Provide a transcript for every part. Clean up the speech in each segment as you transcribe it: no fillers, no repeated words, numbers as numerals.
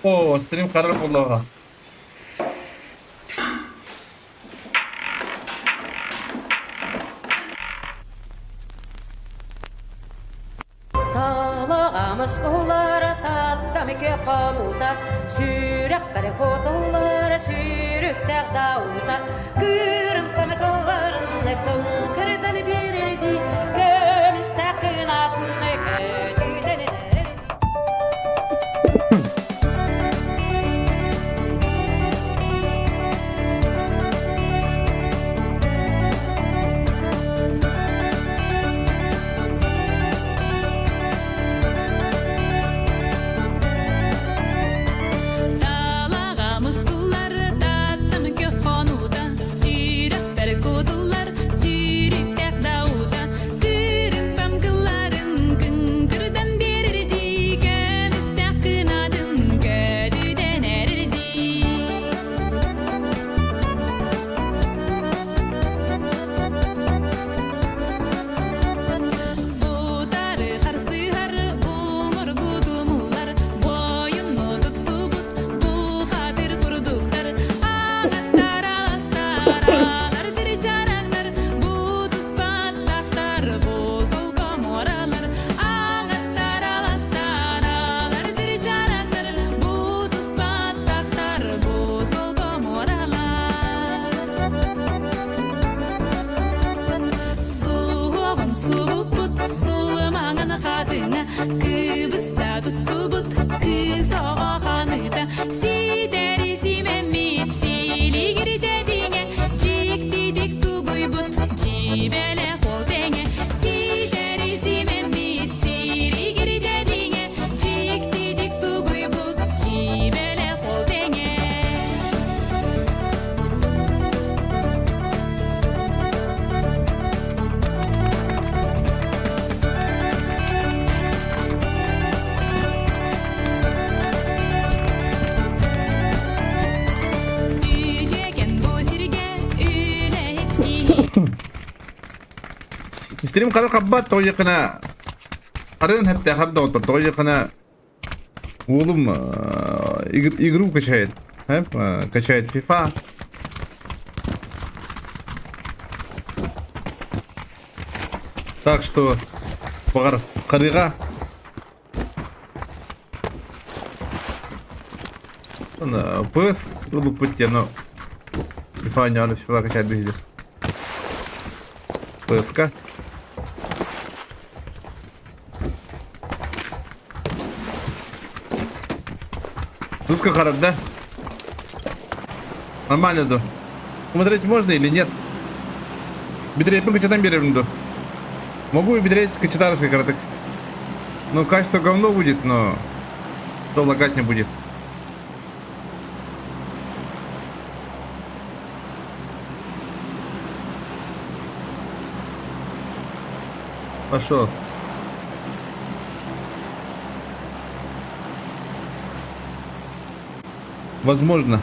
О, стрим харар буоллаҕа. Талаҕамыс уллара таттам хонуута, сүрэхпэр куотуллар сүүрүктээх даута, кыырымпаны кылларын кыҥкырдан биэрэрдии, көмүстээх кынатын көтүтэн эрэрдии. Далаҕа мускуллар таттам көххонуута, сүрэхпэр кутуллар сүүрүктээх даута, кырымпам кылларын кыҥкырдан биэрэрдии, көмүстээх кынатын көтүтэн эрэрдии. Утары харсыһар уҥургу тумуллар, буойунну туттубут бухатыр курдуктар, ағаттар аластар, алар чараҥнар, бу туспаттахтар, бу солко муоралар, ағаттар аластар, алар чараҥнар, бу туспаттахтар, бу солко муоралар. Суоҕун субуппут, сулумаҥын хатыҥа, кыбыста туттубут, кыыс оҕо ханыыта, ситэри симэммит, силигиритэтиҥэ, дьиктитик тугуйбут, дьиибэлэх ол тэҥэ, ситэри симэммит, силигиритэтиҥэ, дьиктитик тугуйбут, дьиибэлэх ол тэҥэ. Үтүөкэн бу сиргэ үлэһит киһи Стрим хара хаббат тоҕо Арын хэпте хабда отор тоҕо Уолум игру качает. Качает FIFA. Так что баҕар харыга PS ылыппыт диэн FIFA оонньоон FIFA качает биһиги. PS-ка. Русская харар, да? Нормально да. Смотреть можно или нет? Битрейпин качатан берем да. Могу и битрейт качатарской короток. Ну, качество говно будет, но то лагать не будет. Пошел. Возможно.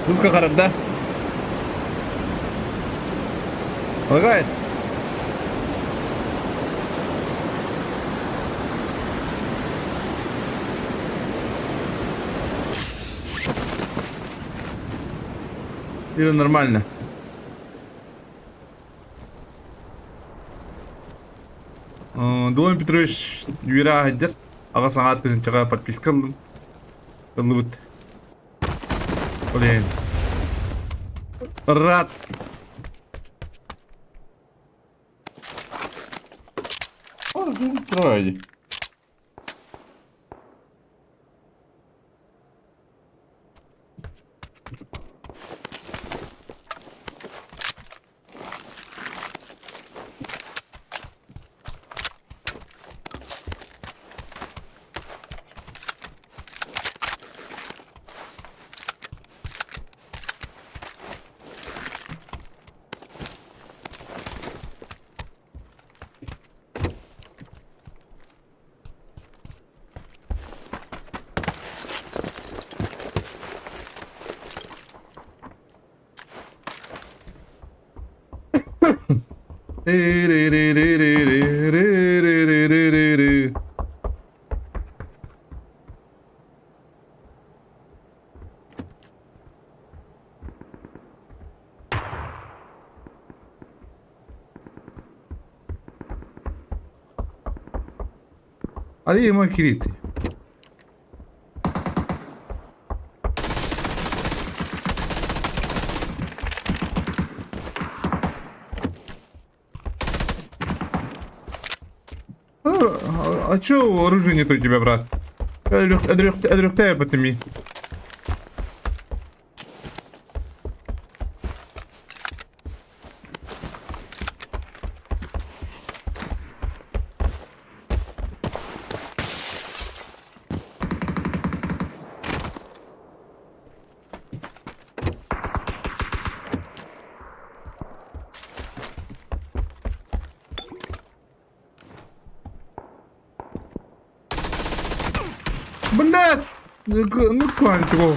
Русская харарда. Лагает. Или нормально? Дуон Петрович үөрэ аһайдыр. Аҕа саҥа тыһыынчаҕа подписка ыллым. Ыллыбыт. Блин. Рад. Открывай. Ри-ри-ри-ри-ри-ри-ри-ри-ри-ри. Али ма кирити. А чё оружие нет у тебя, брат? Өлүөхтэй потыми. Блядь! Ну контрол.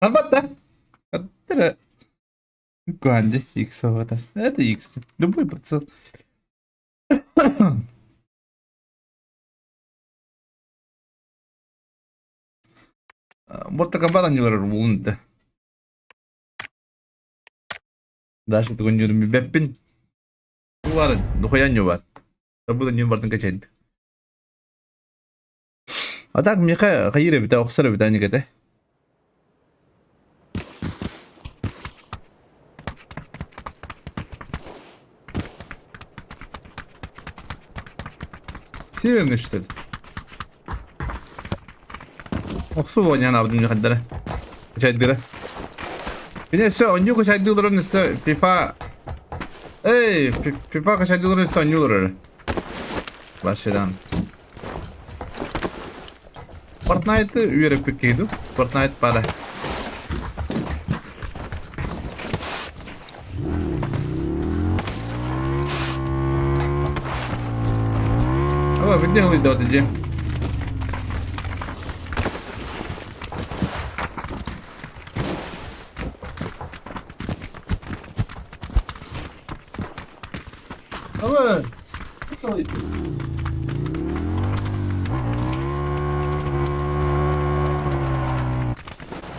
Арбат да? Это Ганди, X это. Это X. Любой прицел. Mortal Kombat анньылар булун да. Дальше тугун бэппин. Уларын, духуя бар. Табы да бартын качайд. А так миэхэ хайыыр эбитэ, охсор эбитэ аникэтэ. Северный что ли? Охсуу оонньоон аабытым дьахардара. Качайдыра. Бine өссө онньуу качайдыыларын өссө FIFA Эй, FIFA качайдыыларын өссө онньуулар эрэ. Баршадан. Fortnite үөрэппит киһи дуу? Fortnite пара. Ава, где хлыдат иди? Ава,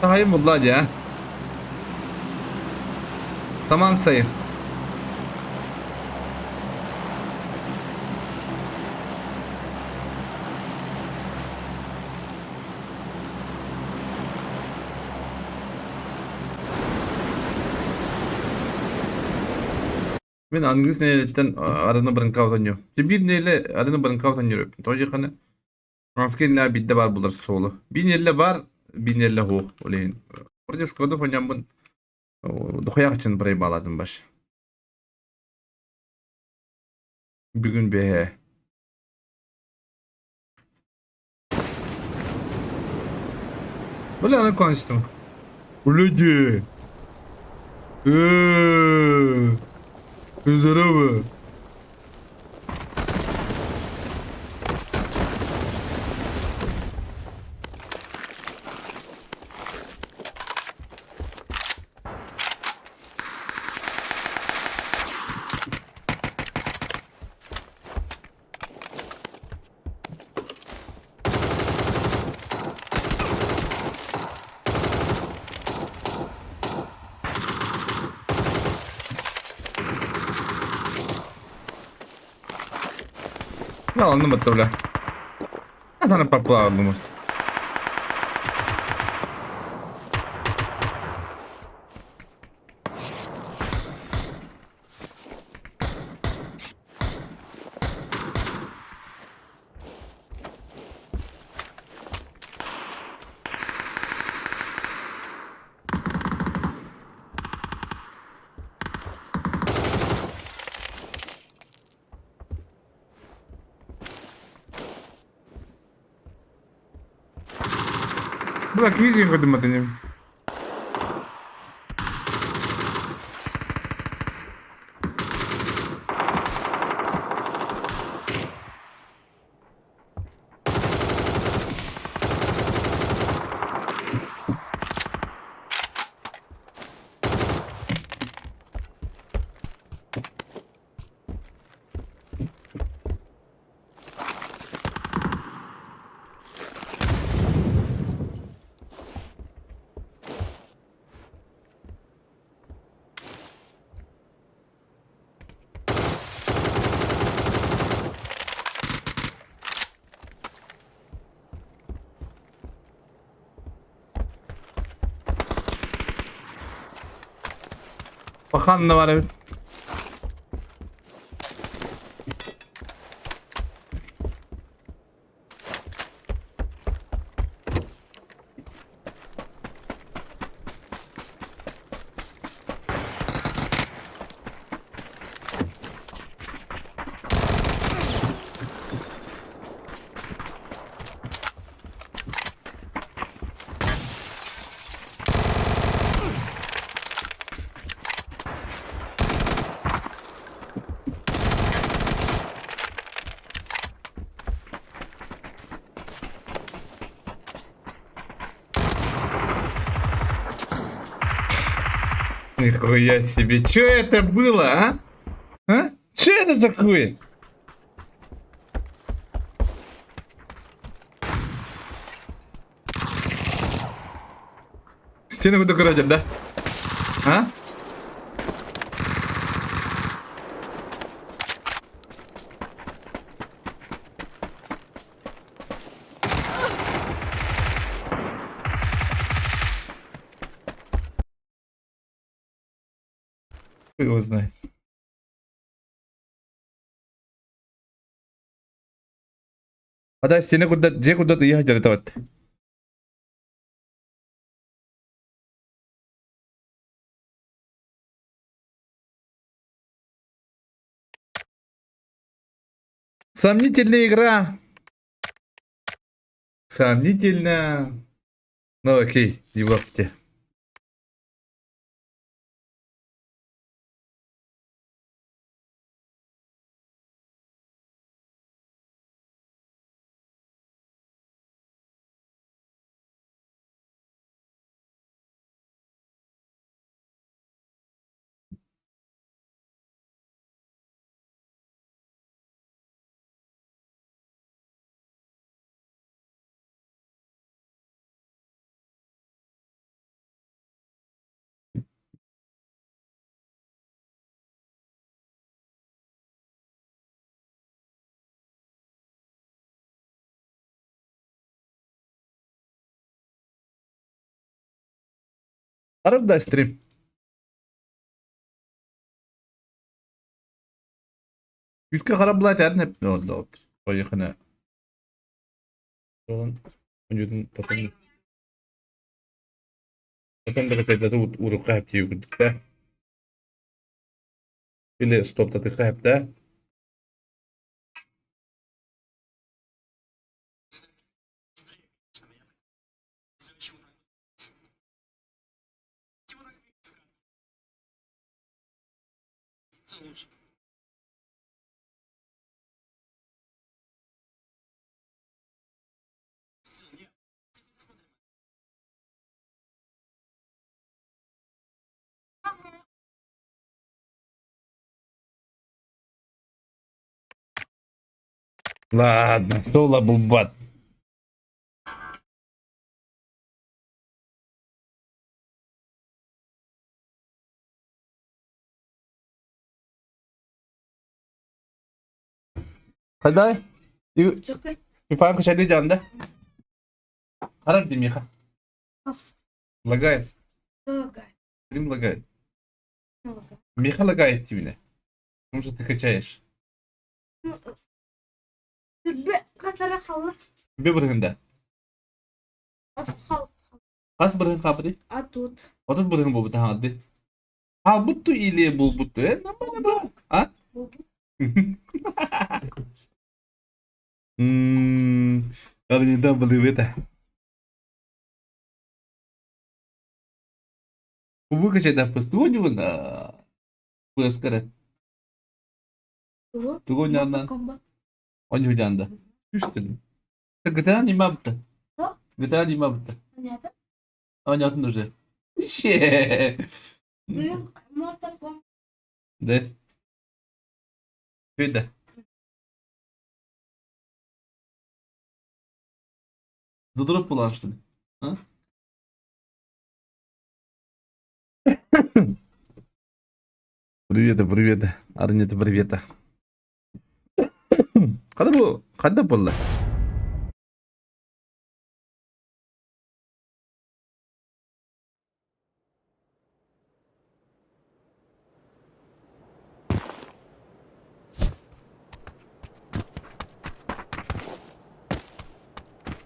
Таһайым булла дии, Саман сайын. Мин аныгыс нэһилиэктэн арыны барыҥкаабытан ньу. Биир нэһилиэ арыны барыҥкаабытан ньүрүппүн. Тоҕо диэххинэ, Москва иннинэ биирдэ баар буолар суолу. Биир нэһилиэ баар, биир нэһилиэ суох. Ол иһин против складов онньоммун дохуйаах ичин проебалаатым баш. Бүгүн бэһэ. Бля, аны кончтым. Люди! Здорово! Да, онно батта бля. Сана поплавал может. Бля, киирдиэн көрдүм атыным. Пахан да бар эбит. Нихуя себе, что это было, а? А? Что это такое? Стену куда крадет, да? А? Хуй его знает. Хата стена курдат, дьиэ курдат ыйа сылдьар Сомнительная игра. Сомнительно. Ну окей, не Арып да стрим. Күүскэ хара былаат эрнеп Поехали. Потом потом да урука да. Или стоп да? Ладно, соло булбат. Хадай. Ипан качайды жанда. Харар Миха. Лагает. Лагает. Стрим лагает. Миха лагает тебе. Потому что ты качаешь. Бе быргында. Хас быргын капыды? А тут? Отут быргын бу бутахады. А бутту или бул бутту, э? Нормально ба. А? Ммм, да были это. Выкачать да постугонюна. Пыскара. Тугонянан. Онюдянда. Күстен. GTA не мабта. GTA не мабта. Понятно. Понятно уже. Ше. Mortal Kombat. Да. Это? Задроп план, что ли? А? Привет, привет. Арнета, привет. Когда был? Когда было?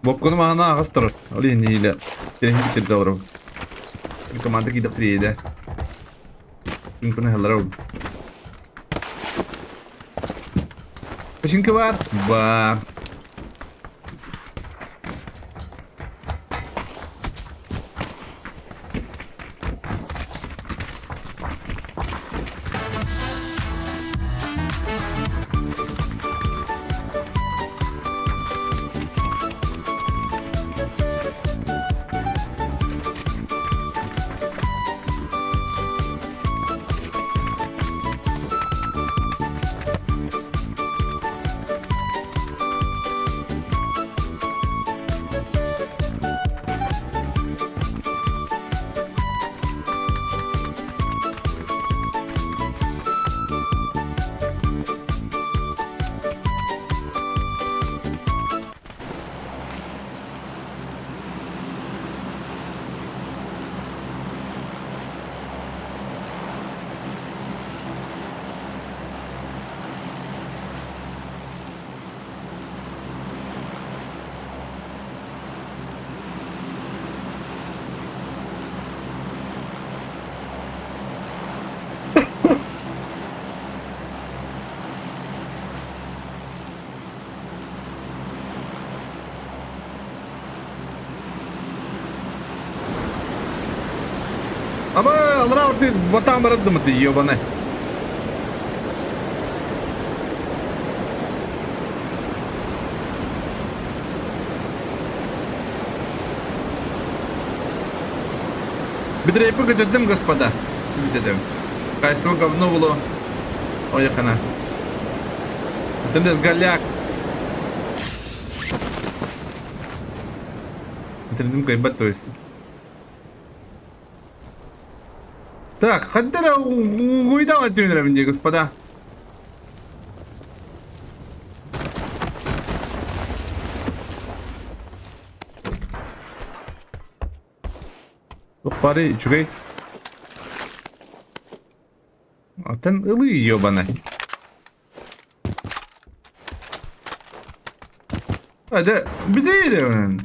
Боккону маана аҕас турар. Ол иһин иилэ тирэһин сирде олоробун. Команда киирдэх тириэйдэ. Күн ыһаллара ол. Починка бар? Бар. Аба, алраа ты батаан бараддым ты ебаный. Битрейпы көтөттүм, господа. Сибитетем. Качество говно было. Ой, хана. Интернет голяк. Интернет кайбат, то есть. Так, хаддара уйдам отдюнерем, господа. Туох баарый үчүгэй. Атын ылыы ёбана. Hadi bir değil.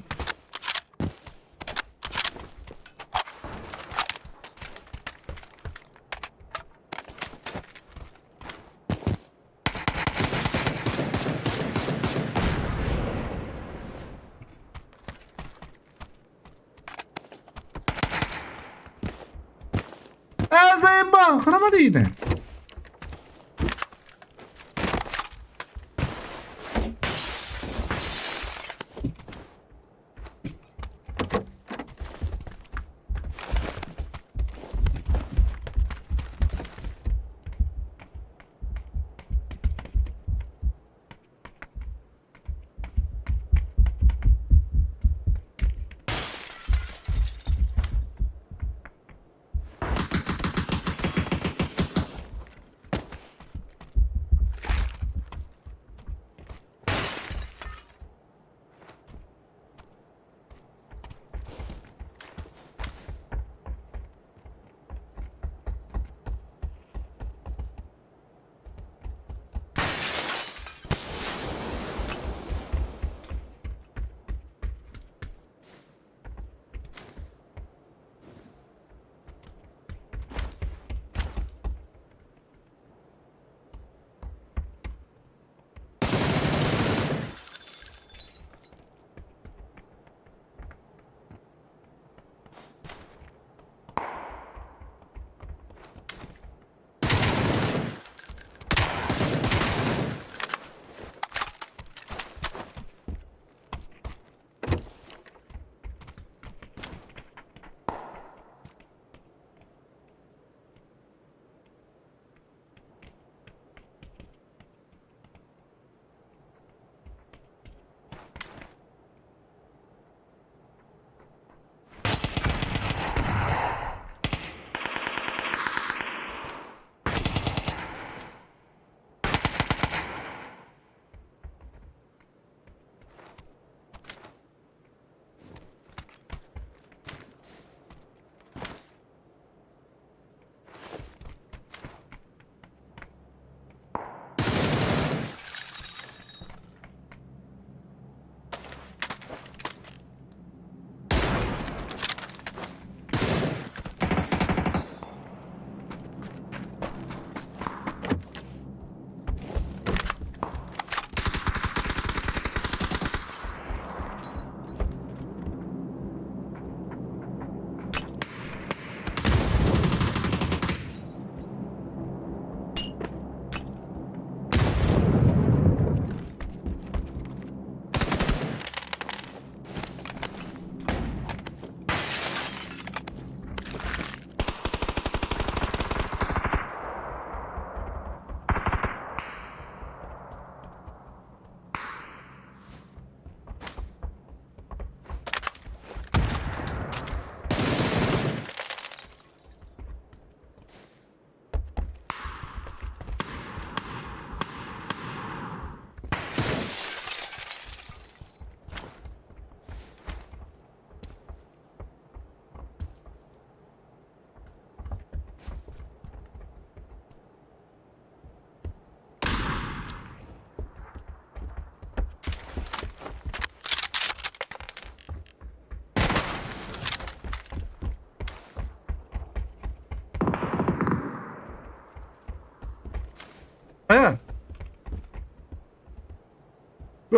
А, заебал, хромадины. Хайа?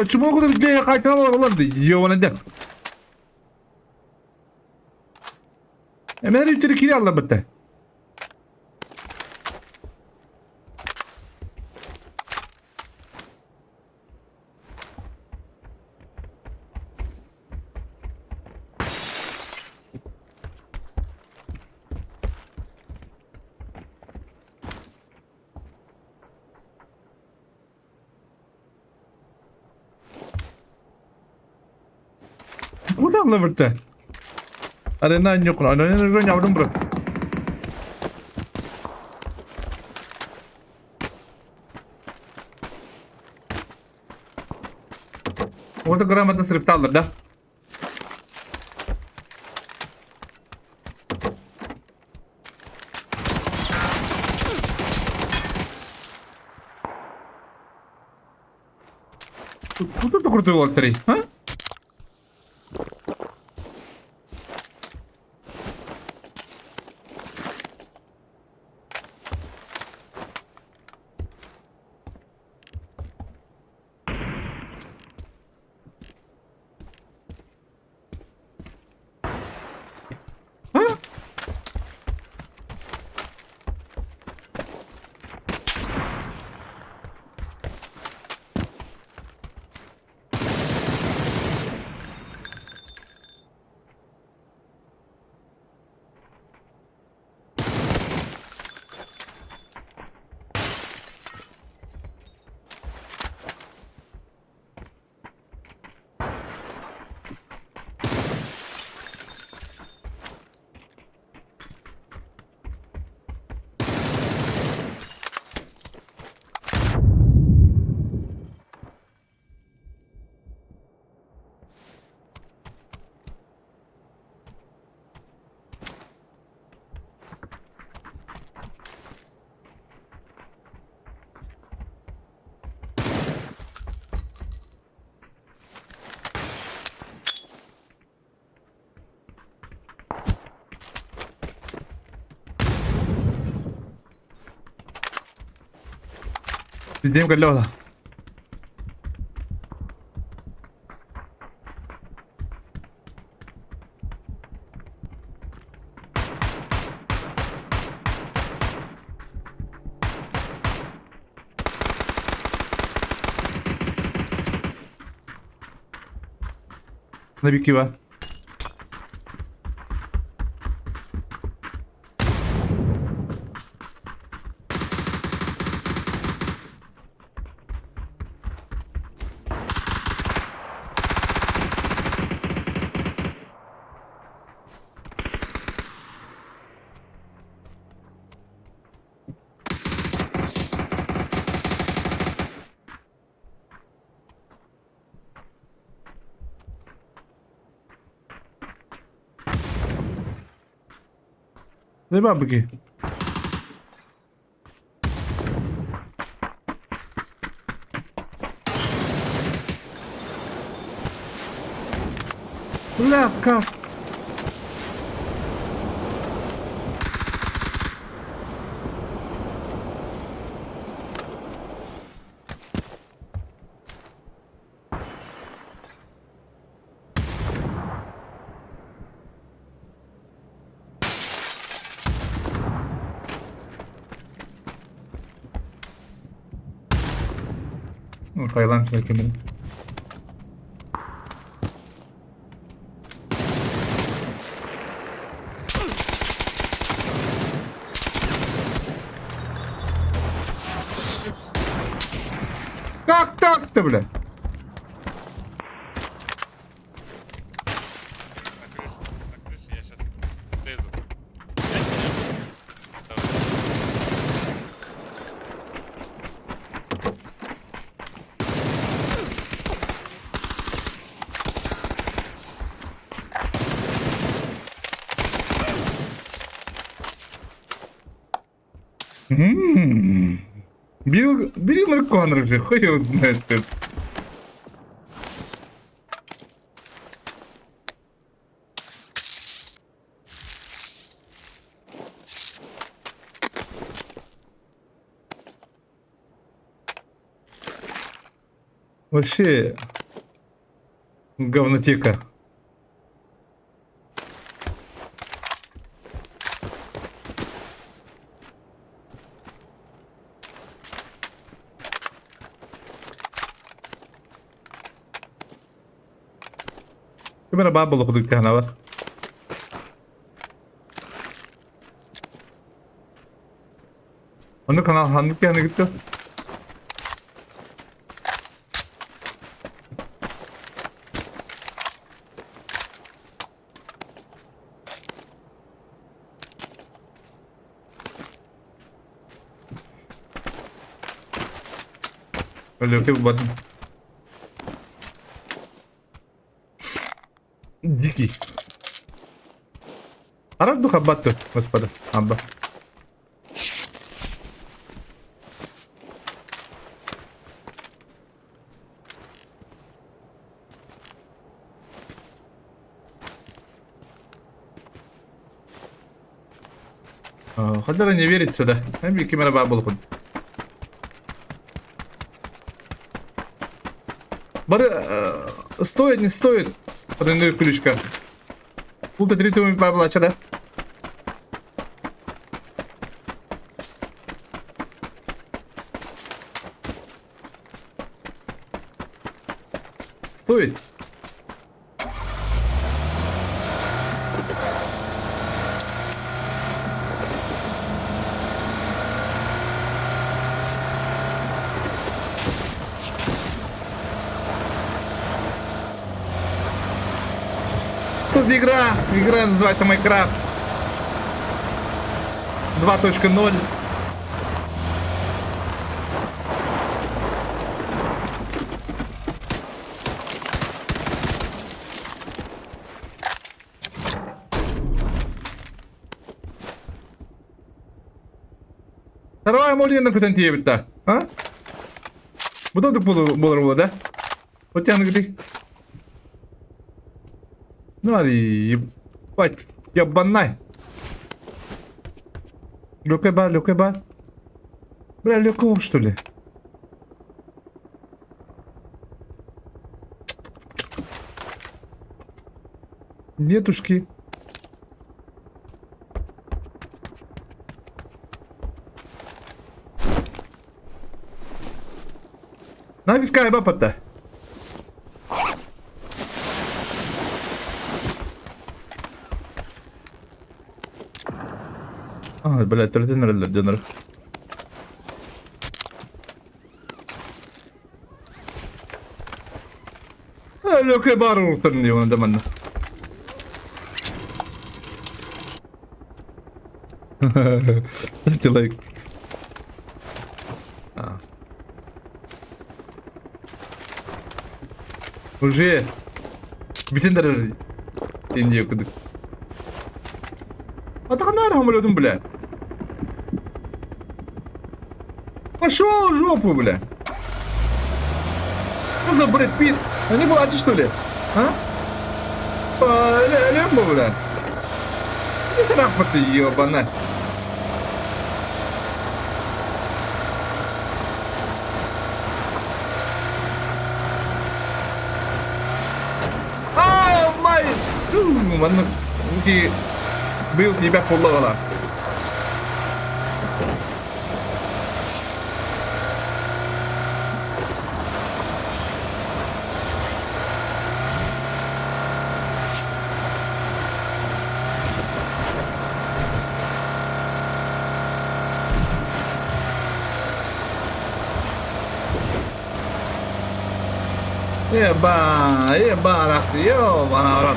Чумок где қайталар олар ебана деп. Эмэр үтері кире алла бітті. Куда алла бітті? Арена ньокун, арена ньокун бро. Orada грамотно сырыпталлар да? Куда ты крутой локтарей, а? А? Бізден көлі ола. Набикива. Не бабки. Бля, как? Ну, Таиланд закинули. Как так-то, бля? На крыше, на крыше, я сейчас слезу. Взять меня. Давай. М. Билл, Билл Коннор же, хуй его знает. ты. Вообще говнотека. Ким эрэ баар буолуох кыһанабар. Ону канал ханнык кыһаны кытта? Өлөртө булбатым. Дикий. Арар духа баттı, господа. Абба. Хадара не верит сюда. Эми ким эрэ баар буолуохун. Бары стоит, не стоит. Рынок ключка. Пулта три баблача, да? Стоит. Что за игра? Игра называется Minecraft 2.0. Вторая молина көтөн тиийэбит да? А? Бу да буолар буолла да? Отян гри. Ну, ебать, ебанай. Лёкай ба, лёкай ба. Бля, лёков, что ли? Нетушки. Навискай бапата. А, блядь, төрдөн эрэллэр дьоннор. Лөкө баар уруктарын дии да манна. Ставьте лайк. А. Уже бүтэн дарар Индия кудук. Атаханаар хамылыдым бля. Пошел в жопу, бля. Что за Брэд Питт? Они плачут, что ли? А? Лембо, бля. Иди срапа ты, ебана. А, май! Маннык быйыл тиийбэт буоллаҕына. Еба, еба, ебана,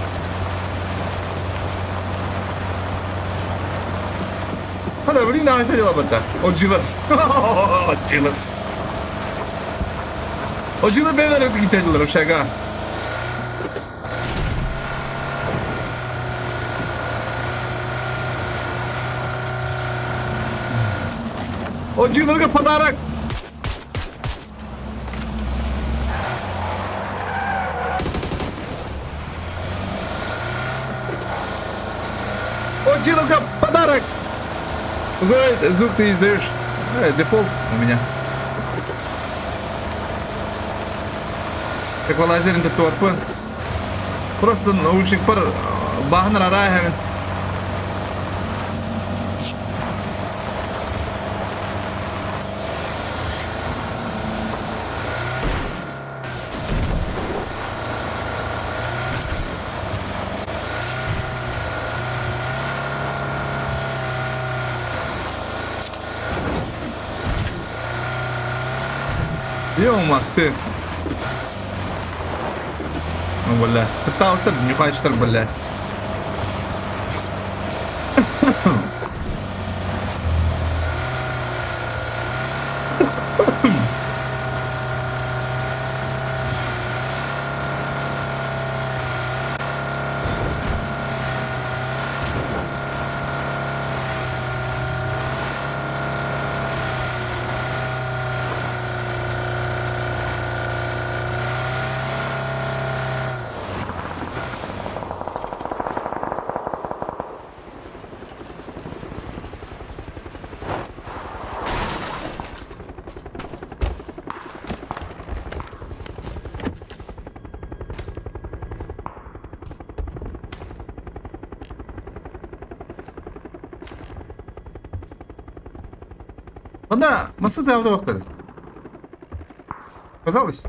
Хана, блин, аа дела бата. Оджилар. Оджилар. Оджилар бэйэлэр кисэллэр шага. Оджиларга подарок. Оджиловка подарок! Какой звук ты издаешь? Дефолт у меня. Эквалайзерин туттуорпун. Просто наушникпар бааһын араа иһэбин. Ё-моё. Ну, бля. Кытаалтар, нюхачтар, бля. Анда масы да автобактар. Казалось?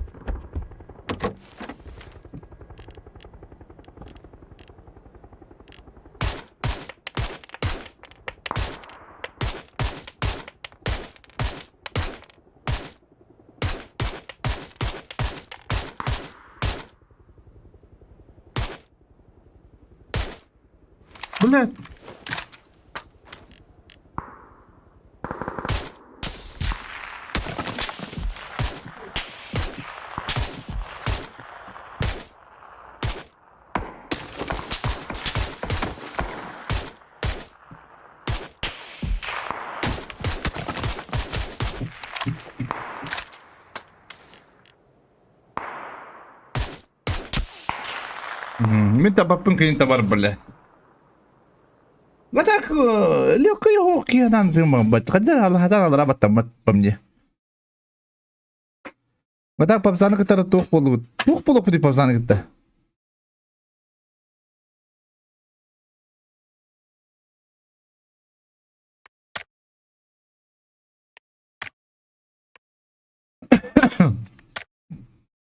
Блядь. Мин табаппын кыйын табар бля. А так, легкий океан Хотя алра по мне. А так попсаны кытары туох буолубут. Туох буолуохпутуй попсаны кытта?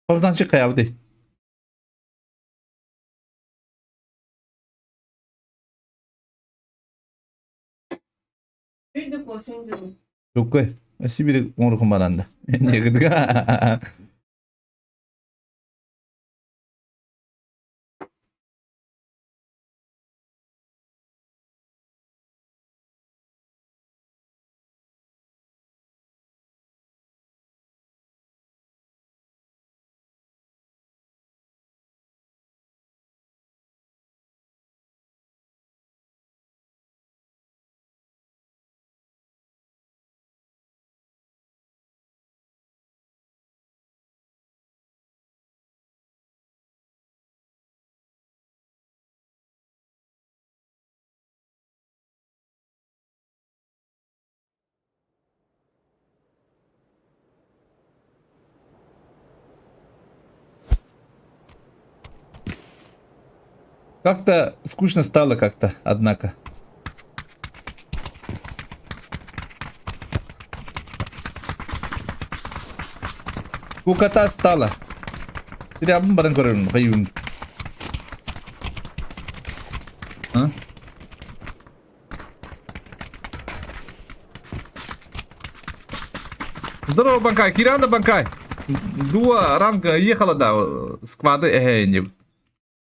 Попсанчык хайабытый? Чуккой. Сибири оҥорукун баранда. Негидга. Как-то скучно стало как-то, однако. Скукота стала. Сирябын баран көрөрүм, хайыым. А? Здорово, Банкай. Киранда Банкай. Дуа ранга ехала, да, сквады, э, не.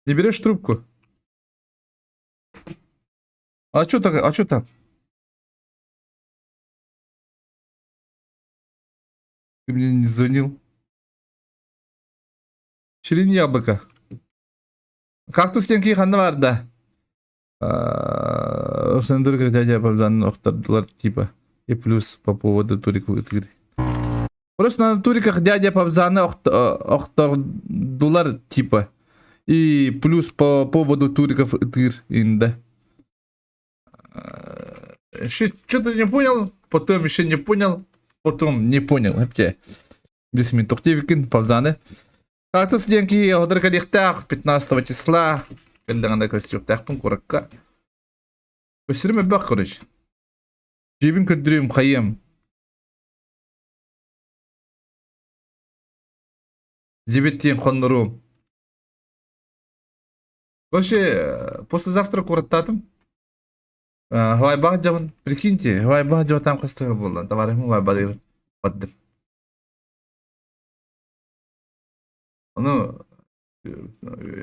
Не берешь трубку? А что так, а что там? Ты мне не звонил. Ширин яблоко. Кактус диэн ханна баар да? Сендер дядя Бабзан охтордулар типа. И плюс по поводу турик Просто на туриках дядя Пабзаны охтордулар типа. И плюс по поводу туриков тыр инда. Что-то не понял, потом еще не понял, потом не понял. Әпте. Бесмин Тоқтевикин, Павзаны. Кактус диэн киһи оһодор кэлиэхтээх 15 числа кэллэҕинэ көрсүөхтээхпин куоракка. Көссөрүм элбэх короче. Дьиэбин көрдөрүөм хайыам. Дьиэбит тиийэн хонноруом. Вообще, послезавтра куораттаатым. Хавайбаах дьабын, прикиньте, хавайбаах дьабатаам хастыга буолла. Товарищым хавайбаҕа бардым. Ону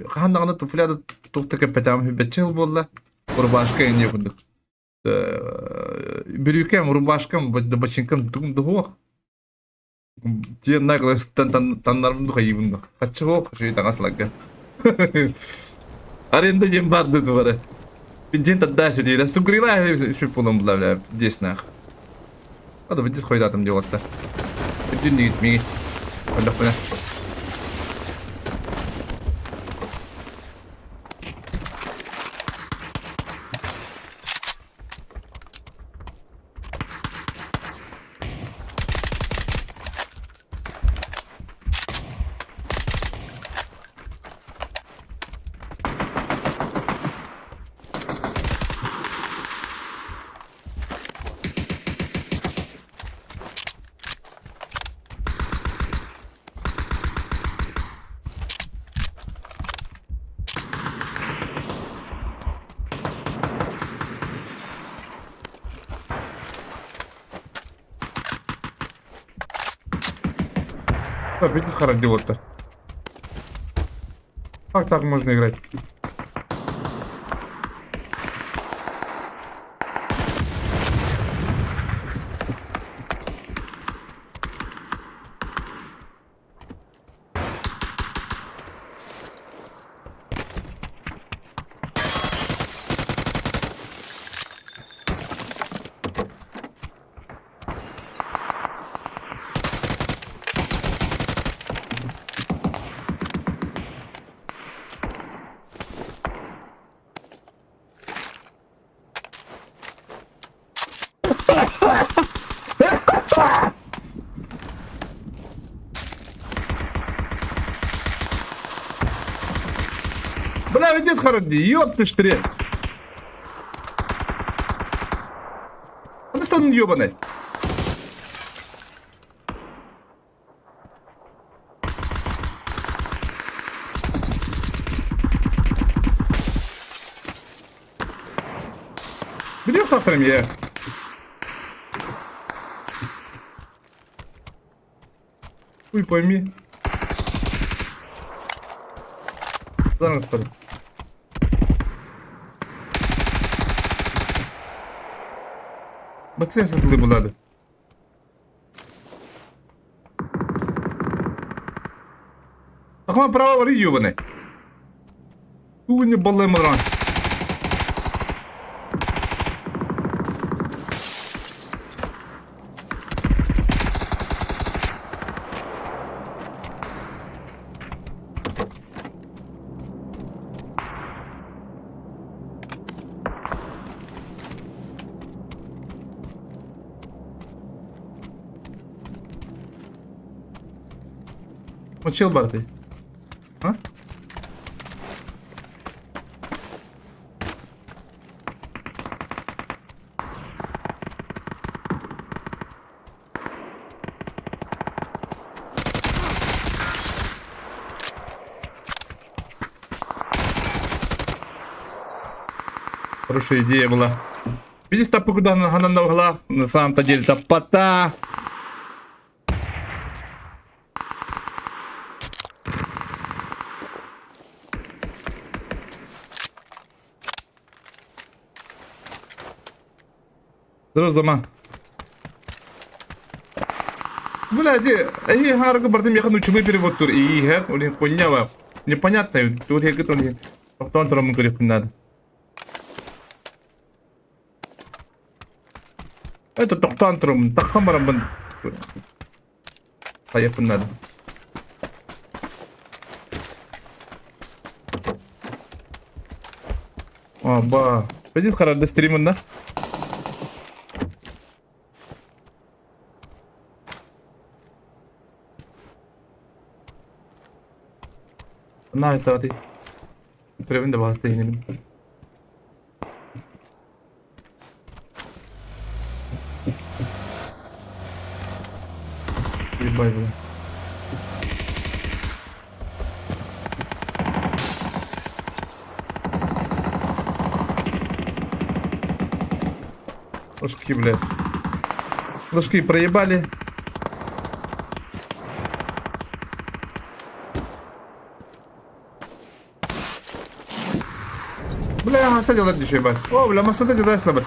хаһан даҕаны туфля да туох да кэппэтэҕим сүүрбэччэ сыл буолла. Рубашка инньэ курдук. Бүрүүкэм, рубашкам, бачыҥкам тугум да суох. Дьиэ наглостан таннарбын да хайыыбын да. Хаччы суох, үчүгэй таҥас ыларга. Аренда диэн баар дуу бары. Дьиэн тарда ситиирэ. Сугрила испит буолан була бля деснаах. Ада бит хойдатым диэҕиттэ. Дүннүгүт миги. Көрдөхпүнэ. Опять характер. Как так можно играть? Бля, иди схорони, ёб ты штрек. Ханыстан ёбаный. Билиэх я. Хуй пойми. Зараз Быстрее сатылы булады. Тахма право бар ебаный. Тугуни баллай мыран. Мочил бар ты. А? Хорошая идея была. Видишь, та куда она на углах, на самом-то деле, топота. Здорово, Заман. Бля, ди, эһи хаарга бардым яхан учумай перевод тур ииһэр, ол хуйня ва. Непонятно, тур хегит ол тохтоон тураммын көрүөхпүн наада. Это тохтоон тураммын, таххан бараммын хайыахпын наада. Аба, пойди харарда стримунна. Наһаа Превин да баҕас тэйинэбин. Ебать, бля. Флажки, блядь. Флажки проебали. Бля, садил еще, ебать. О, бля, масса дай слабо.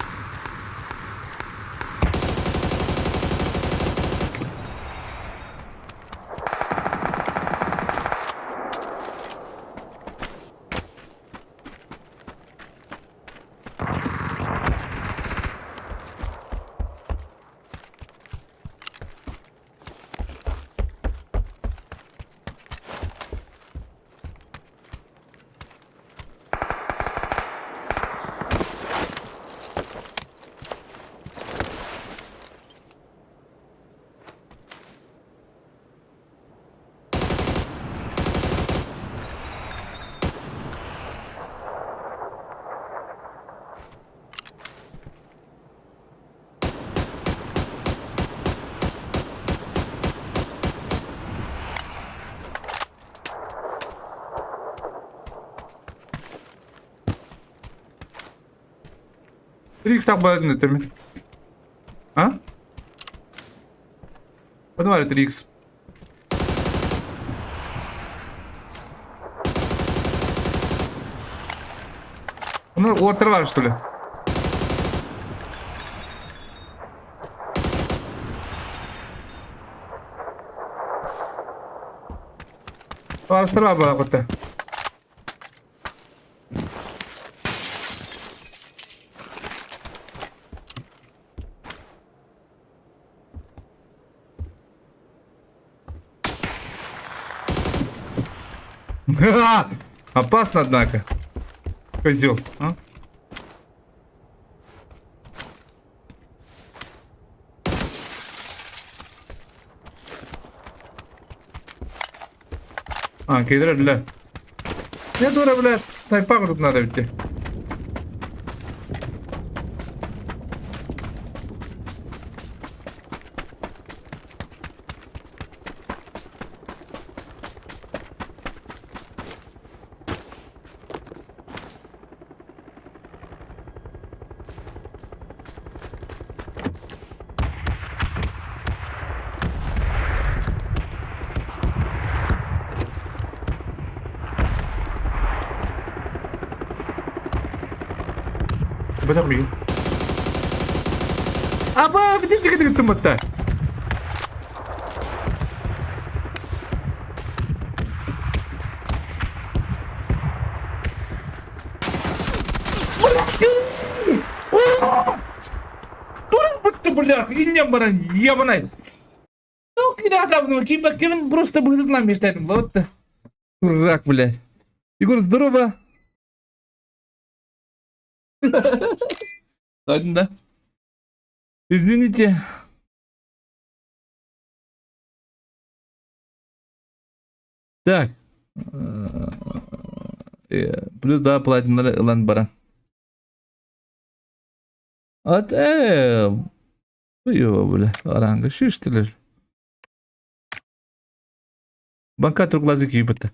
Три икс баар этими. А? Подавай 3 икс. Ну, отрывали, что ли? Арастырба була кутта. Опасно, однако. Козел, а? А, кидра, бля. Я дура, бля. Снайпак тут надо идти. Бэтэх миигин. Аба, бүтүн дьиҥэ тыммытта. Бля, иннем баран, ебаный. Ну, ким просто быһытынан мечтает. Вот дурак, блядь. Егор, здорово. Ладно, да. Извините. Так. Плюс да, платин ылан баран. От Его, бля, аранга шиштилер. Банка турглазы кийбитте.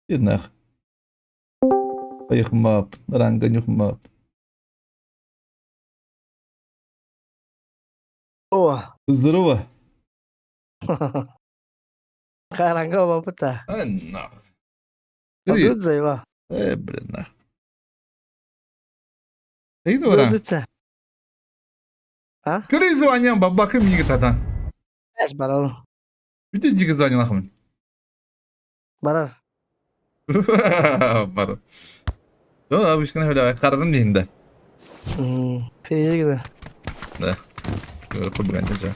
Иднах. Айхмап, ранга нюхмап. О, Здорово. Харанга бапыта. А нах. Тут заеба. Блин, нах. Идора. А? Кыры звоням, бабакым ниги татан. Эс барар. Бүтүн жиги звонил ахмын. Барар. Бар. Да, обычно хөлө каргын дейинде. Физик Да. Курбан жа.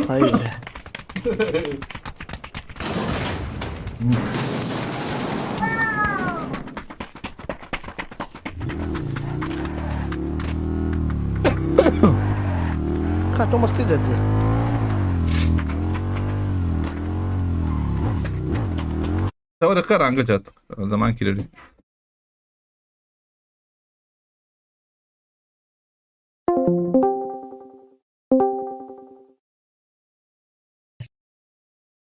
Hayır. Томас ты да. Тавар ранга чат. Заман кирер.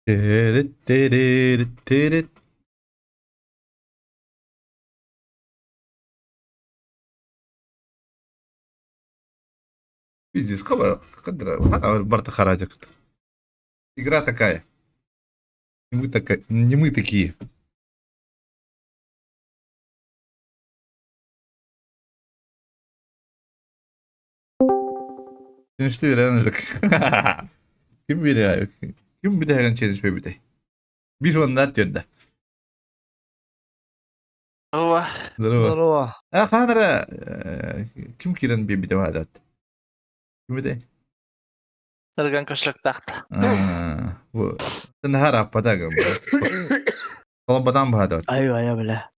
Тирит-тирит-тирит. Пиздец, барта харадик. Игра такая. Не мы, такая, не мы такие. Что реально Ким билэр? Ким бүтэһигин чэйин бүтэй. Биир уоннаат тиэрдэ. Здорово. Здорово. Здорово. А хаанара ким киирэн биэрбитэ баадат? Ким этэй? Ырган кошелектаахта. Бу наһаар аппата Колобатан баһаатабыт. Айы айа бля.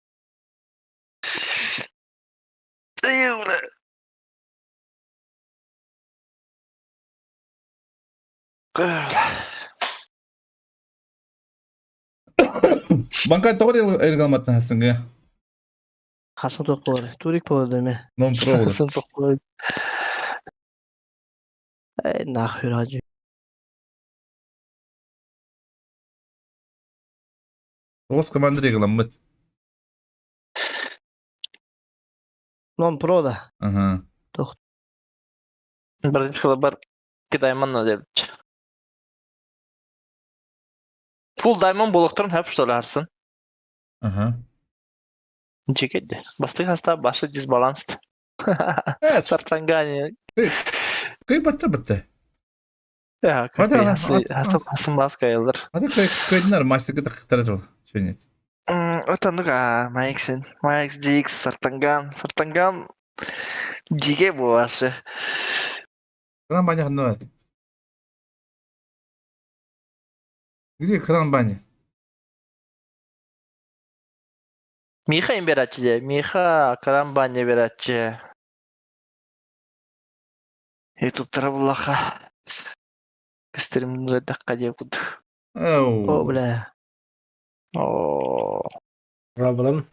Банка тоҕо эргалматтан хасыҥҥа? Хасан тоққор. Турик болады ме. Non pro olur. Хасан тоққор. Эй, нахуй ради. Тоҕус команда регламмыт. Non pro да. Ага. Братишка бар Даймон деп. Full Diamond булуктарын хөп что ли арсын. Ага. Чекетти. Бастык хаста башы дисбаланс. Сартангани. Кый батта батта. Я, хаста хасын баска елдер. Ата кый кыйдынар мастер кыта жол. Что нет? Это ну-ка, Майксин, Майкс Дикс, Сартанган, Сартанган Диге буолашы. Кран баня ханна. Где кран баня? Миха им берачы де. Миха кран баня берачы. Ютубтара буллаха. Көстерим редакка деп кудук. О, бля. О. Проблем.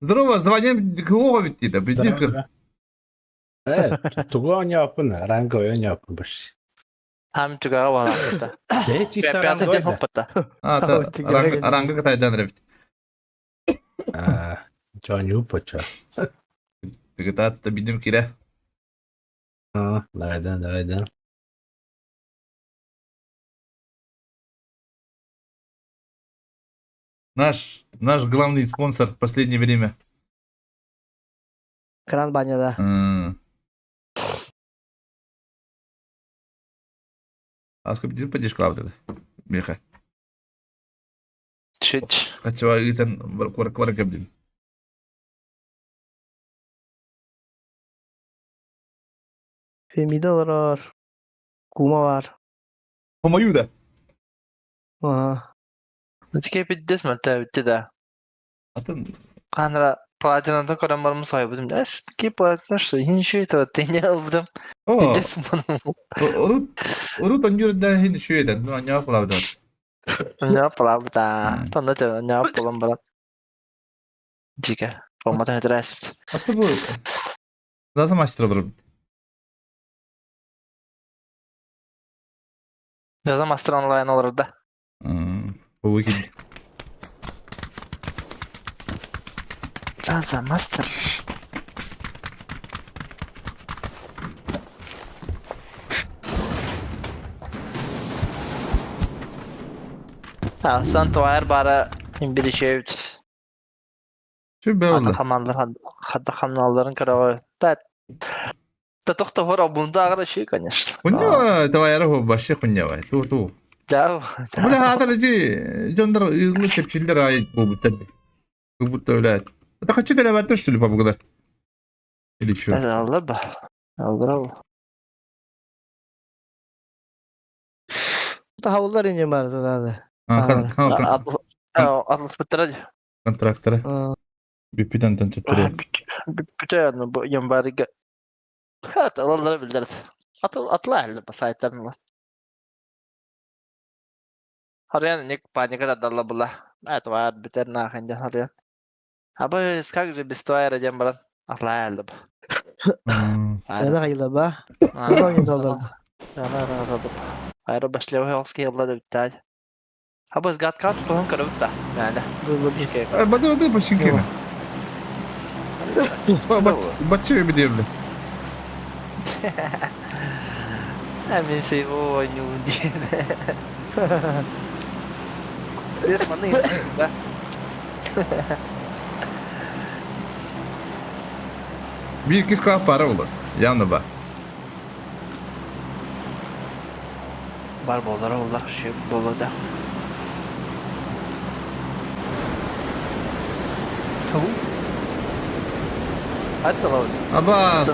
Здорово, звоним кого ведь тебе, придирка. Тугу оñоопун, ранго оñоопун баш. Хам туга валапта. Дечи Пятый день хоппата. А, ранга катайдан ребят. А, Джон Юпоча. Тыгытат бидим кире. А, давай, да, давай, да. Наш главный спонсор в последнее время. Кран баня, да. А сколько ты подишь клавда? Миха. Чуть. Хотя итан квар кабдин. Фемида бар. Кума бар. Помою да. Ага. Тike пиддес мөлтө битти да. Атын Канра платинада көрөн бармы сайбыдым. Эс ки платина что хин шүй то тене албыдым. О. Пиддес муну. Урут урут онюр да хин шүй да. Ну аня плавда. Аня плавда. Тонда те аня полон брат. Жике. Болмата өтөрөсүп. Аты бу. Заса мастер бар. Заса мастер онлайн олар да. Бу викид. Заса мастер. Сан твайр бара бир шеют. Şu böyle. Хатта хамналарын каравай. Да. Да тохто хора бунда агра ши, конечно. Хуйня, давай я вообще хуйня, ту ту. Жау. Бля, аталыжы дьоннор ыылы чэпчиллер аайы буолбуттар. Как будто, блядь. Это хочу төлөбөттөр, что ли, пабгыдар? Или что? Алла ба. Алла. Тахавулlar инем бар туда. Атлас биттере. Контракторы. Бүппүтэн төттөрү. Бүтэ янбарыга. Хат алалар билдерди. Атылаа сайтарын ыла. Харыйан ник паника тардалла була. Это бүтэр нахен дьэн харыйан. Абы как же без твоя диэн баран атлаа эллэ. Эла хайла ба. Айра башлева хелски обла да Абыз гатка тутуһун көрөбүт да. Мээнэ. Бады бады починкина. Баччы бедерле. Мин сейво ойнуун диэн. Бес манны да. Бир кис клап пара болот. Явно ба. Бар боллара боллар ши боло да. Аба,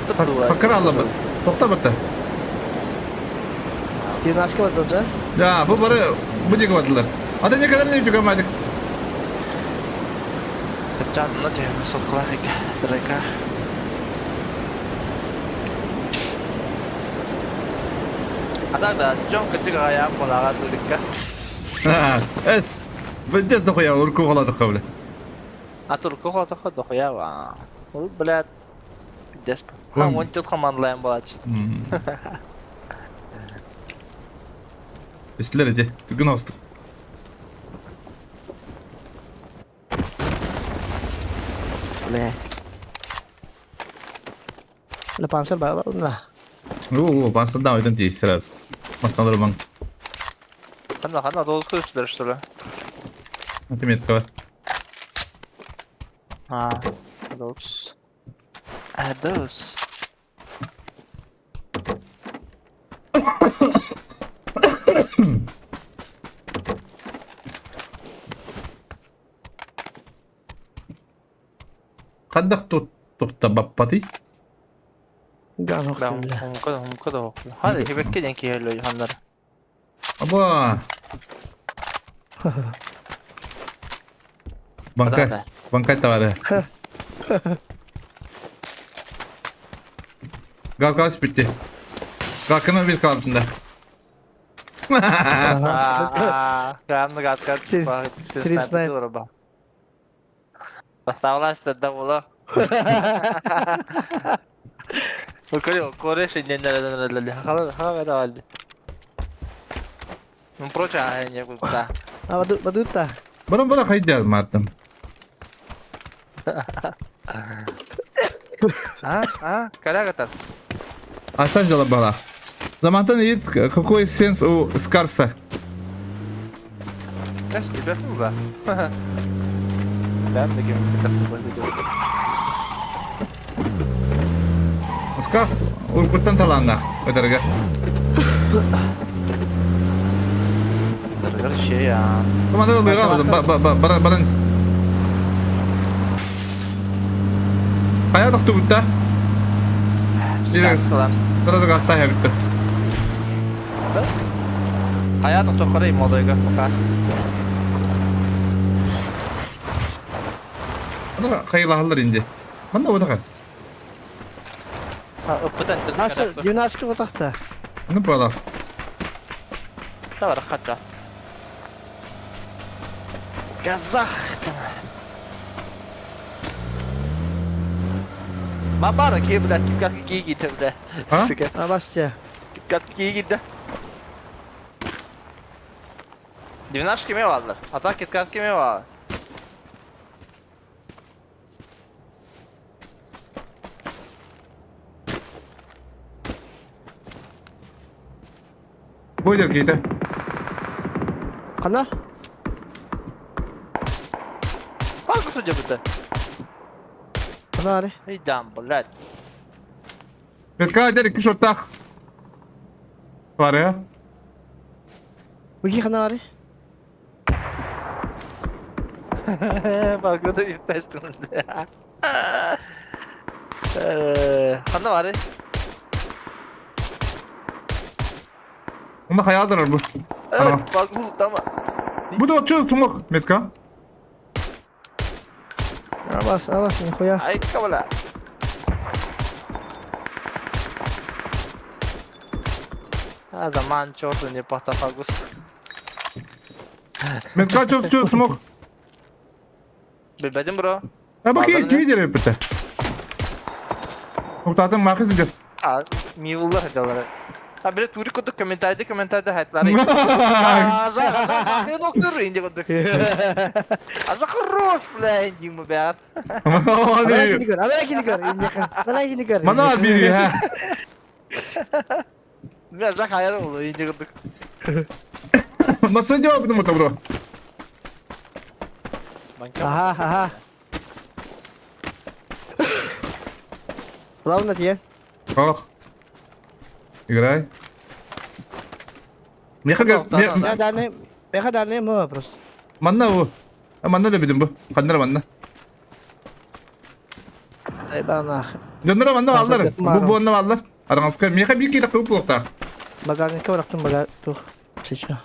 факыралла бит. Тохта битте. Девнашка барды да? Да, бу бары бу диге бардылар. Ата не kadar не жүгәмәдик. Тапчанна төһөмө соткалах эке. Трека. Ата да жон кытык аяк болага дурикка. Эс. Бдес дохуя урку голадык кабыл. А турку хотохо дохуя ва. Ол блядь. Пиздец. Хан он тут хаманлайм болач. Истилер эти. Түгін астык. Бля. La panzer бар да. О, пансырдан өтен тиеш сразу. Мастан бан. Ханна ханна долу көстөр что ли? Отметка бар. А, дос. А, дос. Хаддах тут тухта баппати. Ган бля. Хады хебекке ден киһеллө ханнар. Аба. Банка, банка товары. Галкалış bitti. Kalkının bir kalktığında. Ганны гатка Три снайп. Поставлась тогда было. Кореш не Ну прочее, не куда. А баду бадута. Bana bana haydi madem. А, а, карагатар. А сам дела была. Замантан ит какой сенс у Скарса? Знаешь, тебя да. Да, таким Скарс уркуттан таланнах. Өтәргә. Şey ya. Команда лыга бара баланс. Кая токту бутта? Скарс lan. Сразу гаста хәбитте. Hayat otokları modayga пока. Ана кайлаһалар инде. Манда отака. Ha, ыппытан Наша девнашка бутахта. Ну бала. Давай, хатта. Казах. Ма бара ки, блядь, киткат ки гиде, бля. А? Сука. А басте. Киткат ки гиде. Двенашки кеме бардылар. Ата киткат кеме бар. Бойдер кейте. Кана? Палку судя быты. Кана ари? Эй, дам, блядь. Бетка дер ики шоттах. Бар я. Уги кана ари? Палку да бит Ханна бар. Онда хаялдыр бу. Палку тама. Бу да отчу сумок метка. Абас, абас, нихуя. Ай, кабала. А заман черту не портофагус. Мен качов чё смог? Билбэтим бро. А баки киви дереппите. Уктатын махы сидер. А, миуллар хотеллар. А бile турик кудук комментарийде комментарийде хайтлары. А, за доктор инде кудук. А за хорош, бля, индим бя. Ана кини көр, ана кини көр. Ана кини көр. Мана бири ха. Бля, за хайр болду инде кудук. Маса жауап потому бро. Аха, аха. Главное тебе. Ох. Играй. Меха Я даны, меха даны мы просто. Манна бу. Манна да бидим бу. Ханнара манна. Ай бана. Дьонноро манна бааллар. Бу бу онно бааллар. Араҥаска миэхэ биир киһи тахсыбыт буолуохтаах. Багажникка бырахтым бага тух. Сейчас.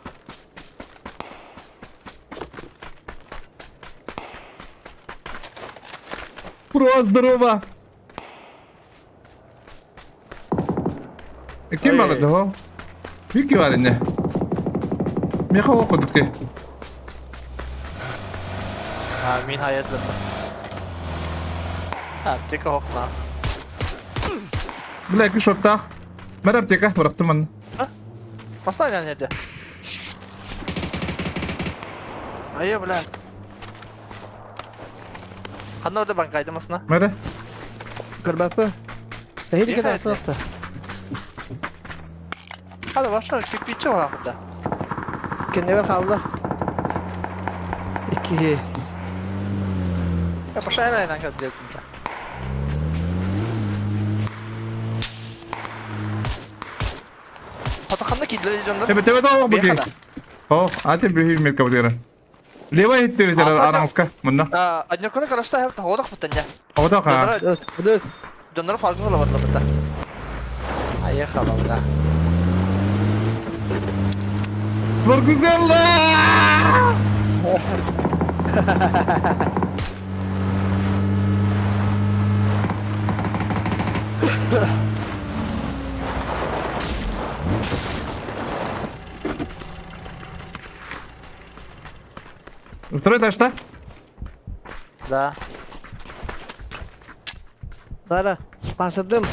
Про здорово. Ким баалар да Биир киһи баар иннэ. Миэхэ оҕо курдук дии. А, мин хаят Аптека хокна. Бля, ки шоттаах. Бар аптека, бырахтым манна. Поставь на нерде. Айы, бля. Ханна орда банкайды масына? Мара. Көрбәппі. Эһиги кытаах суохта. Hadi başla, кирпичи бар Кэннибэр хаалла. Икки. Я пошла на на как делать. Хата кидлер дьоннор. Тебе тебе да бу О, а ты бихи метка бутера. Лева хиттер тер араҥаска. Мунна. А, одноконы карашта хеп таходах бутanya. Оҕото ха. Дьоннор фаргы холоватла бута. Аехала, да. Баргузелла! Второй этаж, да? Да. Бара, пансырдым.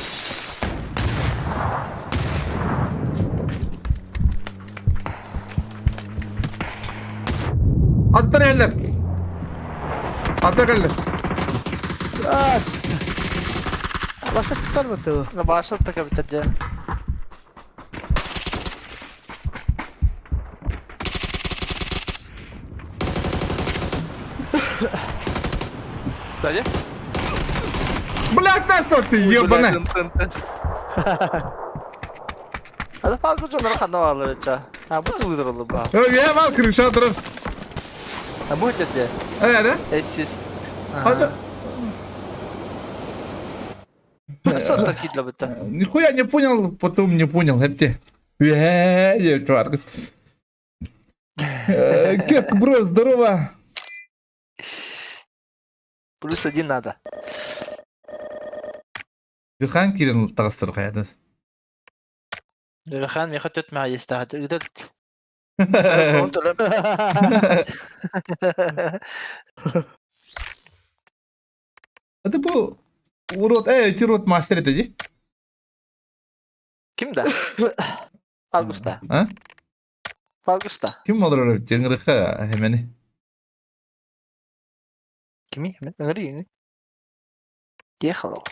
Аттар эллер. Аттар эллер. Ас. Баша туттар бу. Баша така битер Сзади? Блядь, на что ты, ебаная? Hadi farklı canları kanna varlar etçe. Ha bu tuğdur oldu bu. Я мал крыша турар. Ha bu hüccet Э, да? Eşsiz. Hadi. Nasıl takidle bitti? Нихуя не понял, потом не понял, эпте. Э, чувак. Кеск, бро, здорово. Плюс один надо. Дыхан кирен тағыстыр қаяды. Нурхан меха төт маа естахат. Үдәт. Это bu урод, эти рот мастер это ди? Ким да? Августа. А? Августа. Ким olur Cengirха хемени? Kimi? Ngari. Ехала.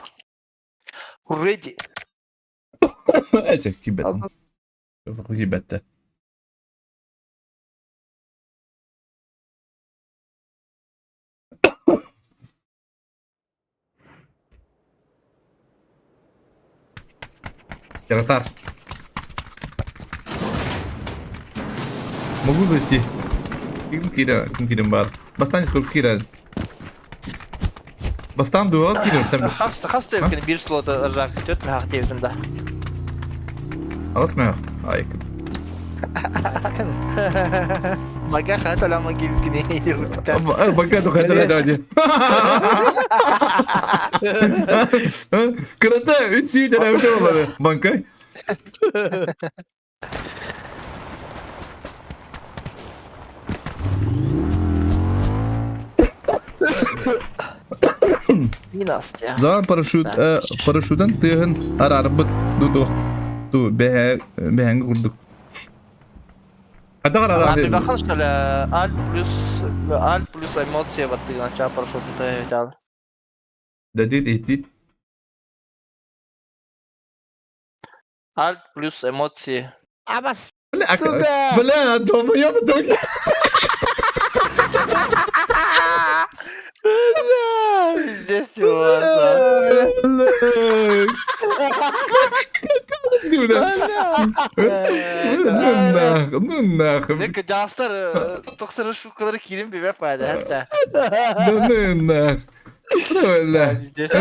Ready. Эти кибет. Кибетте. Яратар. Могу зайти? Ким кира, ким кирем бар. Бастан сколько кира? Бастан дуал кирер там. Хаста, хаста يمكن bir slot arjak төт маа хтебдим да. Алас мэх. Ай. Мага хата лама кибкини. Бака тухайда да. Кырата үч сүйден әбіте болады. Банкай. Минастя. Да, парашют, парашютан тыаһын араарбыт ду ту бэһэ бэһэҥҥэ курдук. Хата А ты бахан что ли? Альт плюс эмоция вот ты начал парашют ты Дадит, иттит. Альт плюс эмоции. Абас! Бля, Сука! бля, долбоёб только. Бля, пиздец его, да. Бля. Бля. Ну нахуй, ну нахуй. Ne кыдьаастар тохтору шуткалары киирин бибэ паада хатта. Да ну нахуй. Бля. Пиздец.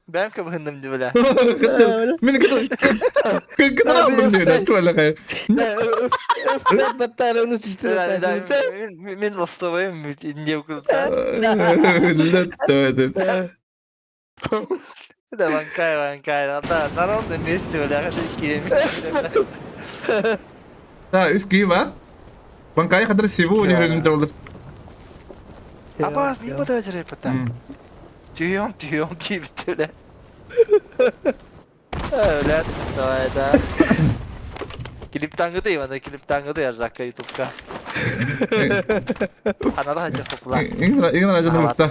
Бэм кыбыһынным ди бля. Мин кытаралым диэн туалаҕай. Баттарыны түстүрэ. Мин ростовым инде кылта. Да ванкай ванкай. Да народ на месте бля киирин. Да, үс киһи бар. Банкай хадыр сибу үнүрүн жолдур. Абаас мин бата жере бата. Түйөм түйөм тийбит бля. Бля, давай да. Клиптангыды Ивана, клиптангыды яжакка ютубка. Анада хажа хопла. Иң раҗа нукта.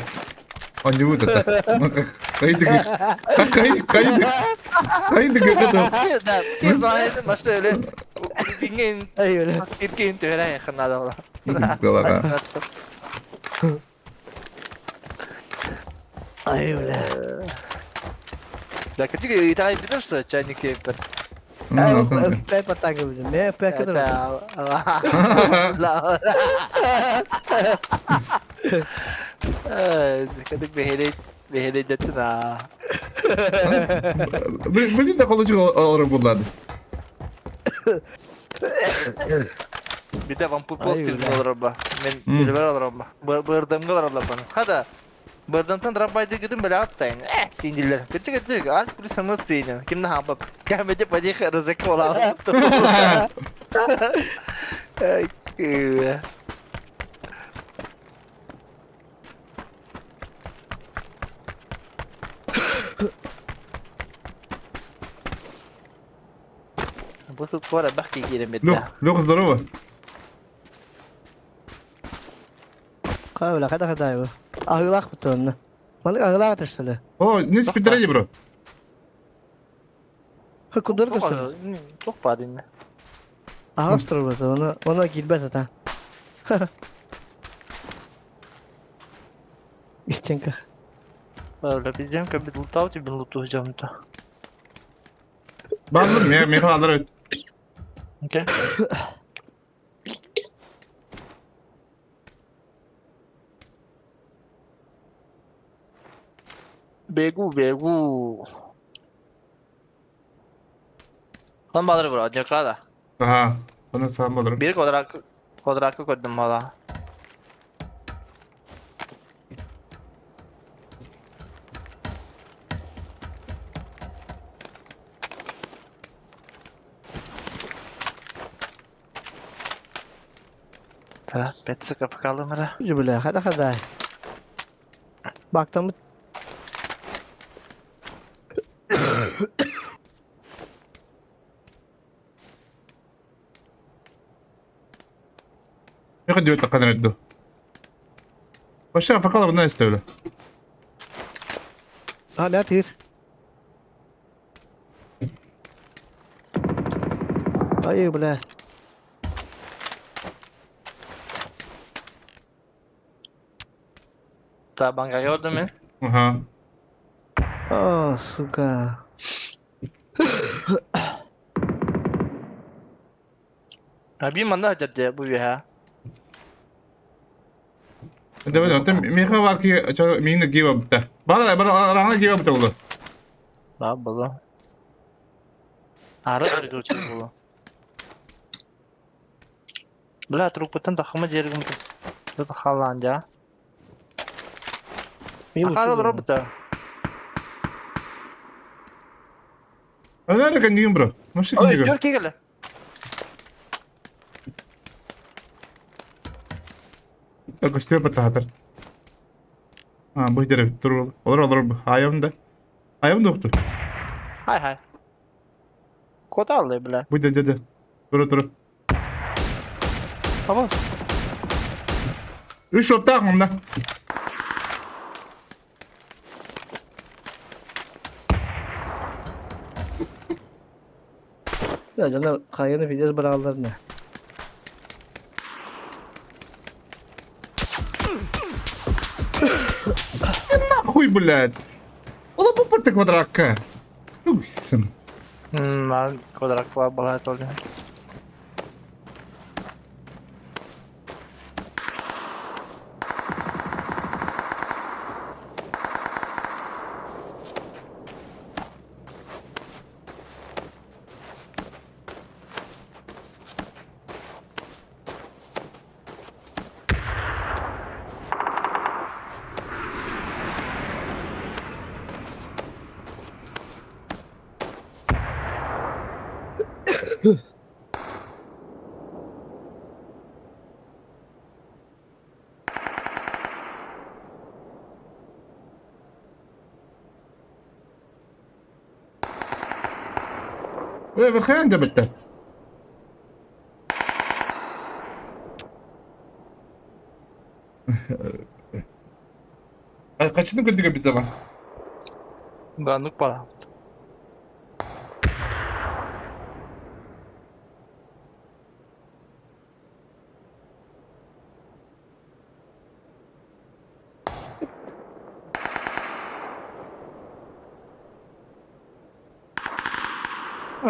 Онньуу тата. Кайдыгы. Кай кайдыгы. Кайдыгы ката. Да, ти звонит, машина öyle. Bingen Ай, бля. иркен төһөрэ ханада була. Галага. Ай, бля. Да, качык итай билер что чайник кемпер. Ай, бля, батагы, бля. Ме, бля, кыдыр. La. Кадык бехелей бехелей деттин а. Блин, да колочек алыр булады. Биде вам пупос Ай, тилин бля. олар Мен билбер олар Бырдымга олар баны. Хада. Бырдымтан драбайды гидим биле аттайын. Э, синдилер. Кычык кычык, ал плюс самы тыйнын. Кимне хамбап. Кәмеде падих рызык ола. Ай, күйе. Бу тут кора бахки кирем бит. Лех, Леха, здорово. Кай, бля, кайда кайда бу. Агылак бутонна. Малык агылак таштылы. О, не спидреди, бро. Ха, кудыр кысы. Тох падин. Агас турбасы, оны оны килбес ата. Истенка. Бля, пиздем, как бы лутал тебе луту жамта. Барлым, я Михаил Андреевич. Окей. Бегу, бегу. Хан балары бро, жакада. Ага, оны сам болыр. Бир квадрат квадратка көрдүм бала. Тара, петсе капкалым ара. Бля, кайда кайда. Бактан Михаил диөт такан редду. Баша факалар на истейле. А, мя тир. Ай, бля. Та банга көрдүм мен. Ага. О, сука. Аби манда жерде бу бия. Давай, давай, Михаил варки, чо мин give up та. Бара, бара, рана give up та Да, было. Ары короче было. Бля, трупытын тахымы жергім тут халан жа. Акар ол робота. Ана кандигин бро. Маши Ой, кандигин. жөр кегеле. Көстүө баттаһатар. А, бу итеребит тур олор олор айам да. Айам да укту. Хай хай. Куда аллай, бля? Бу дэ дэ дэ. Туру туру. Аба. Үс шоттаах мында. Я дьоннор хайаны пиздец быраҕаллар Нахуй, блядь. Ола бу квадракка. Үксүн. Ман квадрак балай толды. Ой, верхаян дебетте. Качını көрдүгө биз ама. Ганук бала.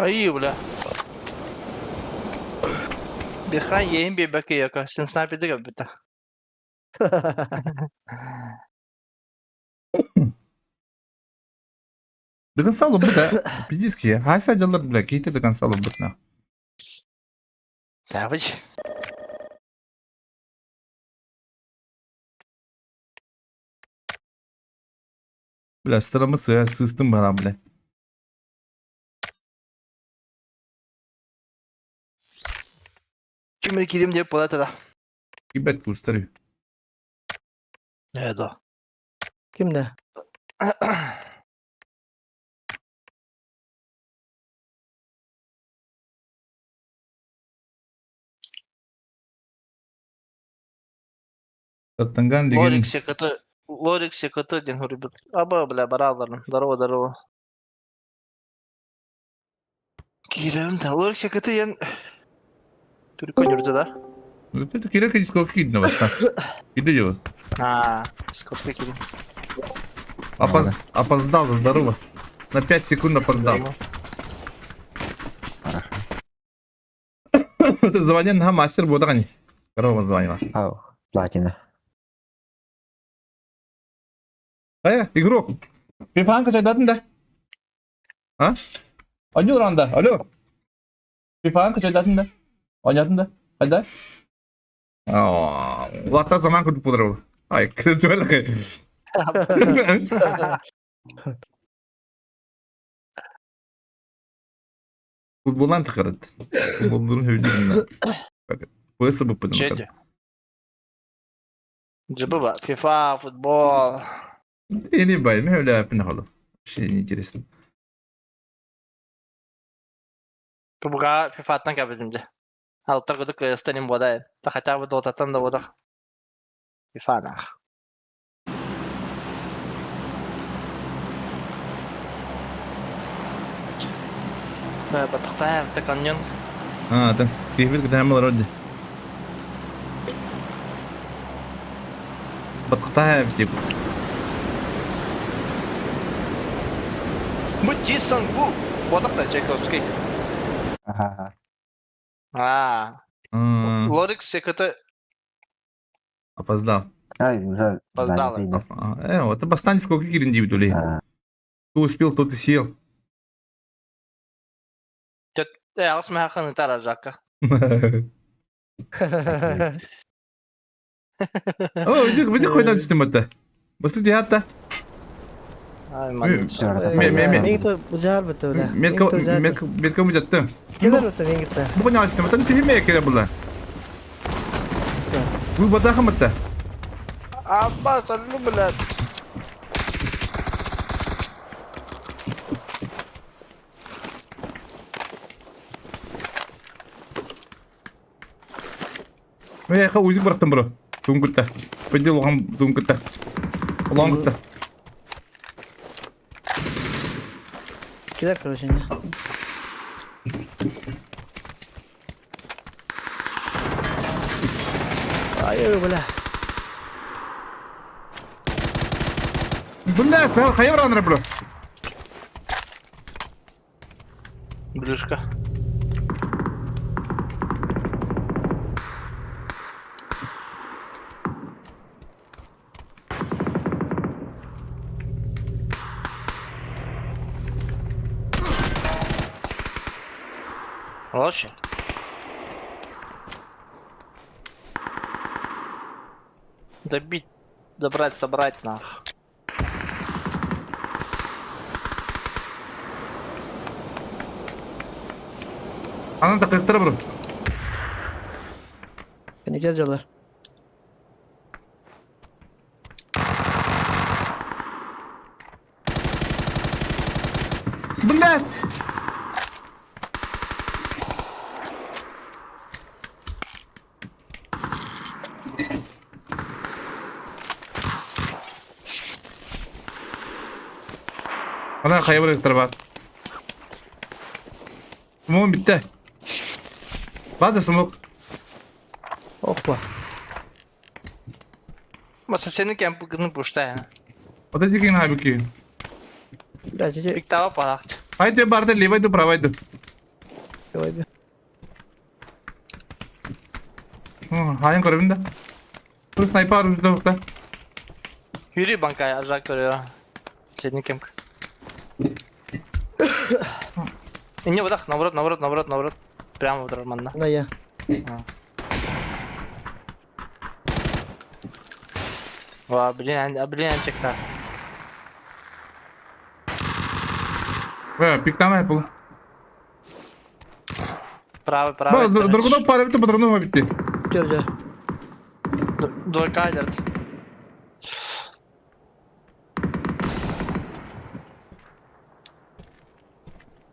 Ай, бля. Бехан еин бебеке яка, сим снайпер деген бітті. До конца лобыта. Пиздецкий. Хайса дьаллар, бля, кейте до конца лобытна. Давай. Бля, стырамы сыа сыстым бана, бля. Кимге кирим деп болады да. Ебать, кустары. Э, да. Кимде? Таттанган деген. Лорик секеті, Лорик секеті ден хөрүбүт. Аба, бля, бараларын. Здорово, здорово. Кирем да, Лорик секеті ен... Түркөн жүрді да? Это керек дискотека кидно вас. Иди его. А, сколько кирим. Опоз... Опоздал, здорово. На 5 секунд опоздал. Ты звонил на мастер бодагани. Здорово, звонила. Ау, платина. Э, игрок. Фифан качайдатын да? А? Аню ранда, алло. Фифан качайдатын да? Онятын да? Хайда? Улатта заман күтіп отырып. Ай, кірді Футболдан тықырды. Футболдың хөйдігін. Поясы бұп бұдым. Чеди. Джибы FIFA, футбол. Не бай, мен öyle yapın oğlum. Şey интересно. Буга FIFA-тан кәбедімде. Алыптар күдік станем бода. Та хотя бы дотатан да бодақ. FIFA нах. Батықтая, так аннен. А, там, кейфит кітамыл роди. Батықтая типа. Бу Джисон бу. Бодақ та Чайковский. Ага. А, Лорик секеті Опоздал. Ай, уже Опоздала. занятый, Вот бастан сколько кирин дивитули. да. Кто успел, тот и съел. Э, алыс махақын тара жаққа. О, иди, иди қойдан түстім это. Басты диатта. Ай, Ме, ме, ме. Мин бужар бітті бля. Метка, метка, метка мудятты. Келер бітті мен кетті. Бұны алыстым, это ты ме келе бұла. Вы бадахам это. Абба, саллю, блядь. Миэхэ УЗИ бырахтым бро. Тугун кытта. Пенди улахан тугун кытта. Улахан кытта. Килер короче не. Ай, бля. Бля, хайа баранара бро. Блюшка. Молодцы. Добить, добрать, собрать нах. Анан такыктара бро. Кэнникер дьалар. Блядь! Ана хайа барыктар бар. Смогум бүттэ. Бада смог. Опа. Маса сени кемпигini пуштайын. Вот эти кинг хабики. Блядь, иди. Пиктава палахт. Haydi барда левой ду правой ду. Давай, Хайын көрөбүн да. Бу снайпер да. Yürü bankaya ajak görüyor. Сени кемк. Не, вот так, наоборот, наоборот, наоборот, наоборот. Прямо в нормально. Да я. Ва, блин, блин, чекта. Ва, пиктама yapalım. Правый, правый. Доргунов пара битти, патронов битти. Gel gel. Двойка айдерт.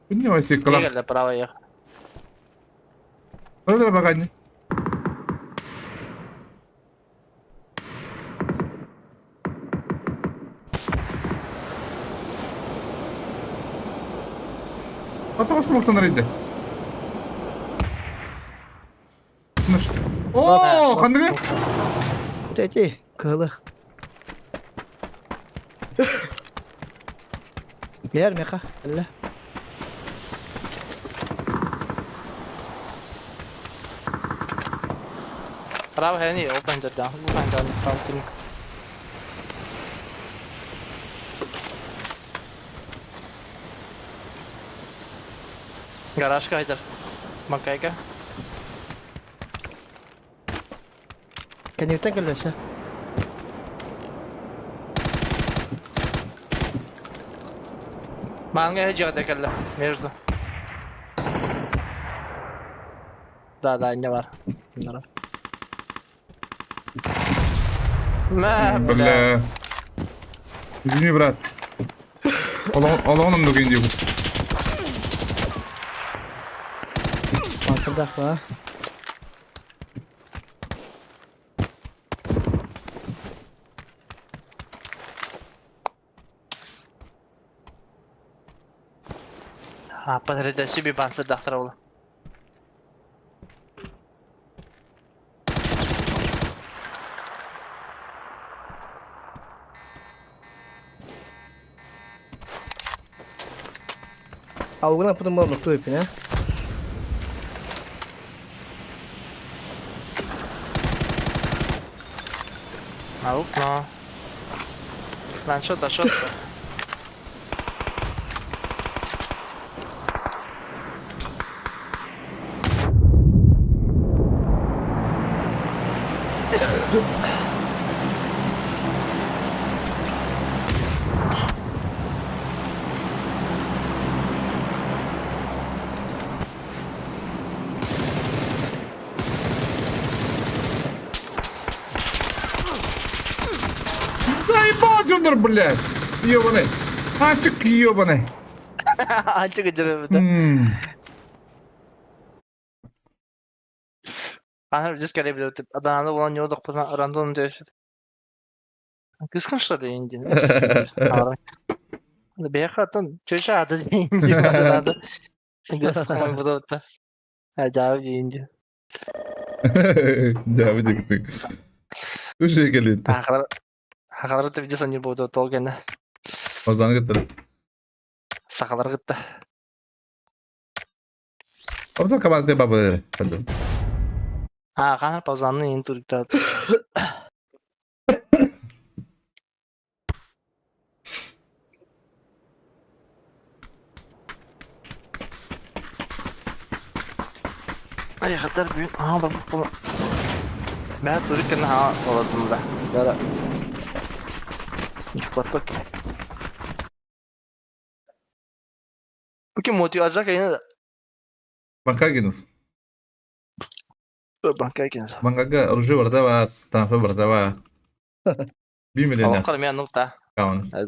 Не васикала. Игорь, право ехал. Öyle bak anne. Ата смоктан арайды. О, хандыгы? Тети, кыһылы. Бер меха, әллә. Право хәни, open the down, open down, fountain. Гаражка хайдар. Макайка. Кэнниттэн кэллэсэ. Манга хеджи кэллэ. Между. Да, да, не бар. Мә, бля. Бля. Извини, брат. Алағыным деген дейін. Мансырдах ба. А, подожди, себе бансырдах ола. Аугынан путун болмок туйпин, а? Аук, но. Ланшот, ашот. Федор, блядь! Ёбаный! Ачык ёбаный! Ачык ыдырыбыта. Ана здесь скорее блядь, Адананы булан не одохпутuna рандом дөшүт. Кыскын что ли инди? Бэхатын чөчө ады инди надо. Кыскын буду. Жабы инди. Жабы дегтик. Үше келин. Ахалар Хахалар да видео не буду толгена. Озан гыттыр. Сахалар гытта. Озан команда бабы. А, ханар паузаны ин турикта. Ай, хатар бүгүн аа барбыт була. Мэ турик кэннэ аа олордум да. Дара. Платок. Бу ким мотивация кайна Банкагинов. Банкагинов. Банкага оружие бардава, танфы бардава. Бимелена. Аллах мен нукта. Каун. Ай,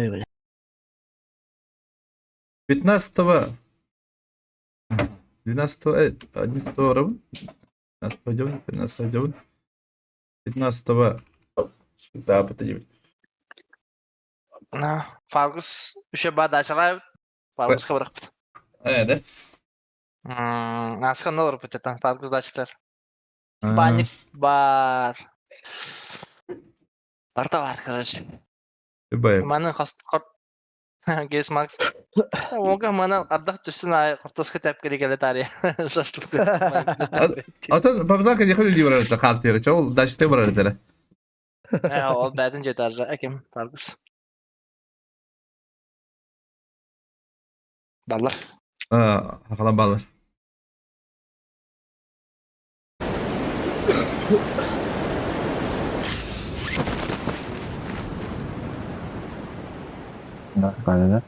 бля. 15-го 12 11 равн 15 дёвн 13 дёвн 15 да, подожди. На, Фаргус үше ба дачалай. Фаргуска барахпыт. Э, да? Аска нолор бутетан Фаргус дачалар. Паник бар. Барта бар, короче. Бай. Манын хост Гес Макс. Ога манан ардах түссүн ай кортоска тэп келе тари. Шашлык. Атын папзака не ходили барар это карты, чол дальше ты барар это. Э, ол бәдин жетар эким Фаргус. Баллар. А, хакалан баллар. Да, да.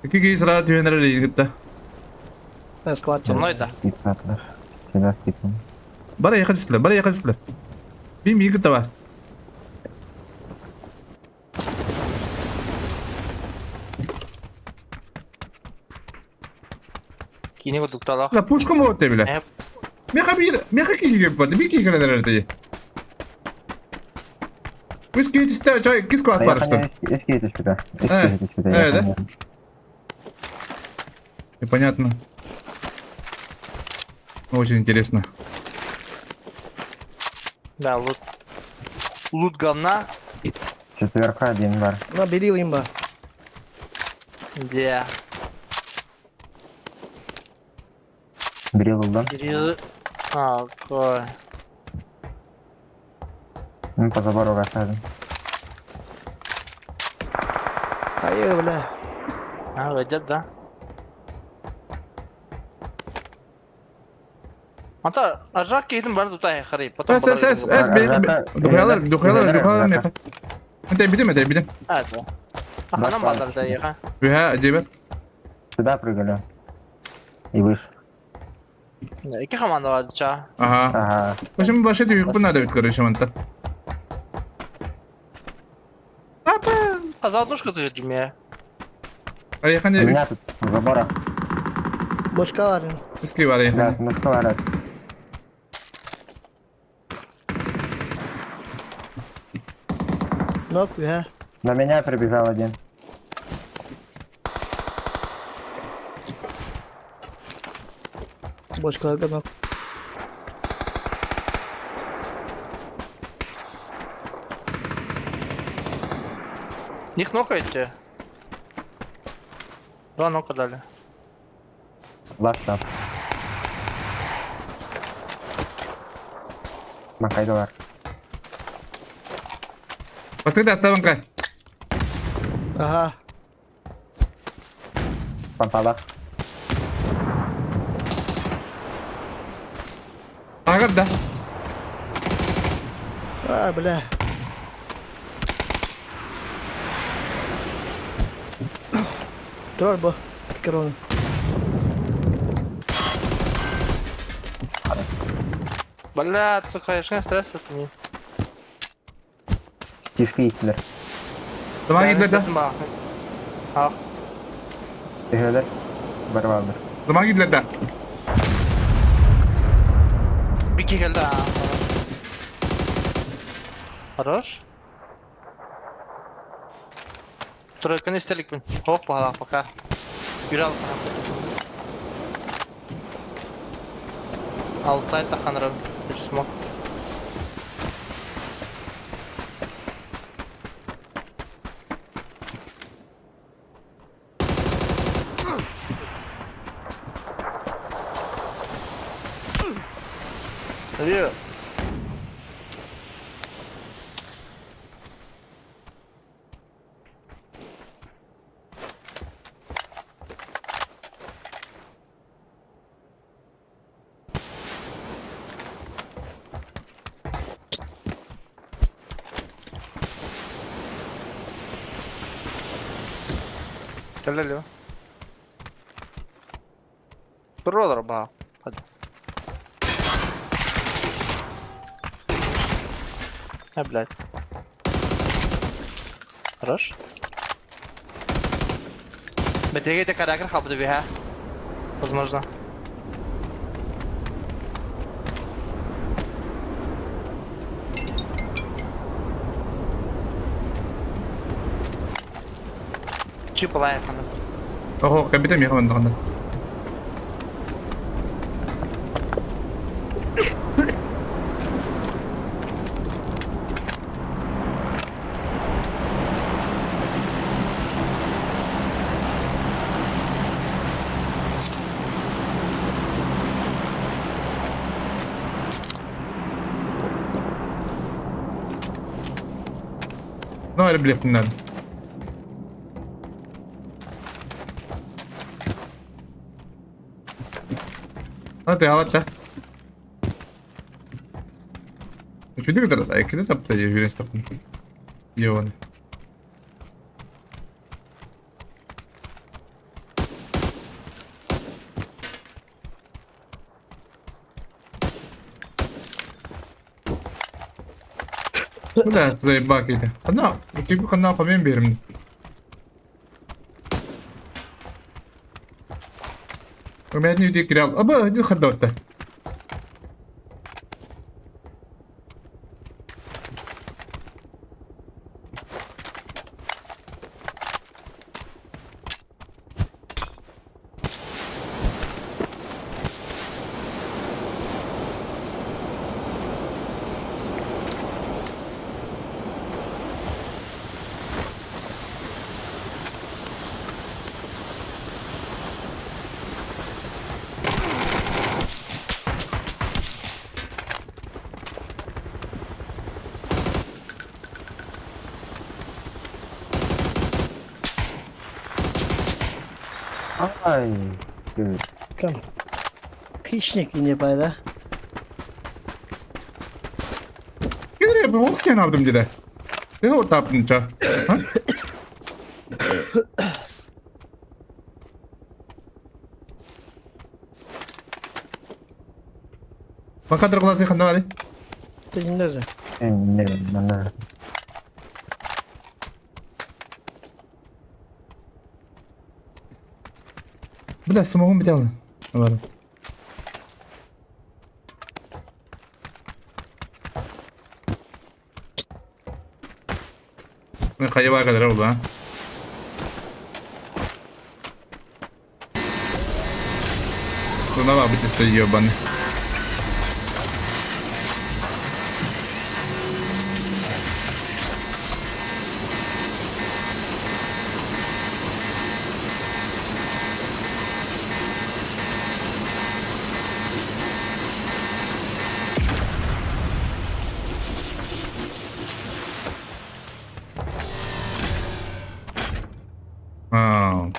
Ики киһи сразу түһэн эрэр кытта. Сквад. Со да. Всегда скипнул. Бара якын түстүлэр, бара якын түстүлэр. Бим миигин кытта бар. Кини курдукталах. La пушка могут бile. Меха бир, меха киһиге барды, бир киһи кэлэн эрэр дии. Үс киһи түстэ, чай, кис сквад бар что. Эски түспүтэ. Э, Эски түспүтэ. э, да? Непонятно. Очень интересно. Да, лут. Лут говна. Четверка один бар. На, бери имба. Где? Бери лулдан. Бери. А, кой. Ну, по забору рассадим. Ай, бля. А, войдет, да? Ата, ажак кейдим бар тутай харый. Потом Эс, эс, эс, эс, духалар, духалар, духалар меха. انت بدي متى بدي. Это. Аханам бадар да еха. Бها جيبر. Сюда прыгали. И выше. Ики команда бар ча. Ага. Ага. Почему вообще ты их надо ведь, короче, вон-то. Папа! А за однушку ты жме. А я У меня тут у забора. Бочка бар. Иски бар Да, я на сковороде. Нок, ha. На меня прибежал один. Бочкаларга нок. Них нокаете? Два нока дали. Ласта. Макайдолар. Посмотри, оставим край. Ага. Помпалах. Бырагар да. А, бля. Турар бу. Корона. Бля, сука, конечно, стресс это не. Стишки иттилэр. Тамаҕа киирдилэр да? Ах. Төһөлөр? Бар бааллар. Тамаҕа киирдилэр да? Бики келді. Хорош. Тройканы истеликпин. Хоп, пока, пока. Юрал Аутсайд таханрым. Bir смок. Ne Кэллэ Лева. Туролар баа. А, блядь. Хорош. Бэтигэ каракер хабды биһа. Возможно. Чип лайф Оһо, кэбитэ миэхэ манна Ну, эрэ билиэхпин наада. Аты, Үчүгэй кытары эккини тапта дии үөрэн таптым. Йоон. Бля, заебак это. Одна, типа хана помем берем. Ребят, не удикрял. Аба, иди ходор-то. Ай, ты. Кем? Хищник не пайда. Кире, бу ох алдым диде. Ты вот таптын ча. Макадыр глазы ханнали. Ты не даже. Не, не, Бля, самогон битялы. Ладно. Хайва kadar oldu ha. Buna bak bir ебаный.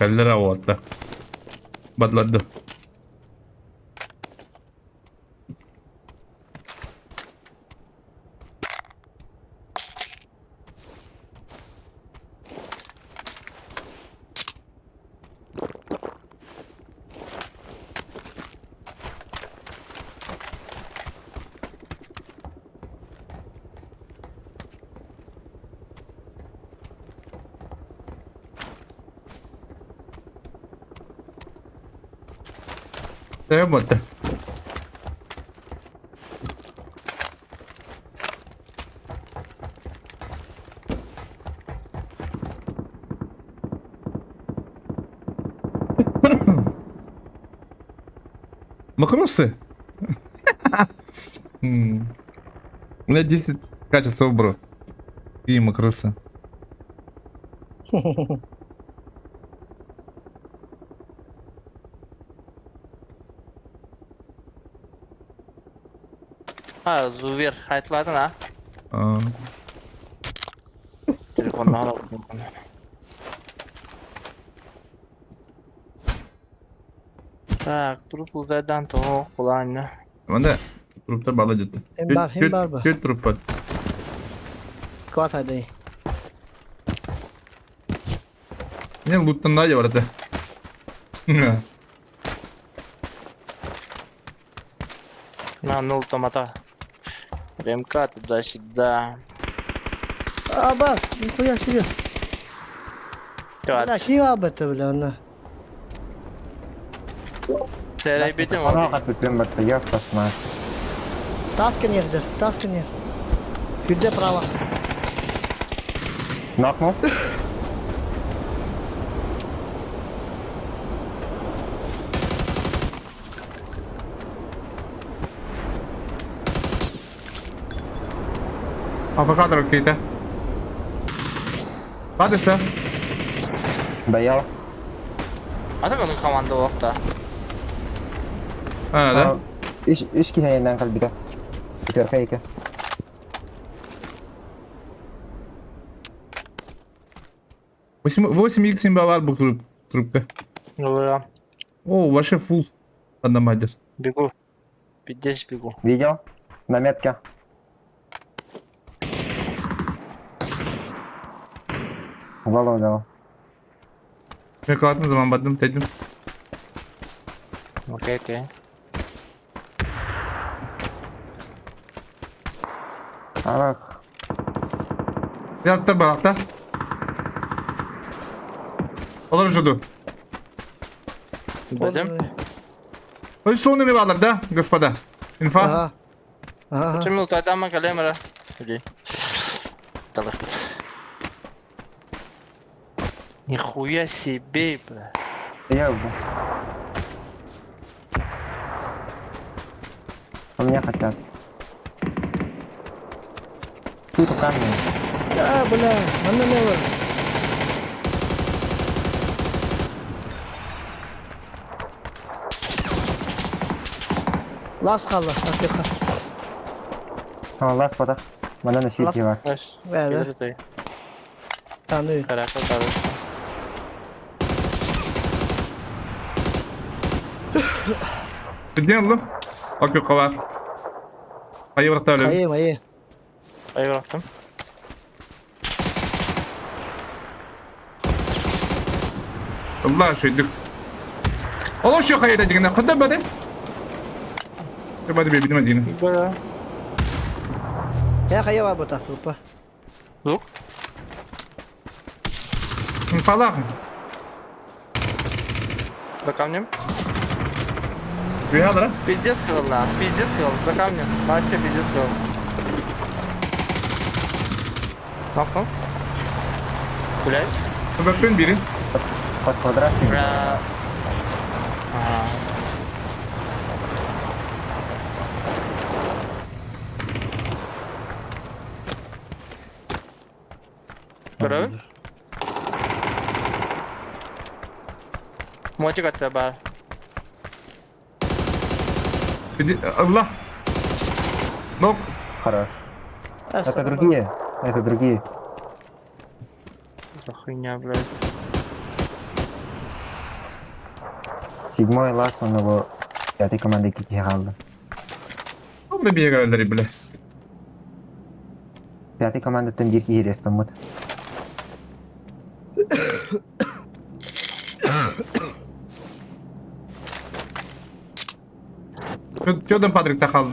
Кэллэр уотта. Батлады. Төһө буолта? Макросы? У меня 10 качеств бро. И макросы. Ha Zuvir haytladın ha. А. Telefonunu alalım. Так, труп uzaydan toho kulağına. Манда труптар бала жетти. Hem бар, hem бар ба. Төрт труп бар. Кват айдай. Мен луттан да бар это. На нул томата. РМК туда-сюда. А, бас, нихуя себе. Бля, Evet. ким абыты, бля, онна. Seyredebildim Ана onu. катып барта, я пасма. Таска нет, таска нет. Күрде право. Нокнул. Авокадо какие-то. Падайся. Доел. Atak onun komanda olarak da. А, да? Үш үш киһәйеннән калбита. Үтөркә ике. 8 8 х 7 бар бұл труп, трупка. Oluyor. О, вообще фул. Одномадер. Бегу. Пиздец бегу. Видел? На метке. В Голову дал. Мен қалатын заман бардым, дедім. Okey okey. Ах, Яттар балақта. Олар жуду. Dedim. Ой, соны балар, да, господа? Инфа? Ага. Ага. Şimdi uzaydan mı kalem ara? Hadi. Tamam. Нихуя себе, бля. я убил. У меня хотят. Тут камни. А, бля, манна не бар. Лас қалды, ақиқа. А, лас потах. Мана на свете бар. Знаешь, Да, да. ты. Тану. Каракол, короче. Піднял, Окей, қала. Айы бірақта өлем. Айы, айы. Ayı bıraktım. Allah şöydük. Allah şu kayıda dигенә. Кында бады? Бады бибидем дигенә. Бля. Я қая бар бұта, трупа. Лук. Палах. За камнем. Бихадра. Пиздец сказал, на. Пиздец сказал. За камнем. Вообще пиздец сказал. Нокнул. Блять. Бөппен бири. Под квадратик. Бля. Ага. Көрөбүн? Мотик атта бар. Allah. Нок. Хорош. Это другие. Это другие. За хуйня, блядь. Седьмой лас, он его пятой команды кики қалды. Добре бегали, бля. Пятой команда там бир киһи рестаммыт. Чөдөн Патрик тахал.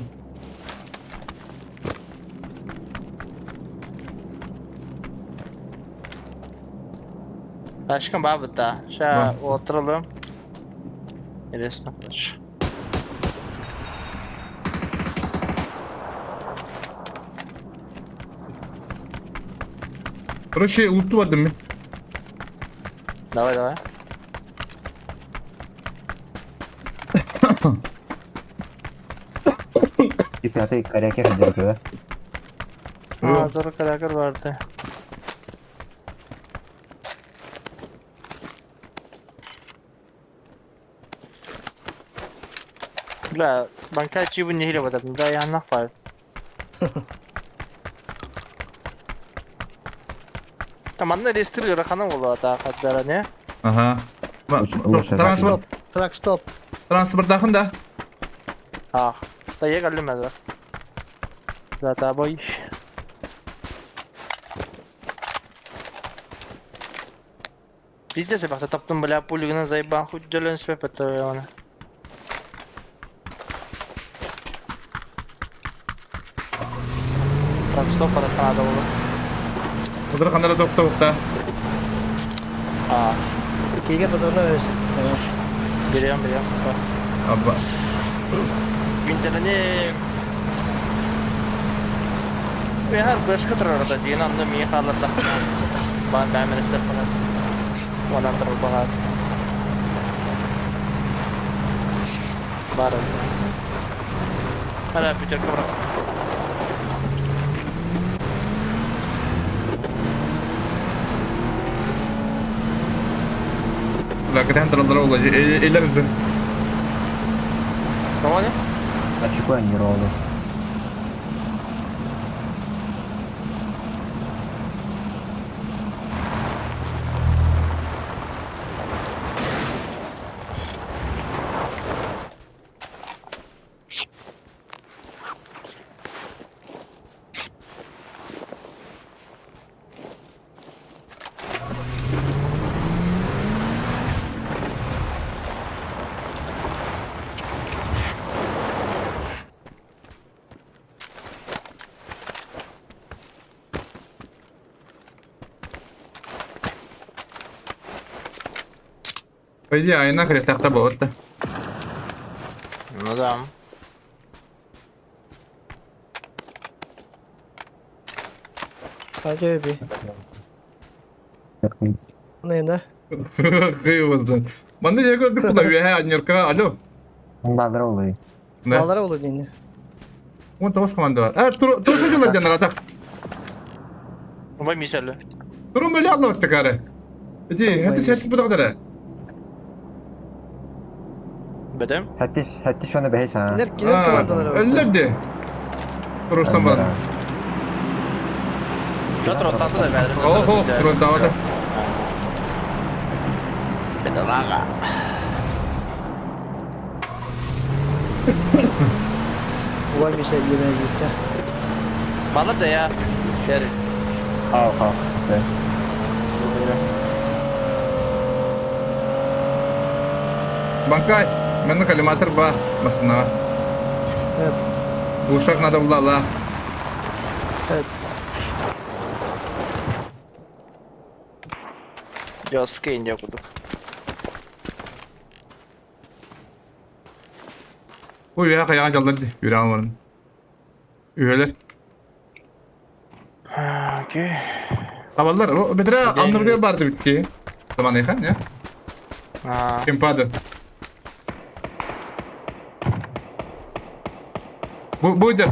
Aşkım abi da. Şa oturalım. Neresi короче. Короче, лутту бардым мин. Давай, давай. Пятый корякер дерге. А, doğru karakter vardı. Бля, банка чибы не хиле вот да я нахуй. Там манна рестр рахана була та хаддара не? Ага. Лучше Транспорт, Стоп, трак, стоп. транспорттахын да. Ах, та я галлюмеда. Да та бой. Пиздец, я таптым, бля, пулю заебал, хоть делен себе это она. Так, стоп, это надо было. Удара ханара токтоукта. А, Киге патронна бересин. берем, берем. Абба. Интернет. Вehar başka tarafta değil, anlam iyi halatla. Ben ben minister falan. Ona taraf bahar. Бар. Hala Peter Kobra. Бля, кэтэн таралдара буолла. Эллэр үрдүн. Tamam ne? Очко не роллы. По идее, айна крехтахта болот да. Ну да. Hadi bir. Ne ne? Кыйыбызды. Манна я көрдүк була үөһэ аннерка. Алло. Балдыр олы. Да. Балlara oldu dinle. Он тоғыз команда бар. А, турса жылы жанар атақ. Vay misal. Турун бөле алла баттык ары. Эти, хәтис хәтис бұдақ дара. Bedem. Хәттиш, хәттиш оны бәйс а. Kiler kiler komandaları var. Өллерді. Турурсан бар. Петр оттанды да бәрі. Охо, турун тавата. Бедолага. Vay misal yemeğe gitti. Bana da ya. Şeri. Ау, ау. Банкай, менің коллиматор ба, масына. Evet. Ушак надо булала. Evet. Жёсткий инде кудук. Ой, я каяған жалдарды. Жүре алмадым. Үйелер. Окей. Табалар, бетре андыргы барды битки. Заман ехан, я? А, Кемпады. Бу буйдер.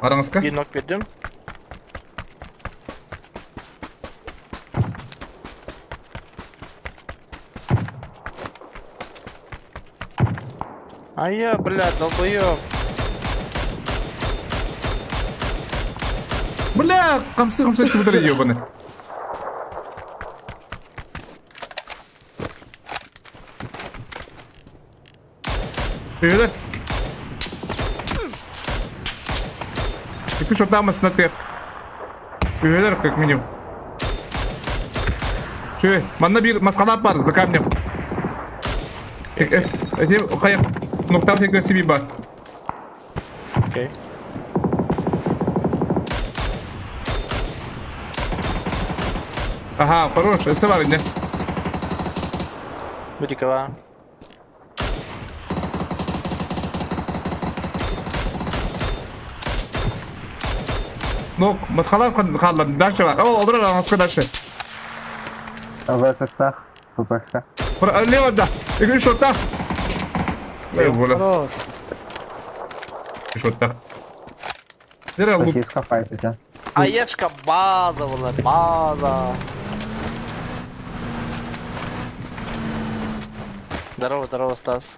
Араңызка? bir nok бердим. А я, блядь, долбоёб. Бля, камсы камсы этти ебаный. Привет. Екі шортамыз на тер. Үйелер как минимум. Чү, манна бир масқалап бар за камнем. Эти хайыр ноктар тегер себе бар. Окей. Ага, хорош, это бар инде. Будикова. Нок, масхалаан хааллар. Дальше бар. О, олорор аҥаска дальше. ВСС-тах, ППХ. Лево да. Игры шоттах. Эй, воля. Хорош. Шоттах. Зря лук. Сосиска файтите. Аешка база была, база. Здорово, здорово, Стас.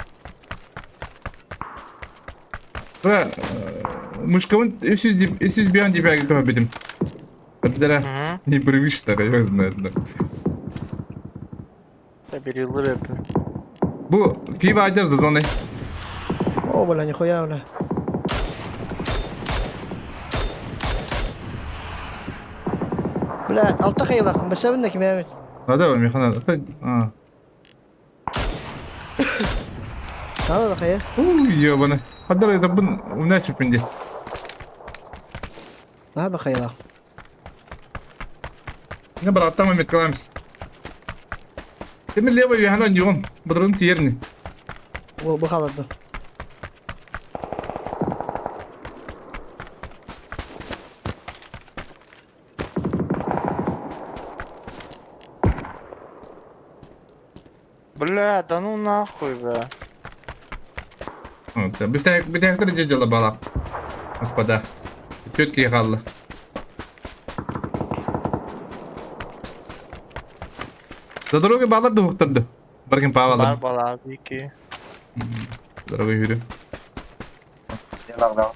Бра, мышкабын 300 бьян деп әгіп бедім. Біддәрә, не привычно, я знаю. Бери лып. Бу пиво одежда зоны. О, бля, нихуя, бля. Блядь, алта хайылах, бесәбин ким әмит. Надо, механа. А. Надо да хайы. Уй, ебаны. Хаддар это бун унасип минде. Надо хайылах. Не брат, там мы меткаламс. Ты мне левый вехана не он. Бадрун тиерни. Бу бу халады. Бля, да ну нахуй, бля. Вот, битәхтер дела бала. Господа. Тетки ехала. За дорогой балар да ухтырды. Баргин Бар павалар. бала, вики. Дорогой юрю. Делал,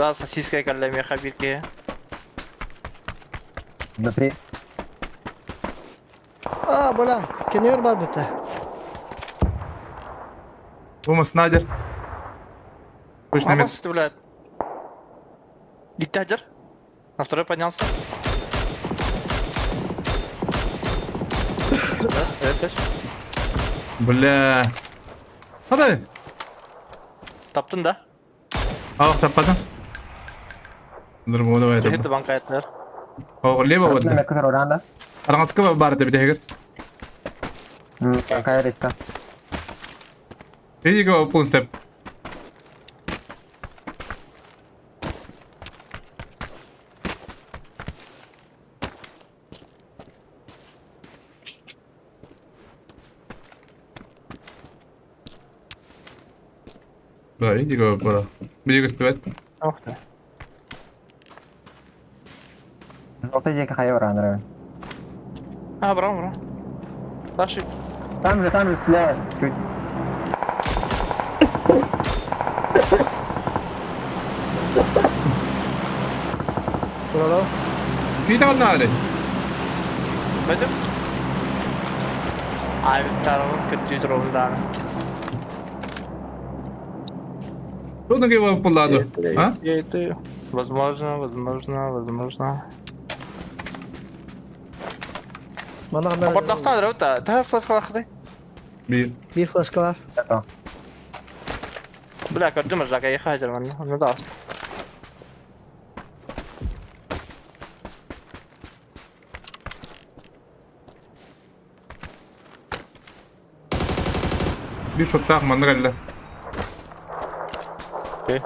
Да, сосиска калля меха бирке. Внутри. А, бля, кенер бар бите. Бума снайдер. Точно мет. Амос, блядь. Гитадер. На второй поднялся. Да, да, Бля. Hadi. Таптың да? Ал таппадым. Dur давай Жігітті банка айттылар. О, лево вот. Метка который Араңызка бар деп битәгер. Какая реста? Иди го степ. Да, иди го пора. Биги успевать. Ох ты. Желтый дикий хайора, нравится. А, браво, браво. Дальше. Там же слева. Чуть. Бро. Пита надо. Пойдем? Ай, второго көтү ровно. Что на его пуладу? А? Возможно, возможно, возможно. Мана Бардактан раута. Да, флешка лахды. Бир. Bir флешка бар. Это. Бля, көрдүм жака ехать мен. Ну да. Бир шоттах манна Окей.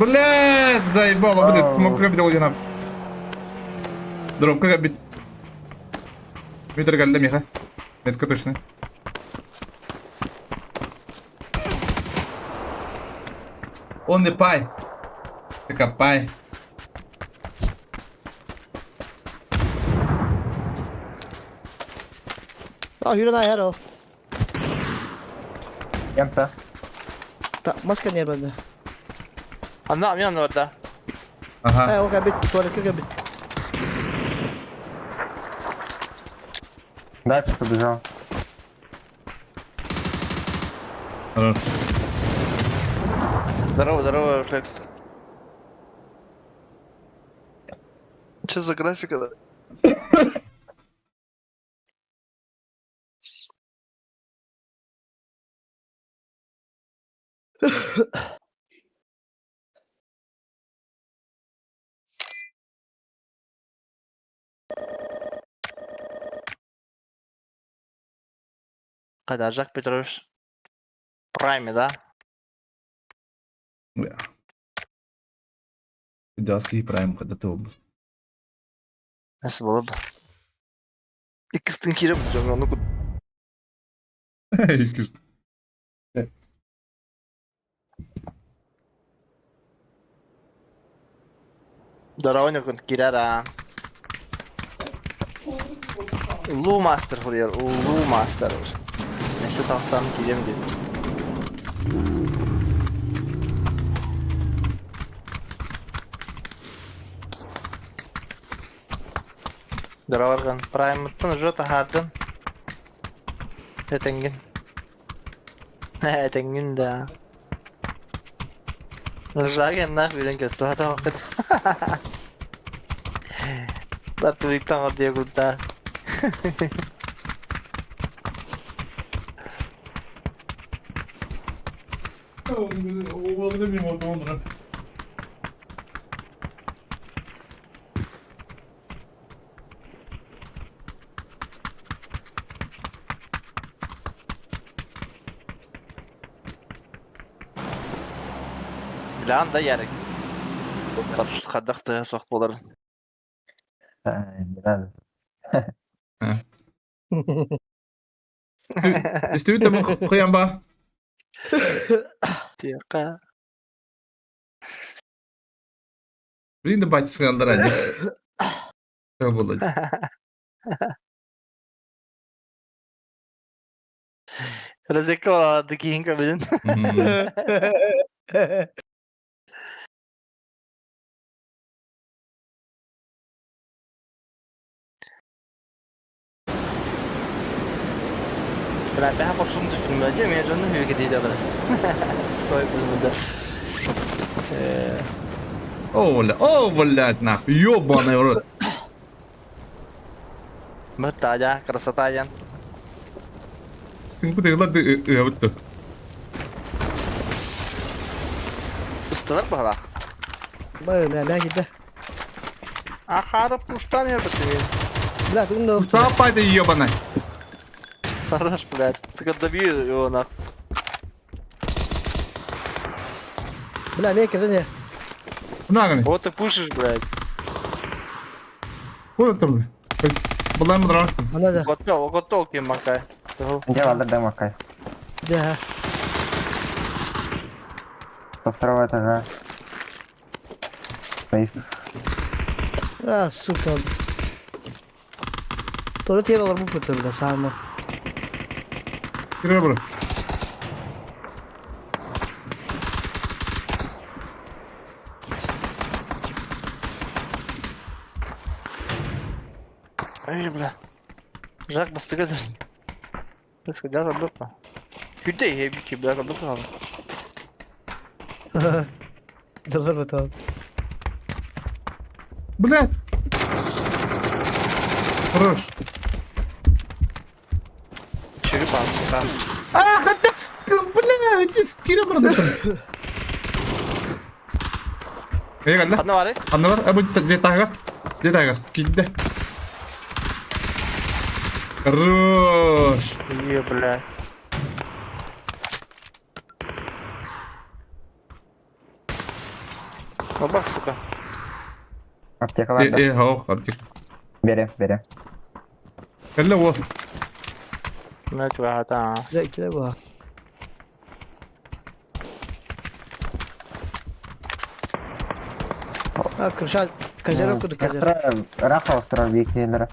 Блядь, заебало, блядь, смог как бит один Дроп как бит. Метр галля меха. Метка точно. Он не пай. Така пай. А, yürü lan yer ol. Кем-то. Та, маска не бende. Анда, мен орда. Ага. Э, ол бит, туалетке бит. Дальше побежал. Хорош. Здорово, здорово, Флекс. Че за графика, да? Когда Жак Петрович Прайме, да? Даски прайм когда ты был. Nasıl было бы? Иккистин киирэн дьоҥҥо ону Дорооньокун киирэр аа. Улуу маастар суруйар, улуу маастар. Өссө таҕыстаҕына киириэм диэбит. Дороорган, праймыттан уже таһаардым. Этэҥҥин. Этэҥҥин да. Ржагеннаах билэн көстө сатаабаккыт. Тартыбыттан ордуйа курдаа. Билэҕин да Ярик? Хайдах тыаһа суох буоларын. Не надо. Истибит да куйан ба? Тиэхэ. Блин да батюшка ради. Было. Розекка киһин көбүлүн. Бля, бэһэ хорсун түспүнмэдьи, эмиэ дьону үөкэтии дьалар. Сой бөлмөдө. О, бля, о, блядь, нахуй, ёбаный в рот. Мыттаадьа, красота диэн. Сыҥпыт ыла ыабыт Ыстылар баһала. Бай, мэ, мэ кидэ. А хара пуштан ербит. Бля, ты ну. Тапай ты ёбаный. Хорош, блядь. Только добью его нахуй. Бля, мэ кидэ. Наганы. Вот ты пушишь, блядь. Куда там, бля? Была мудрашка. Она да. Готов, готов ким макай. Где Валдер Макай? Да. Со второго этажа. Сейф. А, сука. Торо тиэр олорбут бутурда саама. Кире бро. Эй, бля. Жак бастыга Быс кыдьар ордук па. Күдэ иһэ бля ордук хаалла. Дылар бутуон. Блядь. Хорош. Чүгү баар. А, хотя, бля, эти скире бро. Эй, калла. Ханна баарый? Анна бар, бу дьэ таһыгар. Дьэ таһыгар. Киирдэ. Хорош. Е, бля. Оба, сука. Аптека Э, бар да? э, хоох, аптека. Бере, бере. Кэллэ уол. Мэ чугаһата. Дьэ, иккилэ буо. А, крыша, козерог куду козерог. Раха остров биектенлere.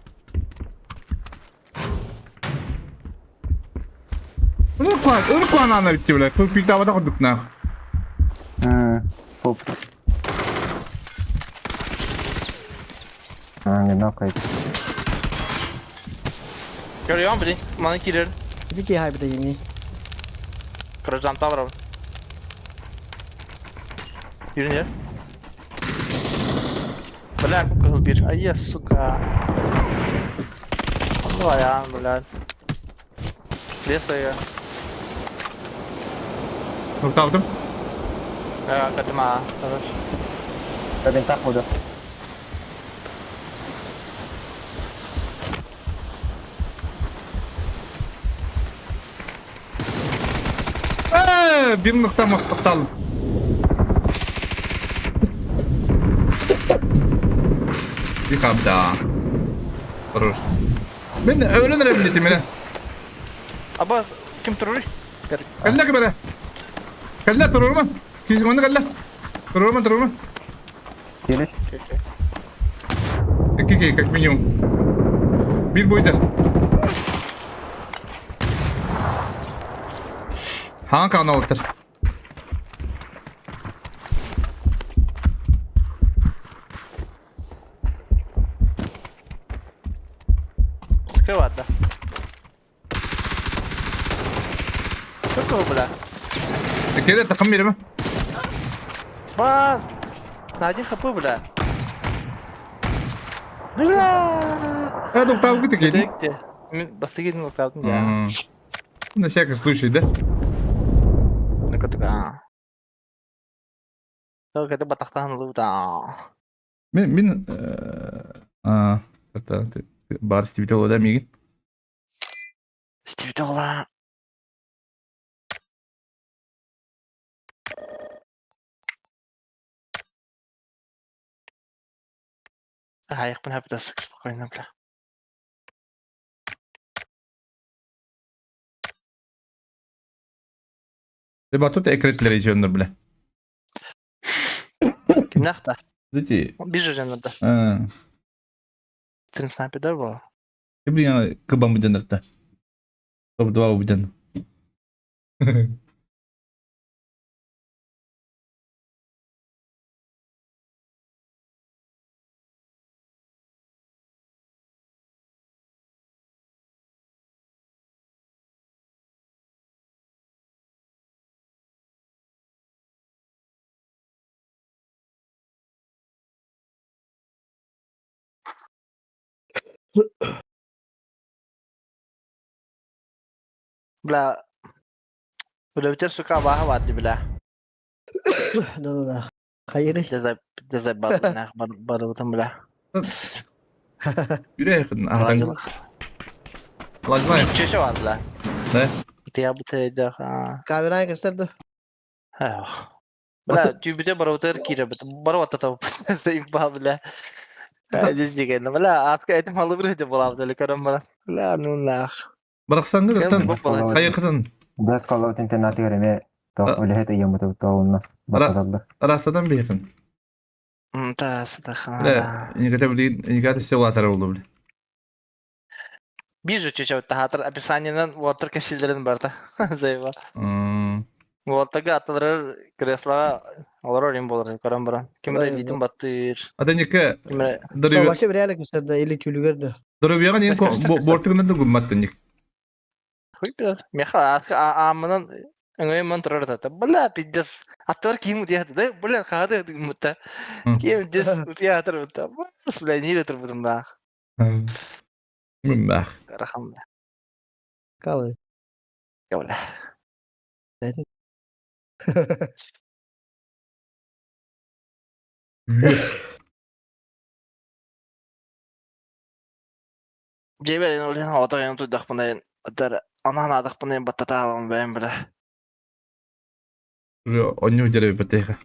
Ыркуан, ыркуан ана битти, бля. Күйдабата курдук нах. Фу. А, не нокает. Көрүөм билин. Маны киирэр. Ити киһи хайбыта еми. Кырдьан табарабын. Yürü Бля, кукол бир. Ай, сука. Ну, аян, бля. Лесо я. Тоқталдым. Катым аа, хорош. Винтах буду. Э, bir nokta тоқталдым. Дихабда. Хорош. Мен өлөн эрэ билетим эрэ. Абас, ким туруруй? Кэллэ ким эрэ. Кэллэ турурума. Киһи кэллэ. Турурума, турурума. Келиш. Икки как минимум. Биир буйдар. Хаан каналыттар. Скрывать, да. Какого, бля? Кэлэ такым биэримэ. Бас! На один хп, бля. Бля! Э, доктор, где Где? Бастыгин нокаутын, я. На всякий случай, да? Ну-ка, а. Так, это батахтан лута. Мин, мин, а, это, бар стивитола да, мигин? Стивитола. Аһайықпын хапытасык спокойно, бля. Ты батут экретлер иченнер, бля. Кимнахта? Дити. Бижу жанарда. Трим снайпер был. Ты, блин, кыбам буденерта. Топ-2 буден. Бля. Үлэбитер сука баха барды бля. Да-да-да. Хайыры. Дезай барды нах барыбытын бля. Үрэ ахтан. Лажлай. Чеше бар бля. Да? Тия бутэ да. Камера көстөрдө. Бля, түйбүтэ барыбытыр кире бит. Барыбатта тап. Сейм ба бля. Дез деген. Бля, атка этим алып бир деп болабы деле көрөм бара. Бля, ну нах. Барахсаңгы даттан. Хайыкытын. Бэс коллоут интернатыгар эмиэ тоох үлэһит ыйаммыт тоҕунна баттаталлар. Арасадан бихин. Та, садаха. Бля, никогда блин, никогда все латара болду, бля. Бижу чече тахатыр описаниенен уотыр кесилдерин барда. Зайва. Уоттага атылар креслога олар орин болор көрөм баран. Кимре литим баттыр. Ата нике Кимре Вообще в реале көстөрдө или түлүгөрдө. Дөрүбүяган ен бортугунан да гумматтын ник. Хуй бер. Меха атка амынан ыңгай турар да. Бля, пиздец. Аттар ким утияты да? Бля, хады мутта. Ким дес утиятыр мутта. Бас, бля, не тур бутум ба. Мыммах. Рахам. Калы. Бля. Жеберин олен отогон туйдахпын Дар анан адахпын баттата бэм бля. Онню жереби баттеха.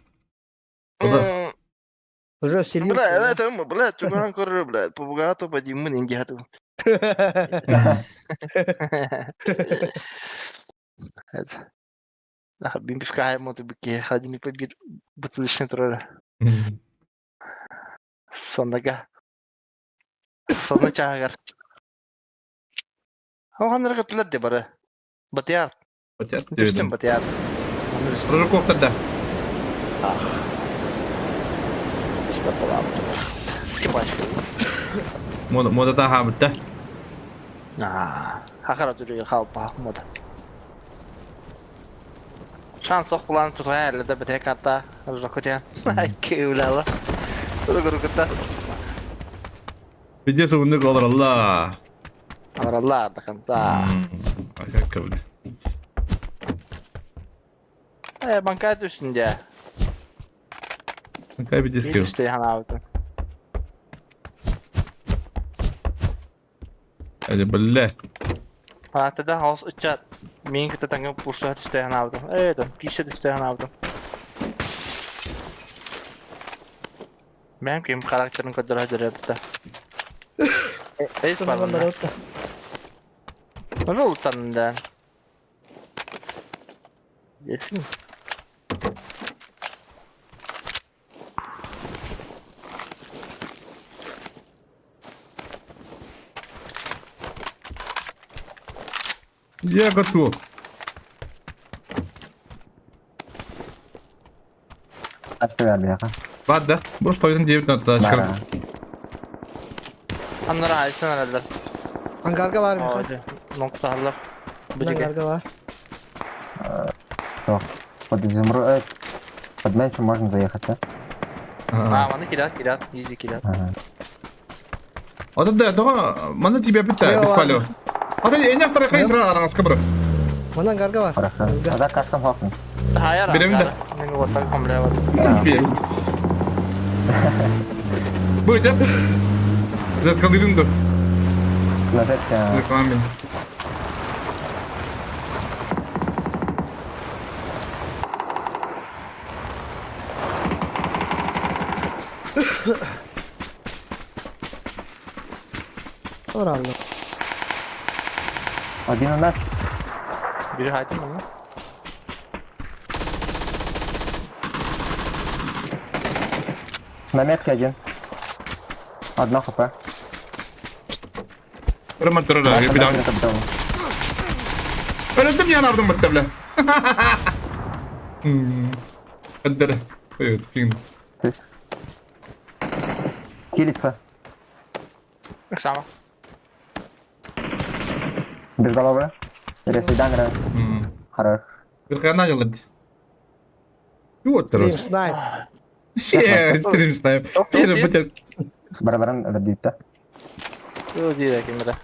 Уже вселился. Бля, это бля, туган көрөр, бля, побогато подимын ингиату. Это. Бим пивка моту бики, хадини побир бутылочный турар. Соннага. Сонна чаагар. Оғанырға түлер де бары. Батияр. Батияр. Түштім Батияр. Прожуков да. Ах. Спа балам. Кипачка. Мода мода та хабытта. Аа. Хахара түрүгөр халып баах мода. Шанс ох булан тутуя әлі да бите карта. Рокотян. Кеулала. Рокотя. Видео сундук олар Алла. Алар да. Как бля. Э, банкай түстүн дии. Какая Биир бедескил. түстэ ханаабытым. Али, бля. Ханаатыда хаос ыччат миин кытта таҥҥа пуштаһа түстэ ханаабытым. Э, да, киисэ түстэ ханаабытым. Бэйэм ким характерын көрдөрө дөрөбүтэ. Эйс Сонун барбанна. барыта. Жолуттан да. Десин. Я готов. Ачка бияха. Ладно, бу что 9 надо Бара. Аннара айсан аралар. Ангарга бар миэхэ. Оди. Нокталар. Билиге. Ангарга бар. Что? Под изумру... Под меньше можно заехать, да? А, маны килят, килят, изи килят. Ага. Вот это да, маны тебя питаю, без палева. А ты не старый сразу араҥаска бро. Манан ангарга бар. Хорошо. Ангарга. Тогда каском хопнем. Хайар. Берем да. Мен вот так комбля вот. Будет, да? Заткалырым да. Нажать... Рекламе. Оралла. Один у нас. Biri haydi mı? На метке один. Одно хп. Роман Турара, Наша бля. машина под домом. Өлөдүм я нардым бітті, бля. Қаддары. Ой, фигн. Хилится. Сама. Без головы. Или свидание. Хорош. Бір делать. Вот Стрим раз. снайп. Ще, стрим снайп. Первый бутер. Барабаран өлөрдүйттэ. Yo değil kimde.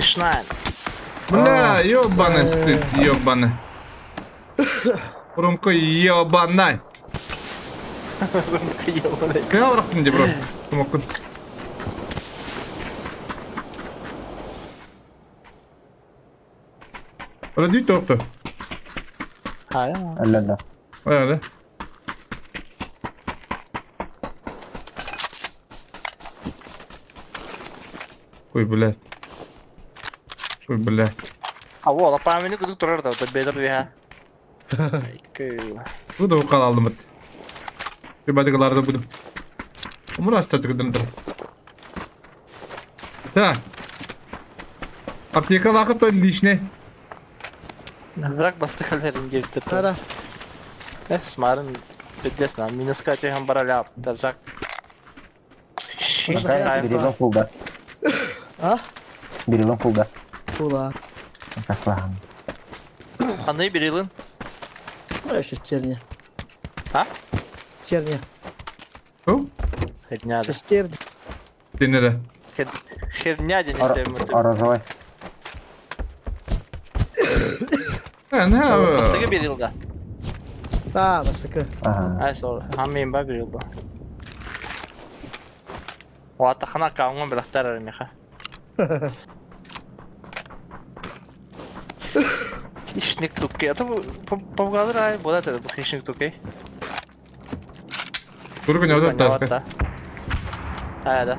Шнайн. Бля, ёбаный стыд, ёбаный. Ромко ёбаный. Кая барақтың де, бро? Тумаккун. Өлөдүй тоқты. Hayır. Өлөрдө. Ой, Ой, блядь. Ой, блядь. А вот, памяни кудук турар да, бедер биха. Bu da bu aldım bit. Bir бадыгаларды буду. Умур астаты кыдырдыр. Так. Аптека лақыт лишне. Bırak bastı kalerin girdi. Ара. Es marın bedesna minus kaçı hem bara lap tarjak. Берилон фулга. А? Берилон фулга. Кула. Каслахан. Анны берилин. Шестерня. А? Шестерня. О? Херня. Шестерня. Денере. Херня ден истемим. Орожой. Не. Бастыгы берилда. А, бастыкы. Ага. Ай сол. Хаммин ба берилда. Уатахана кауңун билахтар армиха. Хищник тукей. А то помгадыр ай бода это хищник тукей. Тургу не одат таска. А, да.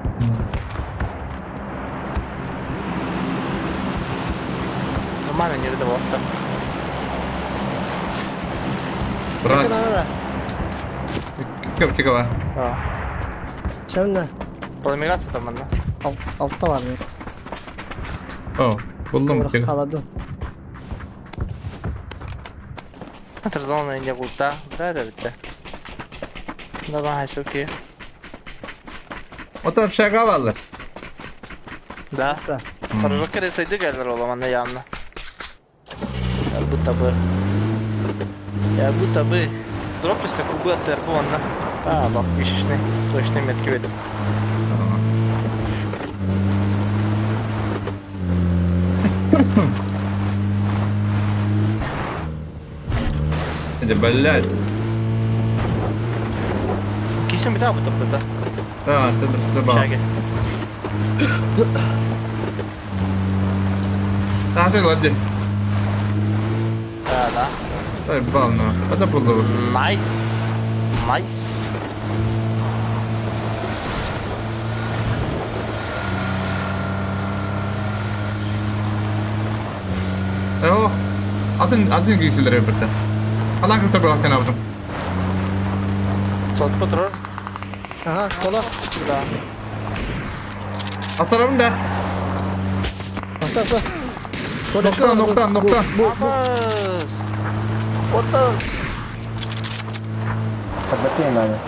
Нормально не видно вот. Раз. Кеп тигала. А. Шамна. Пламегация там она. Алта бар. О, булдум тига. Халадым. Это зона не гута. Да, да, да. Давай, окей. Ото общага валла. Да. Да. Порожок кересейdi gelir o zaman yanına. Bu tabi. Я будто бы дроп из такого терпона. А, лох, вишечный. Точно метки ведем. Дьэ, блядь. Кисем битаа бутап да. А, ты просто Шаги. Тахсы лади. Да, да. Дай бална. Это было. Nice. Nice. Оо, атын атын киселер эбитэ. Алан кытта бырахтан абытым. Сотко турар. Ага, школа. Да. Астарабын да. Аста, аста. Нокта, нокта, нокта. Абас. Вот Под бассейн надо.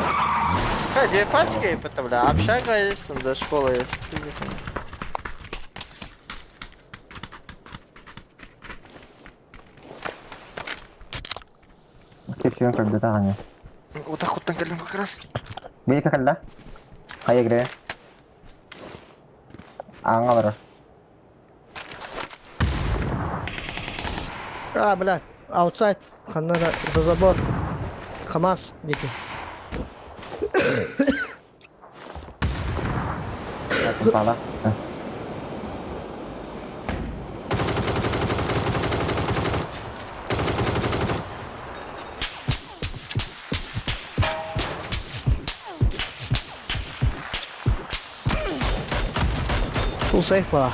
так. Две пачки, это, бля, общага есть, да, школа есть. Кепсион как где-то аны. Вот так вот там как раз. Били какалла? Хайа гре. Аңа бар. А, блядь, аутсайд. Ханна за забор. КамАЗ дикий. Пала. Full safe буолар.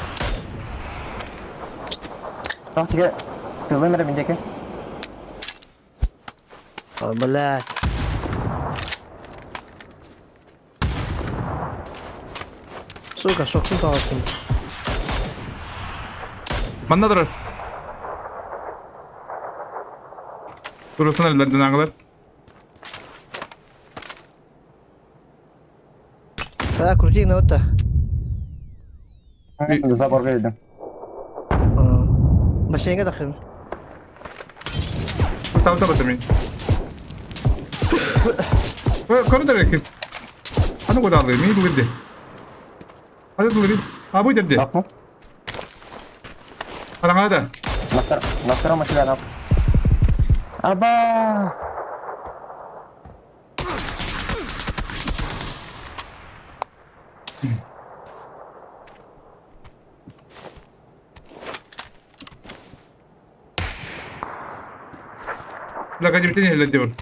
Тоқ тиге тылым мендеке. А, блядь. Сука, сохтун таҕыстым. Манна турар. Турусын эллэрден аңылар. Да, крути на это. Заборга едем. Бассейнге тахым. Там таба мин. Көрдөр кис. Аны кодалды, мин бүгүнде. Аны бүгүнде. А бу жерде. Бак му? Анаңа да. На, на втором этаже она. Аба! Бля, кадимтен эле деп.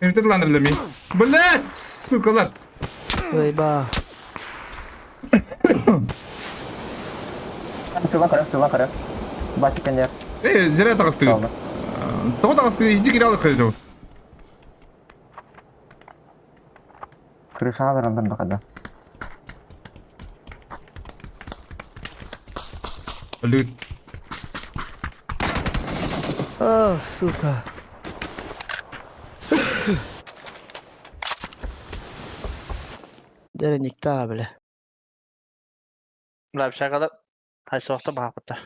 Кадимтен ланыр мин. Блядь, сукалар. Ой, ба. Сылан көрө, сылан көрө. Батикендер. Э, зря тагысты. Того тагысты, иди киралык кыйды. Крыша алырындан бакада. Лют. А, сука. Дерникта, бля. Бля, общагада. Хайсы вақта баапыта.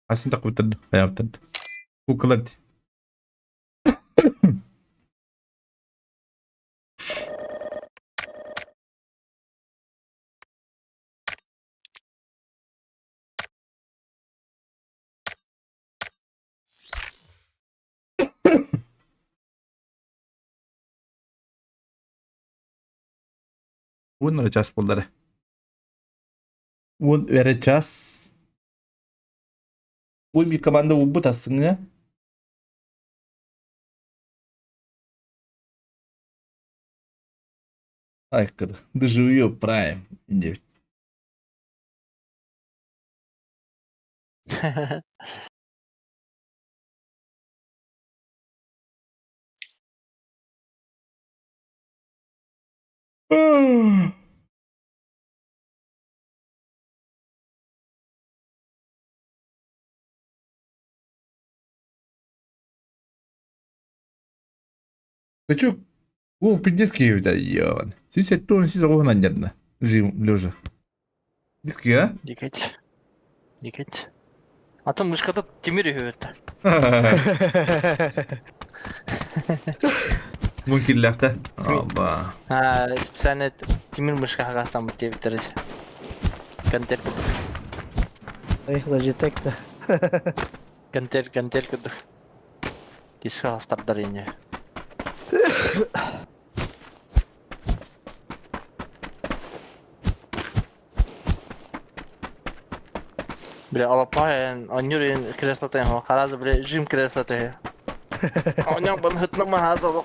Асын так бутырды, аяптырды. Кукалар. Уон эрэ час буоллара. Уон эрэ час. Уон bir команда булбут ассыңа. Айкыр. Дежавю Prime. 9. Хочу Гол пиздецкий у тебя, ебан. Сися тон, сися оғынан нердна. Жим, лежа. Диски, а? Дикать. Никит. Атын мышката тимир үһү это. Бу киллэхтэ. Оба. А, специально тимир мышка хагастаммыт диэбиттэр. Гантель курдук. Эй, Logitech да. Гантель, гантель курдук. Киска хастардар ини. Бля, алапай, онньуур креслота харазы, бля, жим креслота. Онньон бан хытнама хаза.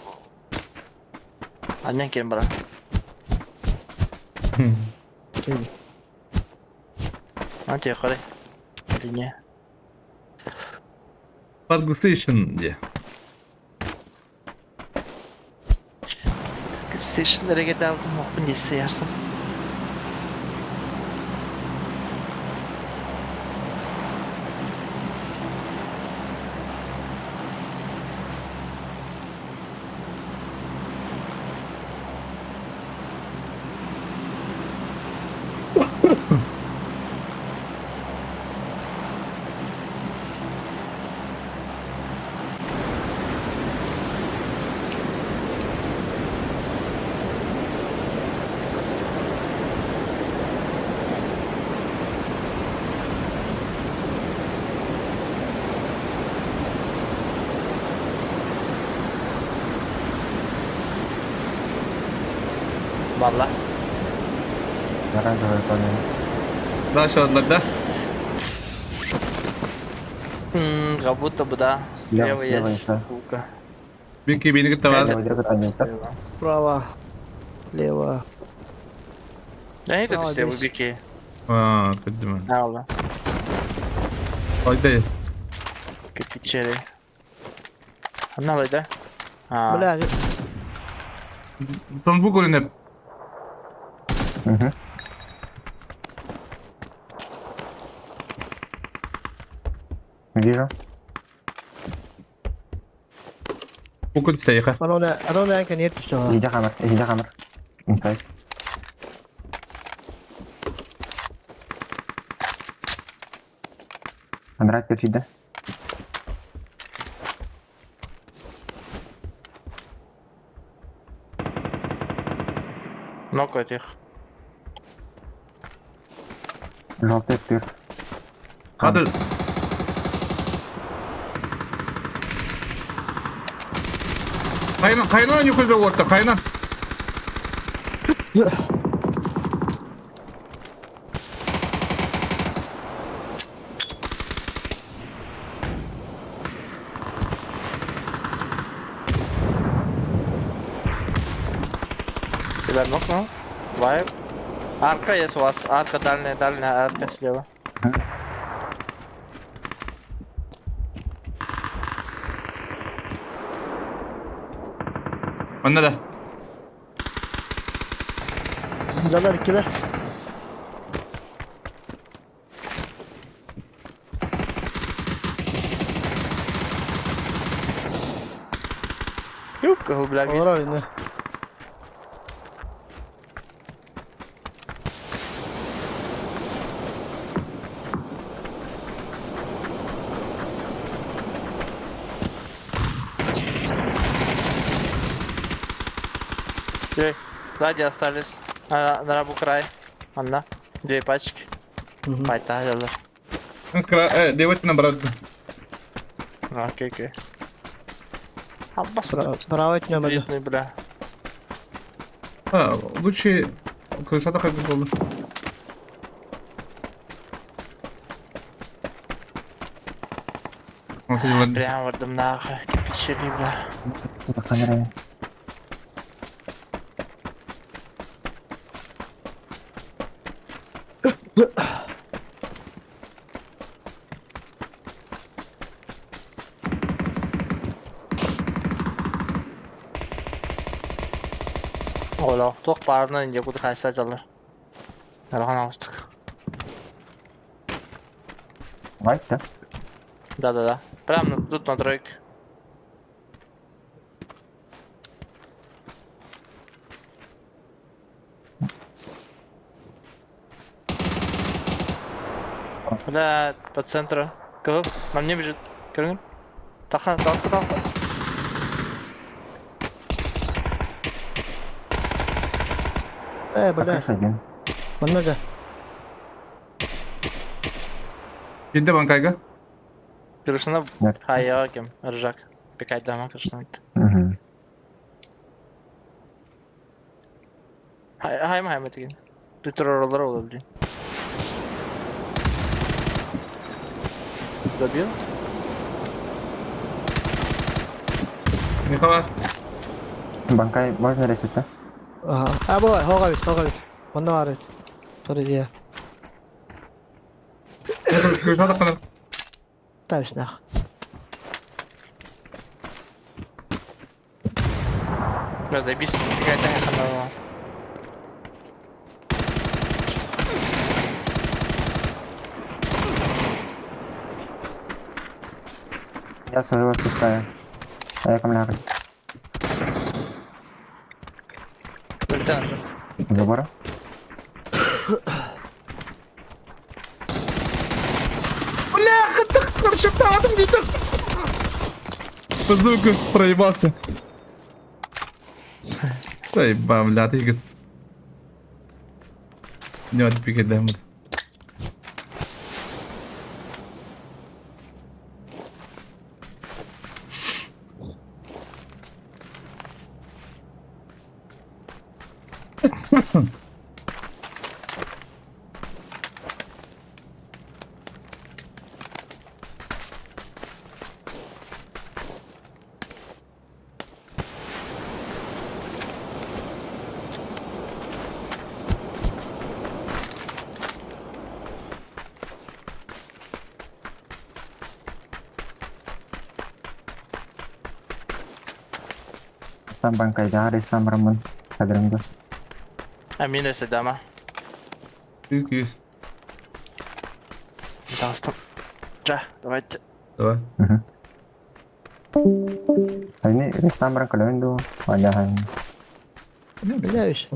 Аннан кем бара. Ante хорой. Или не? Park Station где? Station nereye geldim? Okun yese yersin. Valla. Оранжевая понял. Дальше одна, да? Как будто бы да. Слева Слева, слева есть еще. лука. Бинки бинки товар. Левый друг это не так. Слева. Право. Лево. Да нет, это А, слева здесь. бики. А, кадима. Алла. Ойдай. Кирпичери. Анна да? А, Бля, Сон буку не. Угу. Вижу. Буку тейха. Анона конечно, что. Иди хаммер, иди хаммер. Инсайд. Андрат перчить, да? Много этих. Желтый тыр. Hadi. Кайна, кайна не кульбе орта, кайна. Тебя нокнул. Вайп. Арка есть у вас. Арка дальняя, дальняя арка слева. Онна да. Жалар иккилер. Юбка, бля, Олар ойны. Эй, сзади остались. А, на рабу край. Анна. Две пачки. Пайта, взяла. Скра, девочка на брат. Окей, окей. Албас, Право өтнөм әлі. Видный, бля. А, лучше крышата как бы. Прям вот нахуй, кирпичи, бля. За камерой. Ола, туох баарынан инде куды хайса жалар. Архан алыстык. Вайт, да? Да-да-да. Прям тут на тройке. Бля, по центру. Кого? На мне бежит. Көрүҥ. Таха, таска, таска. Э, бля. Покажи один. Манна да. Киирдэ банкайга. Крышана Нет. хайа кем, ржак. Пикать дома крышана. Угу. Хай, хайма хайма деген. Түтөр оралар ола блин. Добил? Михаил. Банкай можно ресет, да? Ага. А, бу, хоға бит, хоға бит. Манна бар бит. Тұр идея. Крышада канал. Табиш нах. Бля, заебись, пикать дома хана. Я свою спускаю. А я камляр. Залетел. Забора? Бляха, так прошептал где-то. По звуку проебался. Заебал, бля, ты Не пикет дэмэр. Там банкай, да, рестам рамон. Кадрынга. Амин ресет дома. Кис. Таста. Жа, давайте. Давай. Угу. Ini рестам баран калэнду. Аляхан. Бля, иш.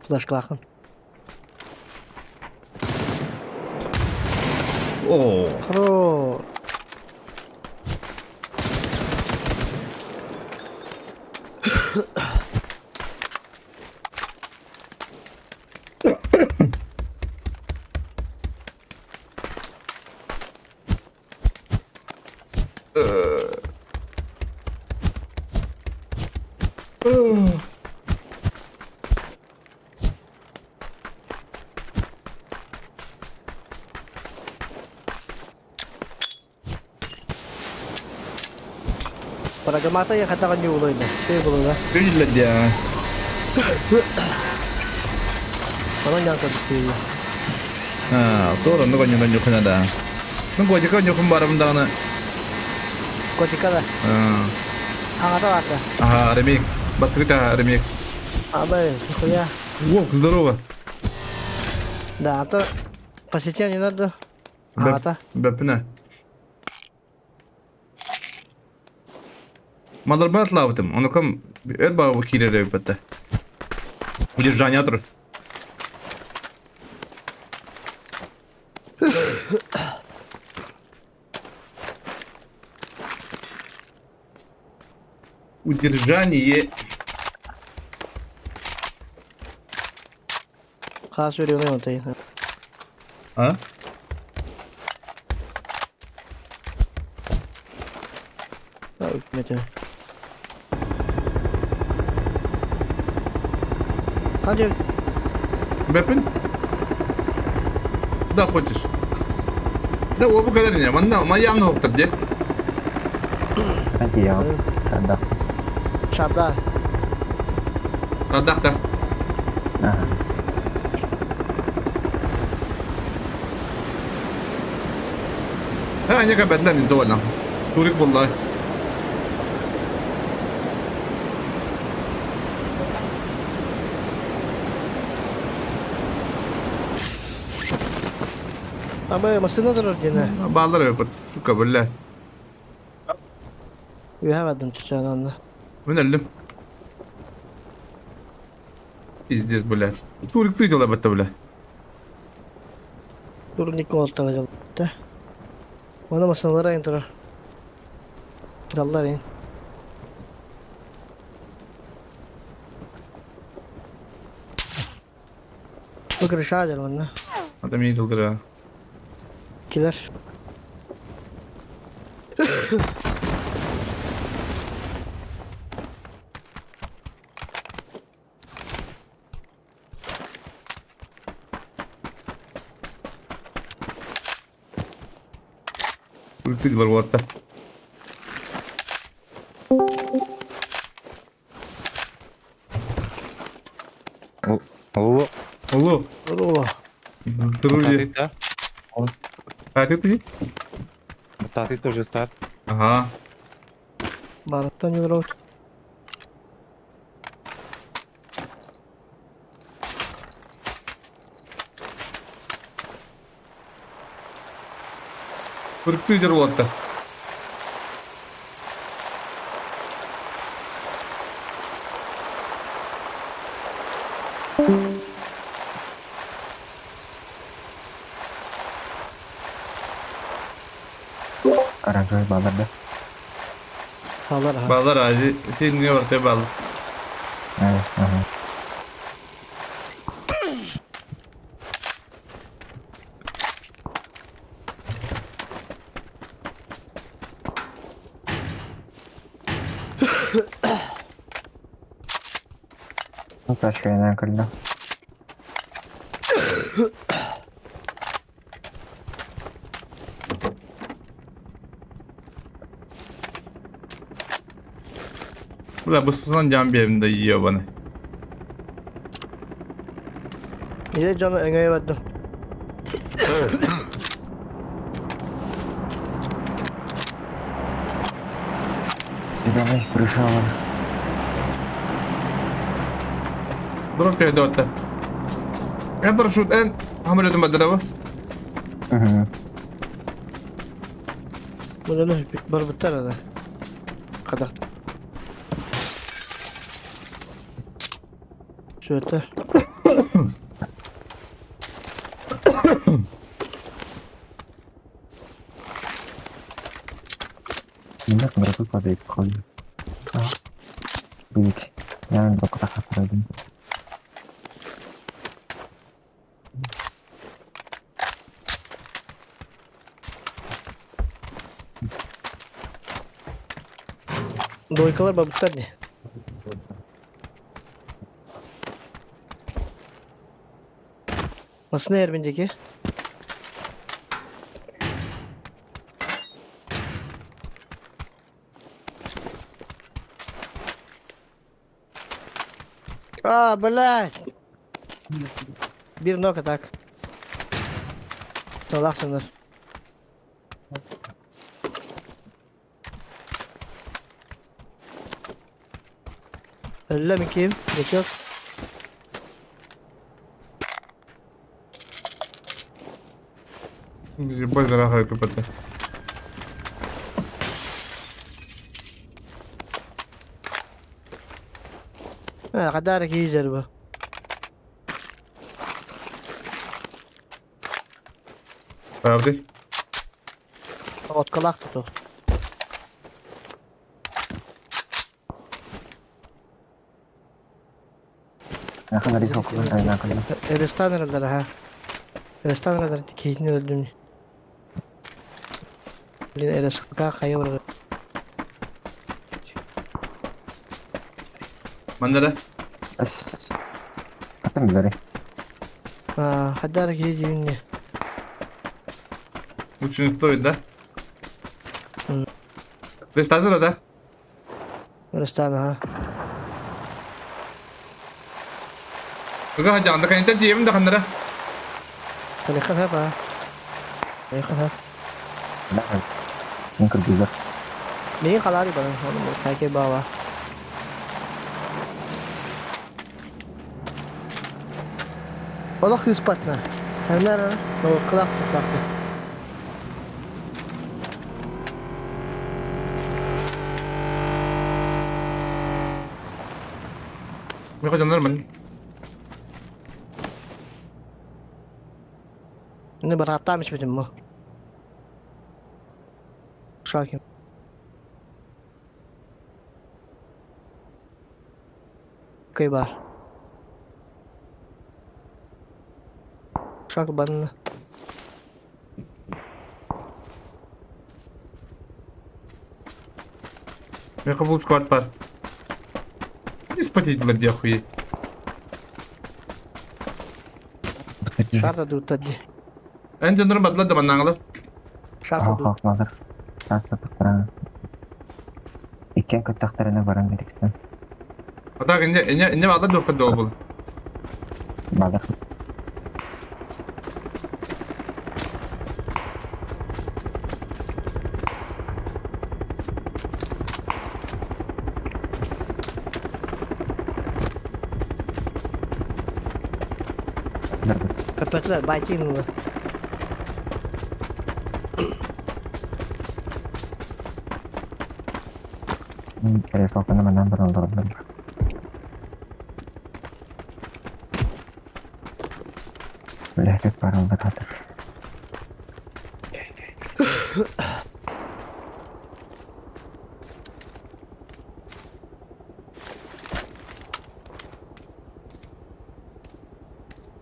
Флешкалахын. О, Хорош. Парагамата я хата не улойна. Ты было, да? видели для. Оно нянка быстрее. А, тоже, ну не нюхана, да. Ну годика нюхам барым дана. Котика да. А, Ага, да, да. Ага, ремейк. Бастрыта ремейк. А, бля, нихуя. Волк, здорово. Да, а то по сетям не надо. Ага, да. Бэпна. Маларбат лавтым. Онукам эрба кирere бетте. Удержание тур. Удержание. Хас верил он ты. А? Да, үкмете. Hadi Бэпин? Куда хочешь. Да уобу кэлэр ини. Манна майаамна хоптор дии. Мен тиийэҕин. Шардах. Шарда. Шардах да. Аха. Ha, не кабетler не довольна. Турик булла. Абы массыына турар диэн. Баалар эбит, сука, бля. Үөһэ бардым чычаан онно. Мин өллүм. Пиздец, блядь. Турик ты дела бетте, бля. Турник олтана дьалта. Оны массыыналар айан турар. Даллар ин. Бу крыша дьэр манна. Адам iyi дылдыр ha. Килер. Турик бар буолта. Алло. Алло. Алло. Друзі. Да? А ти тоді? Та ты тоже старт. Ага. Барыттан юрот. Турик ты буолта. Оранжевый баллар да? Баллар аха. Баллар ажы. Сен не бар бал. Ага. Ну, тачка я когда. Бля, быстысан жан беримде ебаный. Иле дьону өҥөйө бардым. Зеленый пришел. Дроп передавать-то. Эн парашют, эн самолетом бадырабы. Угу. Bunu барбыттар ана. Хадах. Сүөтэ. Минут дропы падает походу. Блять. Я только так отправлю. Двойкалар барбыттар дии. Массыына эрмин диэки. А, блядь! Биир ног так. Талахтанар. Өллө мин киим, лечок. Ебать, зараха КПТ. Хадара киһи дьарба. Правда? Откалаах туту. Яхан риск окулун Эрестан эрэллэр аха. Эрестан эрэллэр киһитин өлдүм. Блин, РСК хайа барар. Манна да? Атын билэри. Хадара киһи дьиҥне. Лучше не стоит, да? Рестартер, да? Рестан, ага. Ыга хадьаҕында кэнниттэн тиийэбин да ханнара. Кэлиэххэ сөп аа. Кэлиэххэ сөп. Мин кыргыздар. Миигин халаары баран, ону хайкай баала. Олох ыыспатна. Эрнэ-эрнэ, норуоккалаах туттаахпын. Миэхэ дьоннор мин. Ини бырааттаам испитим бу. Шакин. Кый баар. Шаг банна. Миэхэ бул склад бар. Не спотеть дии охуеть. Шарта дуутта дии. Эн дьоннорун бадлар да маннааҥылар. Шарта дуут. Хоохмалар. Саастапыттара. Иккиэн көттөхтөрүнэ баран эриксэн. А так инне инне инне баалар дуохтар дуо була. Баалар. Көппөтүлэр байтыын Креслоны манан баран олороллор. Үлэһит бараллар хатыр.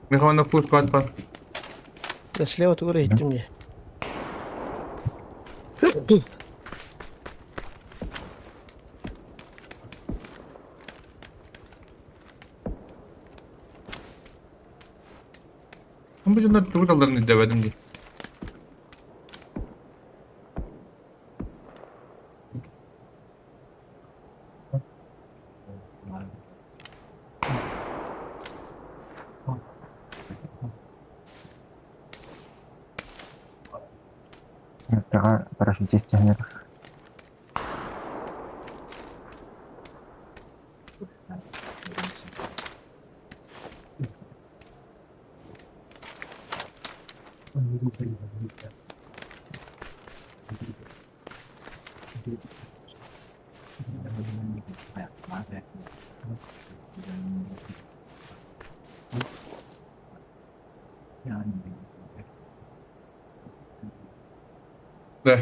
Михаил фул склад бар. Да слева тугура иһиттим дии. Бу дьоннор тугу далларын өйдөөбөтүм дии. Мертвеҕэ парашютист түһэн Да.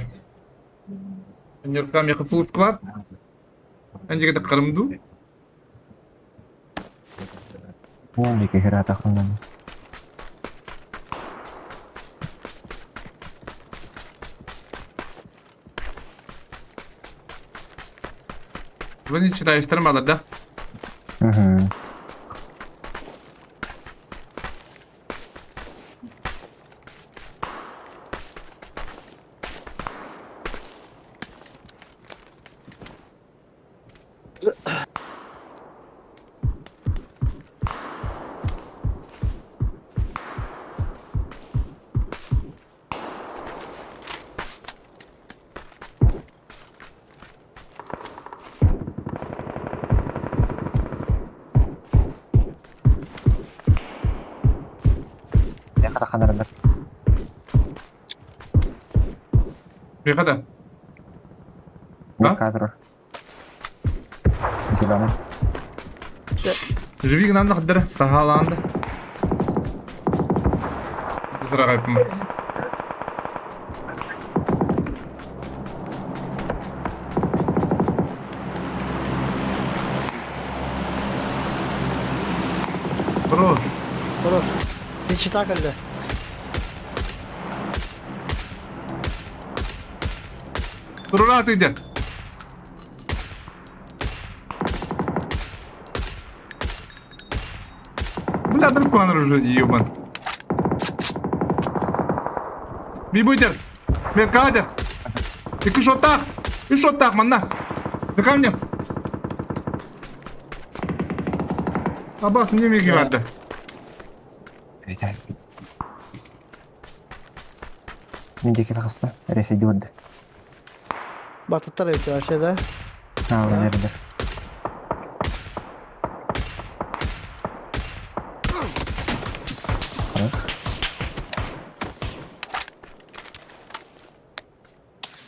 Ньуркам якутскла. Эн дьигэ дуу? Уум диэки ыраатаххына Вы не читаешь балар да? Угу. Хатаханардар. Михада. А? Кадр. Зеленый. Живи гынан хаддара сахалаанда. Сырагайпым. Бро, Бро. Мечта кэллэ. турура ты где? Бля, дракон уже, ебан. Бибуйтер. Мен Катя! Икки шоттаах! Үс шоттаах манна! За камнем! Абас, мне миги барда. Мин диэки таҕыста, эрэсэйди барда. Батыттар эбит вообще да. Аа, эрдэр.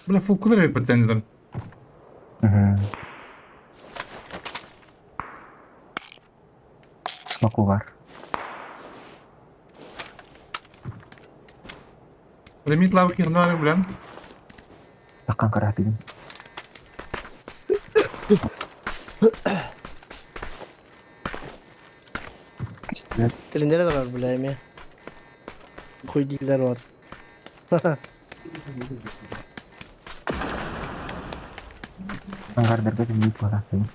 Бля, фу, куда я потянет? Смокугар. Лимит лавки хнары, бля. Таккан каратыгын. Тилиннere олорор бля эмиэ. Хуй дииллэр вот. Ангардарга тилбит буолаахтыгын.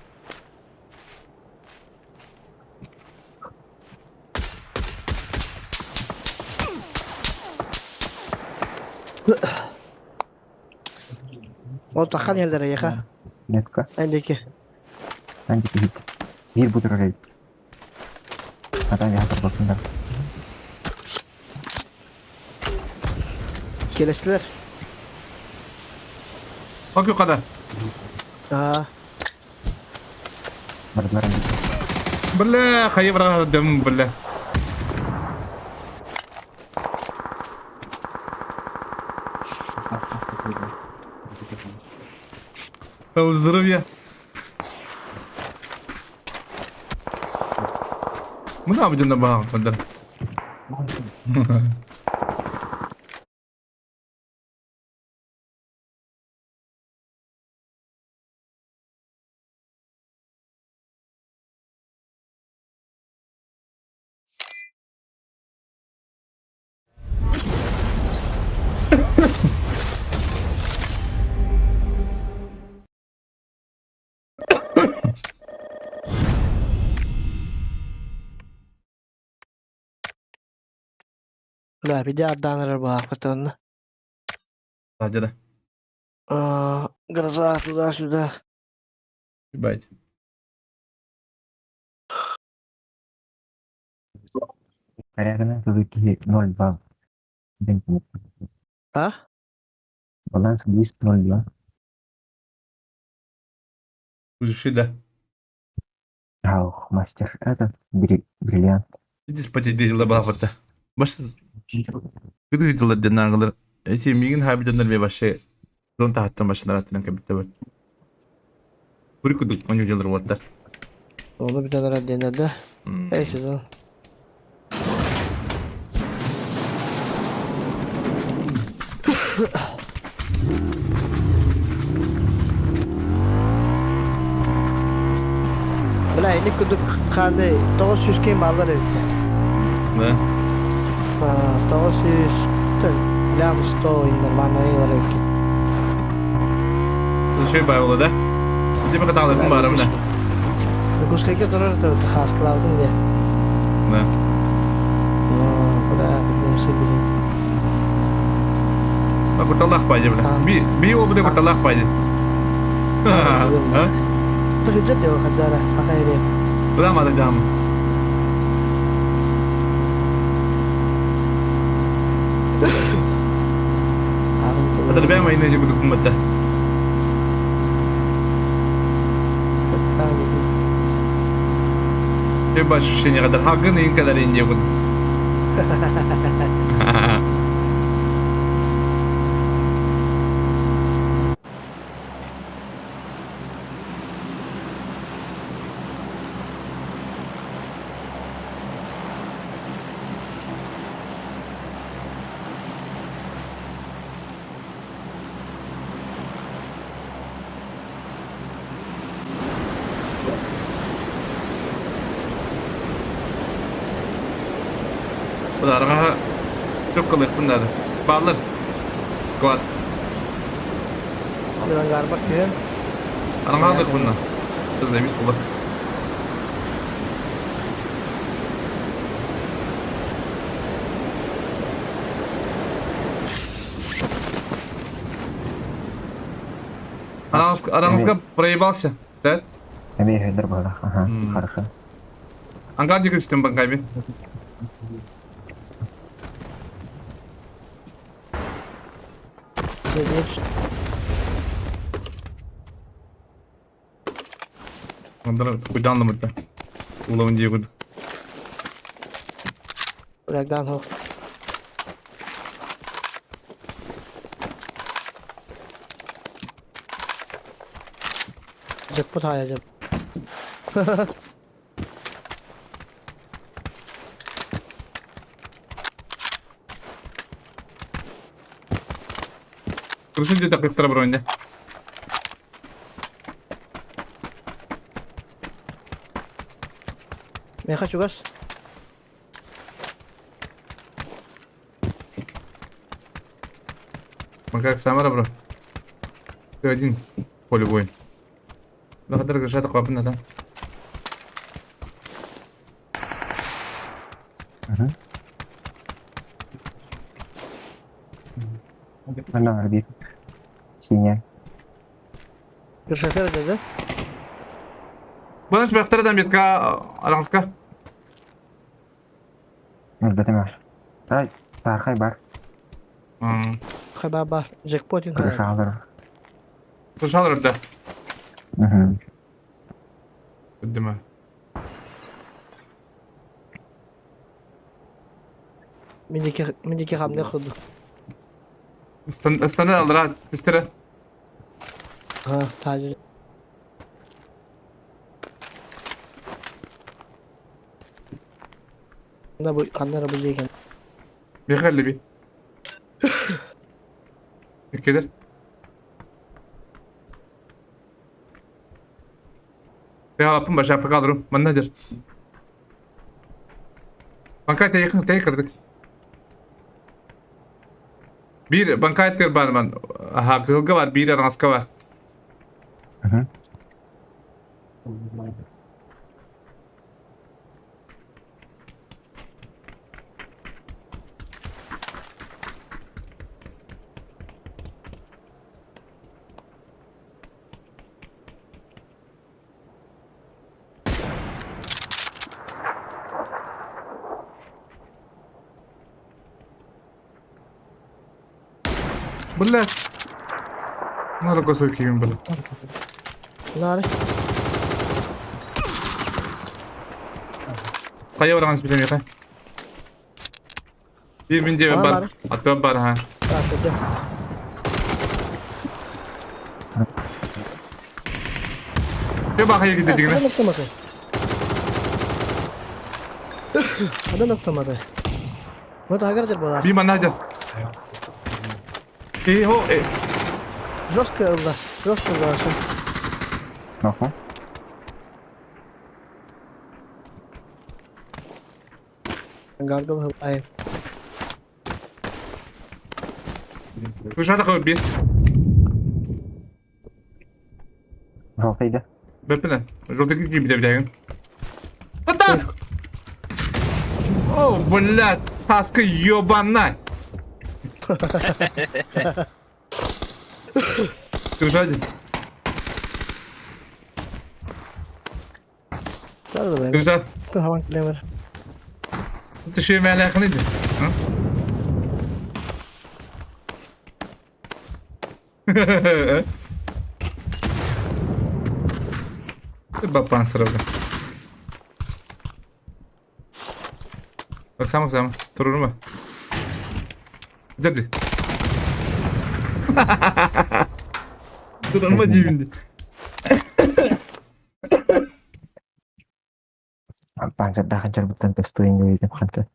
Ол таххан иһэллэр эйиэхэ. Метка. Эндики. Андики хит. Биир бу турар эбит. Хатан яха турбаппыннар. Келестилер. Bak yukarıda. Аа. Бардылар андики. Бля, хайы бырағадым, бля. Здоровья. Мына абден бағам, бадар. Бля, биде ардаан эрэр баахпыт онно. Да, Аа, гроза туда-сюда. Ебать. Порядок киһи 0,2. А? Баланс 2.02. Уши, да. Ах, мастер, это бриллиант. Иди спать, иди лабафата. Баш кыды ден Эти мигин хабиденнер бе башы. Дон тахаттан башынар аттынан кабитте бар. Кури кудук оню делер ватта. Оны бүтэн эрэр диэннэр да. Эй, сезон. Бля, ини кудук ханы 900 кем баллар эбит. Да. 900 лям 100 и нормально бар эбит. Шөй бай ола да. Иди пока талып барым да. Кускайга турар хас клаудын де. Да. Бля, билем сибили. Курталах пайды бля. Би би ол буде курталах пайды. А? Тыгыжа деп хадара, ахайре. Бля мада жам. Адар бә майны же кудук куматта. Шөй баш ощущение кадар хагын ин кадар инде буд. Бударга çok kılık bunlar. Bağlar. Squad. Garбак күн. Араңалык bunlar. Кыз эмес була. Араҥаска проебался. Да? Эмиэ иһэллэр быһалаах. Аха, хорошо. Ангар диэки түстүм банкайбын. Онтон куйдааннаммыта. Улабын дии курдук. Рагдан хох. Джекпот хайа жеп. Крыша где-то кыттара бронь. Меха чугас. Макак Самара, бро. Ты один поле бой. Бахадыр Гриша такой надо. Манна биир синяя. Гришатер dedi. Бұны бәқтәрден бетка араңызға. Өлбөтүм ар. Ай, саархай бар. Хай бар бар. Джекпотин хайа. Крышалар. Крышалар да. Мгм. Өддіме. Миндики хамне худу. Астана алдыра, тестері. Ha, tacir. Ханна бу ханна бу жеген. Бехәлі би. Келер. Аппын ба шапка калдырым. Манна дер. Банкайта якын тей кырдык. Бир банкайттер бар ман. Аха, кылга бар, бир араска бар. Блядь. Надо косой кием, блядь. Нары. Кая барган билем яка. Бир минде бар. Атып бар ха. Кө баха егит дигене. Адам октамады. Адам октамады. Вот агар жер була. Би манадер. Эй, хо, э. Жестко ылла. Жестко ылла. Ноху. Гаргал ай. Кышата кой би. Жолтайды. Беппине. Жолтайды ки биле билеген. Вот О, блядь, таска ёбана. Крышади. Крыша. Ты шею меня ляхныди? Ты бапан сразу. Сам сам. Турурма. Держи. Турурма деймін. Панцердахан жарбыттан көстуин диэбитим ханта.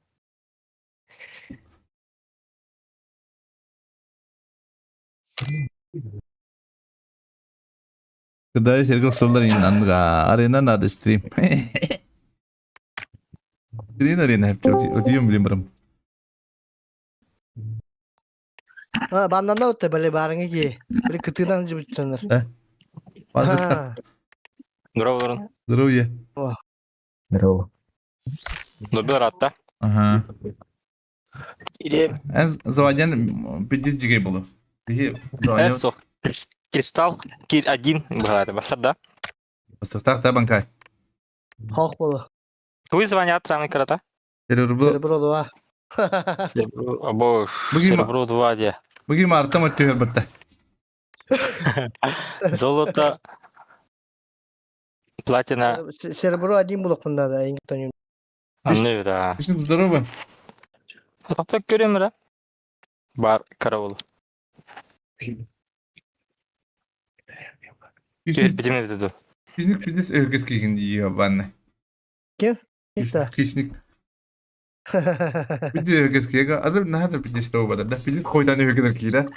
Кыдай сергел сылдар инанга арена надо стрим. Стрим арена отъем блин барам. А, баннанна отты били барыңы ки. Били кытыынан жибүттөнөр. Здорово, Здоровье. Здорово. Добил рад, да? Ага. Или Эн заводян 50 дигей было. Эрсох. Кристалл кир один быһаары басар да. Бастыктаах та банкай. Хох болу. Туй звонят самый кырата? Серебро. Серебро 2. Серебро, бо, серебро 2 де. Бүгін мартам өттүгөр бытта. Золото, платина. Серебро один булук мында да, ең тоню. Анны да. Хищник здорово. Тоқтап көрем да. Бар караул. Хищник Битеме битеду. Хищник пидес өгөс кийгин дии ванна. Ким? Кимта? Хищник. Биди өгөс кийга. Азыр нахата пидес того бада. Да пидес хойтан өгөдөр кийра.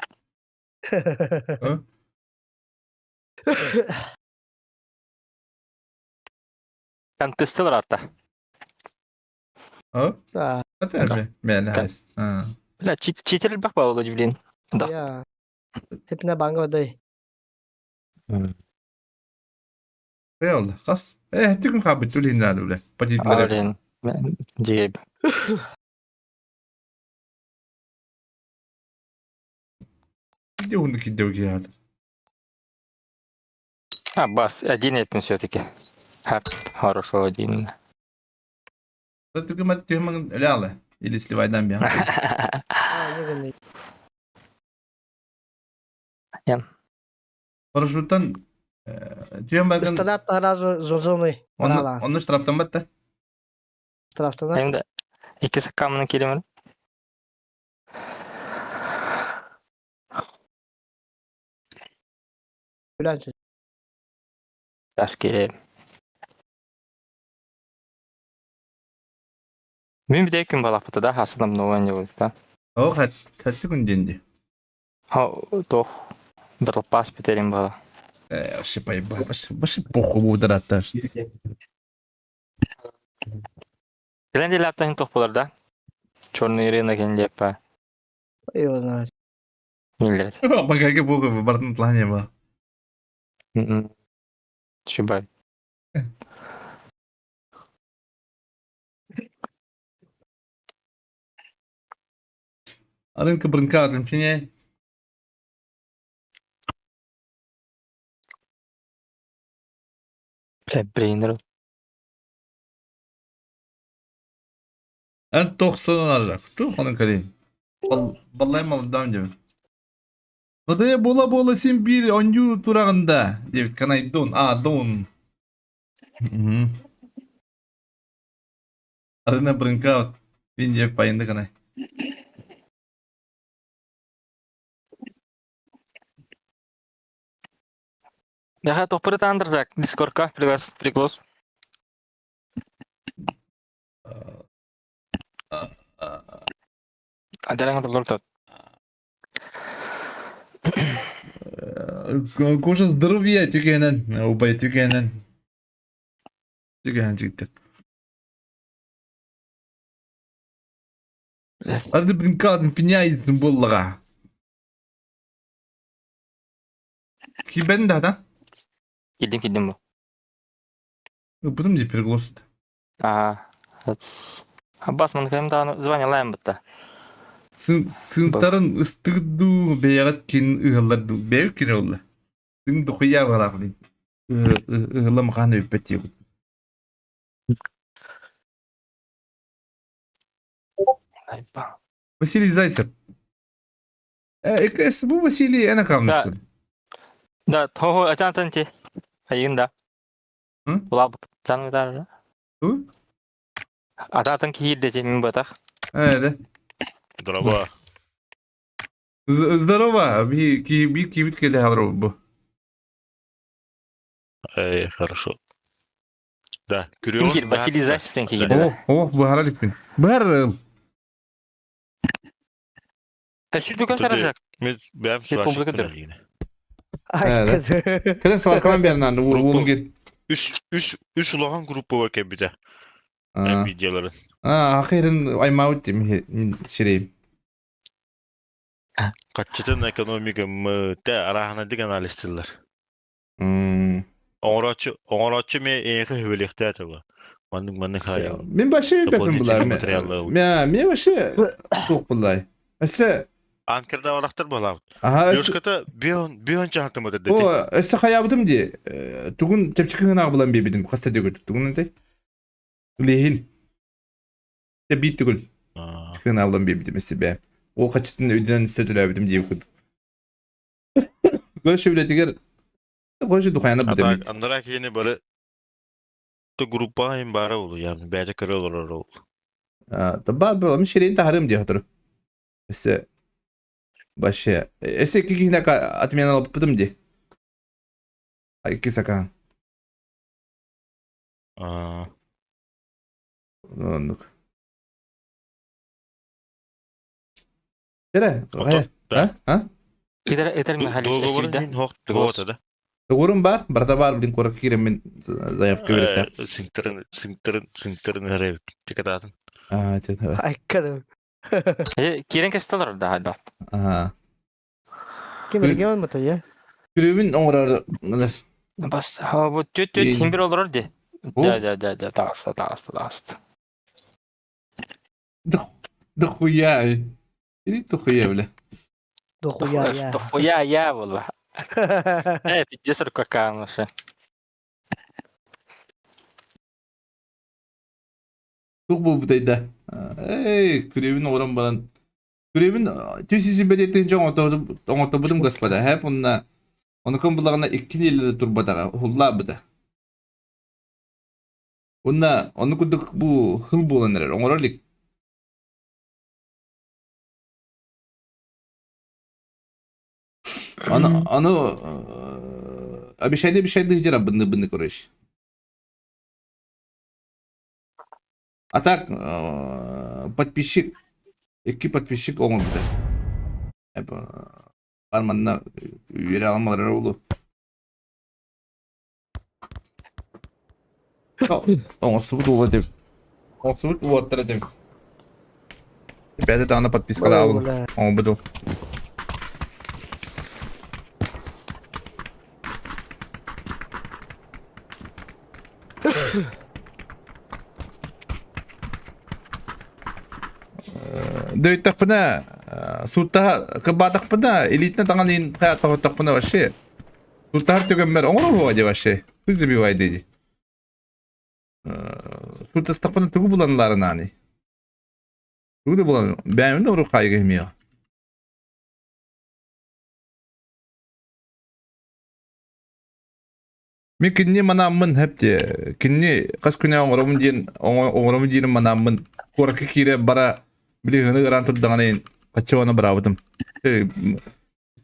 Контестилар атта. А? Ата мен хас. Бля, читер бак ба ол блин. Да. Я. Хепне банга дай. يلا خلاص ايه تكون خابت تقول هنا ولا بدي Блин. Джейб. بدي كي هذا. А, бас, один это все-таки. Хорошо, один. Только ما تهم لا или сливайдан бия. Парашюттан түйен барган. Пистолет сразу зозоны. Онны штрафтан батта. Штрафтан. Hem ikisi kamını kelime. Bülent. Askeri. Мен bir de күн балапыты да хасыным нован деп да. О, хатты күн денди. Ха, тох. Бір пас битерим бала. Э, вообще поебал, вообще, вообще похуй будет атташ. Кэлэн деле тох болар да. Черный рынок деп па. Его знает. Нелер. Багаге похуй, бартын тлане ба. Чубай. Рынка брынка отмчине. Бля, брейнер. Эн тохсон ажак. Ту хонын кадин. Баллай малдам деп. Надая бола бола сен бир оню турагында деп канай дон. А, дон. Арына брынка мен деп пайынды канай. Яха топыры тандыр бак. Дискордка приглас приглас. Адараңа доллар Коша здоровья түгенен, убай түгенен. Түгенен жігіттер. Арды бринкадын пиняйдын боллаға. Кибен да, да? Килдим килдим бу. Бұдым деп переглосыды. Ага. Аббас мын кем да звание лайм битта. Сынтарын ыстыгду бэйэҕит кин ыһыллар бэйэ кин олла. Сын духуя барах блин. Ыһылла махан өппэт диэбит. Василий Зайцев. Э, бу Василий эна кавныстын. Да, того атан танти. Айын да. Була цан да. Ту? Ататын киирде мен батах. Э, да. Здорово. Здорово. Би ки би ки бит келе хавро бу. Эй, хорошо. Да, Кюрион. Василий Зайцев сен киирде. О, о, бу харалик бин. Бар. Сүрдүкөн саражак. Мен бәм Кеден салкалан бернан улун кет. Үс үс үс улаган группа бар кебите. Видеоларын. А, ахирин аймаут мин ширейм. Каччытын экономика мыты арахана деген анализтилер. Оңорочу оңорочу ме эки хөбөлөктө атабы. Маннык маннык хайы. Мен башы бепин булар. Мен мен башы тук булай. Әсе. Анкерда барахтар буолаабыт. Аха, Лешката бион бион чаһатымыт О, дэти. өссө хайаабытым дии. Тугун чэпчэки гынаах булан биэрбитим. Хаста дөгүл. Тугун этэй? Лиһин. Те биир төгүл. Гынаах булан биэрбитим өссө бэйэм. Ол хачытын өйдөнөн өссө төлөөбүтүм диэбит курдук. Короче, үлэтигэр короче, духайана бутэммит. Андараа киһини бары группаҕа иһин баара буолу, яғни бэйэтэ көрө олорор ол. Табаа буола, мин ширин таһарым дии хотуру. Өссө вообще өссө икки киһини отмена албыппытым дии. Икки сакаан. Оннук. Эрэ, а? А? Итер итер Михайлович эсүйдэ. Договор да. Договорум бар, барда бар, блин, куоракка киирэммин заявка бериэхтээх. Сыҥтарын, сыҥтарын, сыҥтарын ыһар тикатаатын. Аа, Айккадым. Киирэн кэстэлэр да хайда. Аа. Ким регион мыта я? Күрүбүн оҥорор Бас, бу түт түт хим бир олорор ди. Да, да, да, да, таҕыста, таҕыста, таҕыста. Дохуя. Или дохуя, бля. Дохуя я. Дохуя я буолла. Э, пиздец какая наша. Туох буолбутай да? Эй, күрүбүн оҥорон баран күрүбүн түс бэлиэтин дьон оҥортобутум господа хэп онна онукун булаҕына икки нэдиэлэ турбатаҕа уһуллаабыта. Уонна ону курдук бу хыл буолан эрэр оҥоро илик. Аны аны обещай обещай дыждера бынны бынны короче. А так подписчик икки подписчик оҥорбута. Бар манна үөрэ аламалар олу. Оҥостубут уола деп. Оҥостубут уоттара деп. Бэйэтэ даҕаны подпискалаабын. Оҥорбут Дөйтөхпүнэ сууттаһа кырбаатахпына илиитинэн таҥан иин хайааттахпына вообще сууттаһар түгэммэр оҥоро дии вообще хуй забивай дии сууттастахпына тугу буланнарынаный тугу да булан бэйэм да уруккайга киһимиэҕэ Мин кинини манааммын хэп кинини хас күнэ оҥоробун диэн оҥоробун диирим манааммын куоракка киирэ бара били ыһыны ыраан турдаҕына иһин хаччыбаны бараабытым.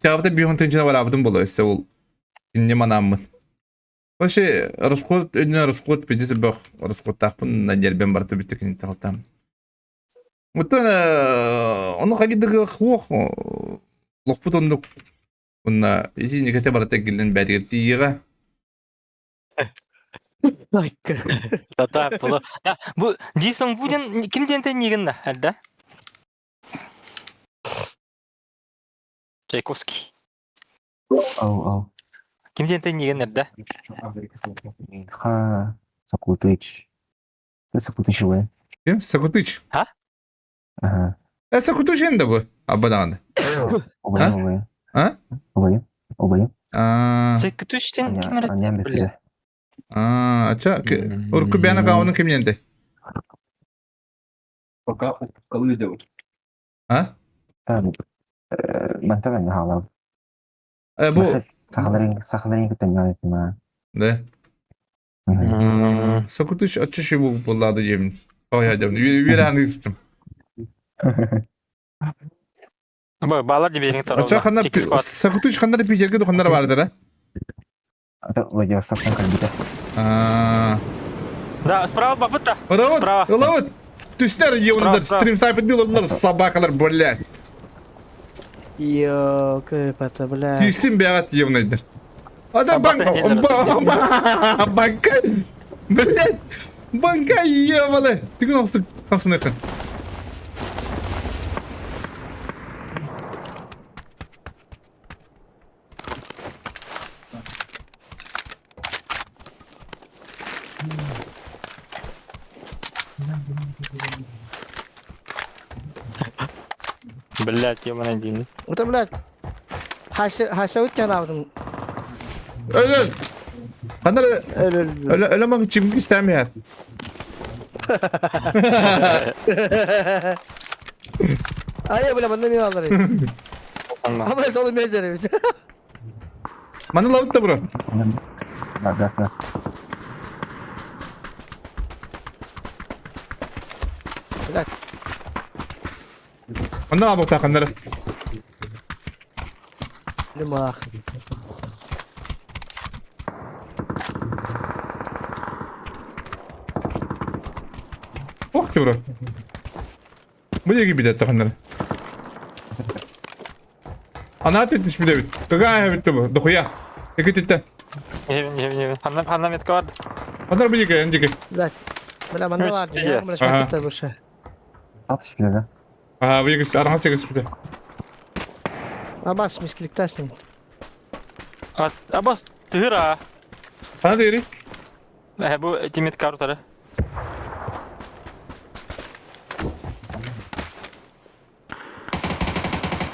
Чаабыта биһон тыынчына бараабытым буолуо өссө ол кинини манааммын. Вообще расход өйдөнө расход пиздец бөх расходтаахпын ньиэрбэм барыта бүттэ киниттэн тахалтаам. Оттон ону хайдыгы хуох лохпут оннук Уонна итинникэтэ барыта эргиллэн бээтигэр тиийиэҕэ. Да, было. Да, бу Джейсон Вуден ким диэнтэн нигин да, эрдэ? Чайковский. Ау, ау. Ким диэнтэн нигин эрдэ? Ха, Сакутыч. Ты Сакутыч вы. Ким? Сакутыч. Ха? Ага. Э, Сакутыч да бу? Абадаҕаны. Убайым, убайым. А? Убайым, убайым. А. Сакутычтен ким эрэ? Аням битте. А, ача, урукку бэйэни каауны ким диэнтэй? Пока упкалыдыл. А? Мантан хаалав. Э, бу Сахаларын сахаларын кытта ньаа. Да. Сакутыч аччы бу буоллаады диэмин. Ой, диэмин. Үөрэ истим. Балар деберин Ача ханна Сакутыч ханна Питерге духаннар бардара. Владивостоктан кэлбитэ. А. Да, справа бапыта. Справа. Ылабыт. Түстэр ебаныдар стрим снайпер дилерлар собакалар, блядь. Йо, кыпата, бля. Кийсин бэҕэт ебанайдар. Ада банк банка блядь банка ебаный. Тыгын охсук тасыныхын. Блять, ебаный день. Это, блядь, хасавыт тянаабытым. Өлөр! Ханна Өлөл. өлө маҥ чимки истэм иһэр. Ай, бля, манна мен алар. Ama сол мезер. Маны лабыт да бро. Газ, газ. Блядь. Манна абыктаа ханнары. Лимах. Ох ты бро. Бу диэки билет ханнары. Ана тетиш билебит. Какая бит бу? Дохуя. Эки тетте. Евин, евин, евин. Ханна, ханна метка бар. Ханнары бу диэки, эн диэки. Блядь. Бля, манна бар. Үч, Бля, Ага. шматтар больше. Атыш bile да. Ага, бу диэки арҕас диэки бите. Абас, мискиликтасың. Абас, тыра. Хана диэри. Э, бу тимет картары.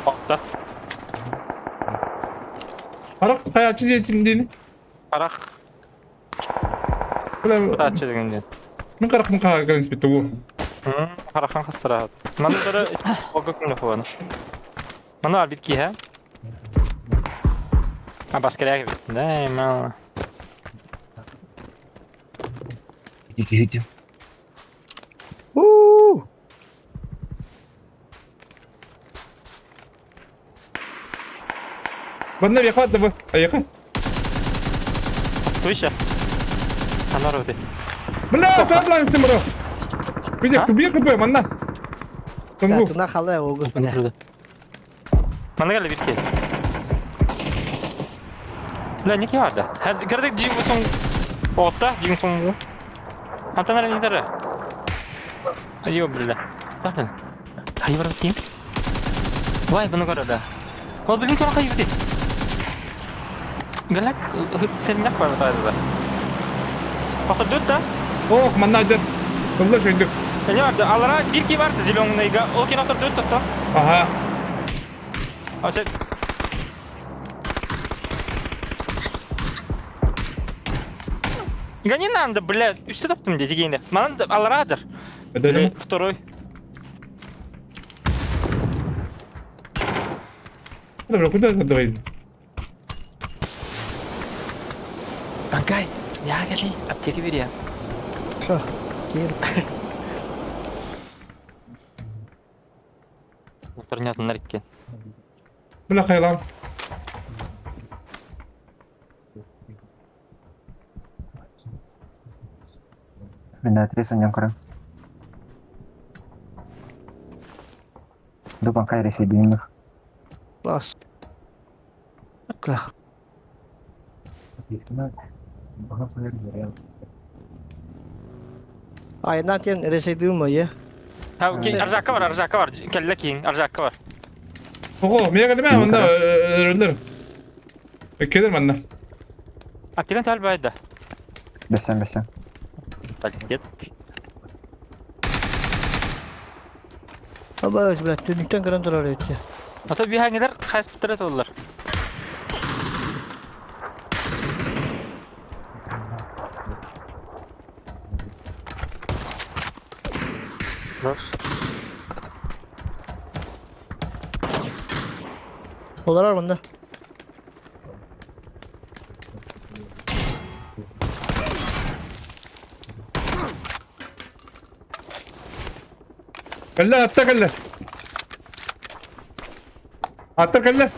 Отта. Харах хаячы диэтин диини. Харах Бля, кутааччы деген диэн. мин харах мин хаһа кэлэн испитте уу. Харахан хастара. Маны тары ого күнлө хуаны. Маны арбит киһэ. А баскеряк бит. Да, мало. Иди, иди. У! Манна бияха да бу. Аяка. Туйша. Анар өте. Бля, садлан истим бро. Видя, кубир купе, манна. Тонгу. Туна халай ого. Маны кэлэ бир киһи. Бля, не киһи Хэр гэрдик жиң Отта, жиң соң. Антанар не дары. Айо, бля. Тартын. Хайы бар кийин. Вай, бұны көрді. Ол білін көрі қайы бітет. Галак, сенлек бар тайды. Пақы дөт да? Ох, манна айдар. Ылла шөйдүк. Не барды? Алара бир ки барды зеленыйга. Ол кен отыр дөт тотто. Ага. Аше. Гони надо, бля, үсті таптым де дегенде. Манан алара адыр. Эдем. Второй. Бля, куда давай? Банкай, я гали, аптека бери. Шо? Кир. Интернет нарикке. Бля, хайлан. Мен да трес оньон көрөм. Дубан кай ресей билинбэх. Класс. Кла. Айна тен ресейдим е. Ha, okey, arjaka var, arjaka var. Kelle kiyin, arjaka var. Ого, мега деме манна өрөлөр. Келер манна. Аптекан тал байда. Бесен, бесен. Пакет. Абас, блядь, түнүктен көрөн турар эти. Ата bir hangiler kays bitirет oldular. Раз. Олар мында. Кэллэ, атта кэллэ. Атта кэллэ.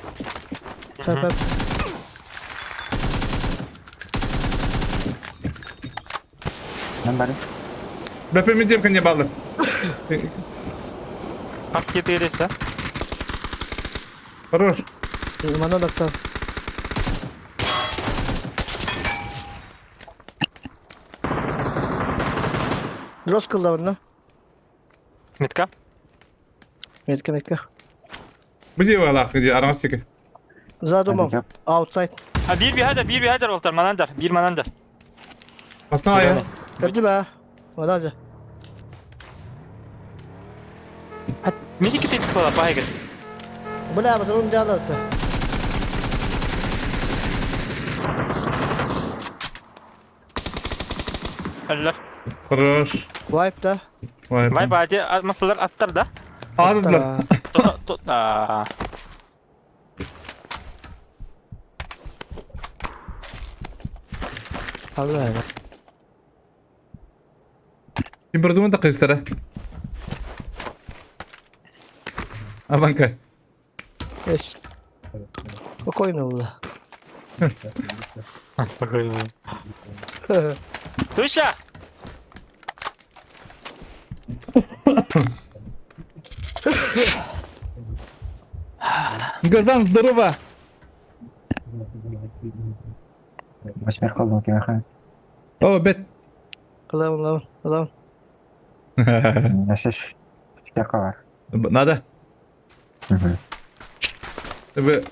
Так, так. Мен бары. Бля, прям не балды. Kas кетиресе. Хорош. Мана доктор. Дрос кылда мында. Метка. Метка, метка. Бу дие балак, где араңас теке. За домом. Outside. Ha bir bir hadi bir bir hadi oltar manandar. Bir manandar. Басна ая. Көрдү ба? Мына же. Мени кетет бола байгыр. Бля, батарун дьааларта. Өллөр. Хорош. Вайп да. Вайп. Вайп ати масалар аттар да. Аттар. А. Алла. Ким продуман да кыстара. Аванка. Эш. Спокойно было. Спокойно. Туша! Газан, здорово! Восьмерка был кимэхэ. О, бет. Ылабын, ылабын, ылабын. Өссө пятерка бар. Надо. Вы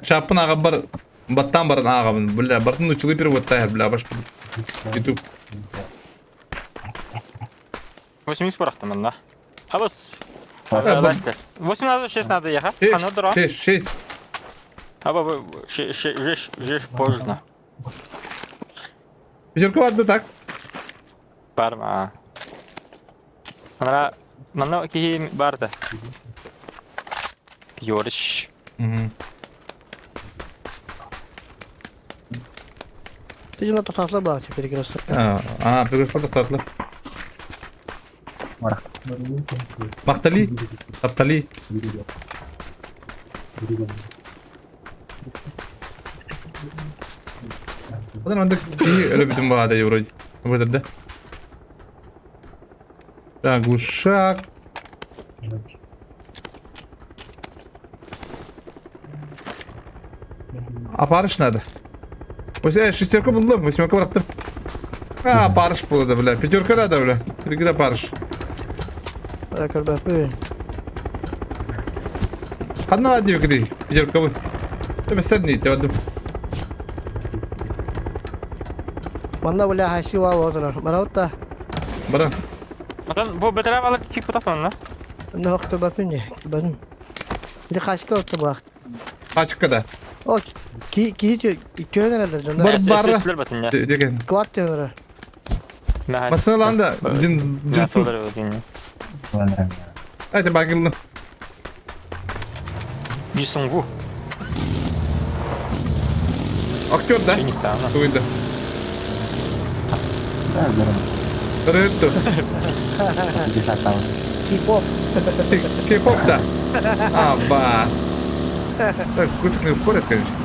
чапын аға бар, баттан баран ағабын, бля, бартын учылы переводтайыр, бля, баш. Ютуб. 80 барахтым манна. Абыс. 8 надо, 6 надо ехать. Хана дора. 6, 6. Аба, 6, 6 поздно. Пятерка ладно так. Барма. Ана, манна кихи барда. Йориш. Угу. Ты же на тоқтатла бар перекресток. А, а, перекресток тоқтатла. Мақтали, Таптали. Одан анда кихи өлөбүтүн баада вроде. Вытыр да. Так, глушак. Апарыш надо. Ось шестерку булдым, восьмерку бырахтым. А, парыш болды, бля. Пятерка надо, бля. Тригда парыш. Көрбөппүн. Ханна дип киди. Пятерка бу. Төмәсән ни, тәвәдем. Манна бля хайси ва отырар. Бараута. Бара. Атан бу бетерәм алып тик потафтан, на? Онно көрбөппүн не. Көрбөппүн. Ити хашка отты буакт. Ачыкка да. О, ки ки көнөр элер жонда. Бар бар. Деген. Кват төнөр. Масаланда дин дин су. Айта багылны. Дисонгу. Актер, да? Туйда. Рыту. Кей-поп. Кей-поп, да. А, бас. Так, кусок не ускорит, конечно.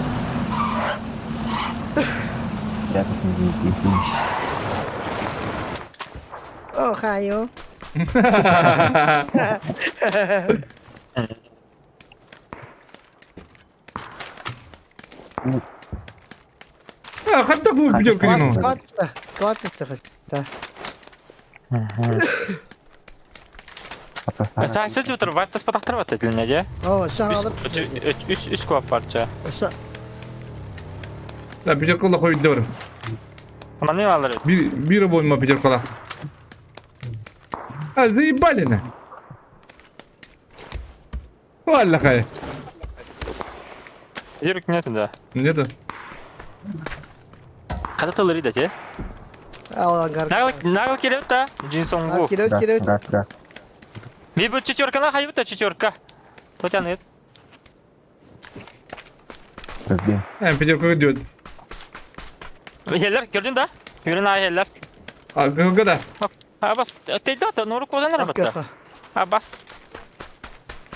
О, хайо. А, хатта бу пятерка не Кват, кват, кват. Сән сөз отыр, вайптас патақтыр бат етіліне де? О, сән алып. Үс үс көп парча. Да, пятерка ла қойды бар. Маны алыр. Бир бир бойма пятерка ла. А, заебали на. Ладно, хай. Пятерок нету, да. Нету. Қада тылыр иді, те? Нагыл нагыл келет та, Джинсонгу. Келет, келет. Би бу четверка на хайбыта четверка. Тотяны. Э, пятерка идет. Хеллер көрдүн да? Көрүн ай хеллер. А, когда? А бас, тейді ата, нору кодан арабатта. А бас.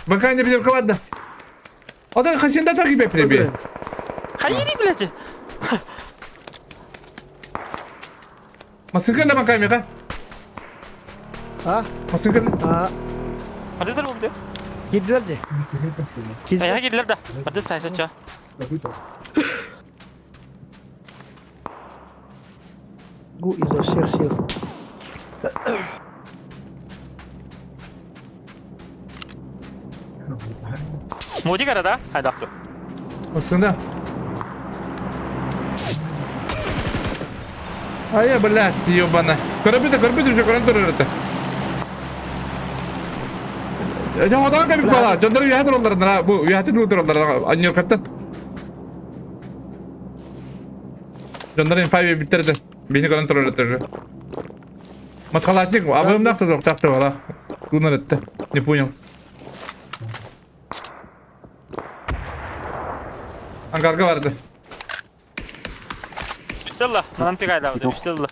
Пока не пятерка ладно. А так хасенда так и бепреби. Хайри, блядь. Масынка на макамера. А? Масынка. А. Адыдыр болды. Киддилер де. Ая киддилер да. Ады сайсача. Гу изо всех сил. Моди карада, хайдакту. Масында. А я, блядь, ебана. Көрөбүтэ, көрбүтэ, уже көрөн турар это. Дьоҕотоон кэлбит буолаа. Дьоннор үөһэ тураллар, бу үөһэ тураллар анньыыркаттан. Дьоннор инфа биэрбиттэр этэ. Биһини көрөн турар этэ уже. Масхалатник, абыымнаах да туохтаах да буолаах. Кунар этте. Не понял. Ангарга барды. Үстэлла, манан тигайлабыт, үстэлла.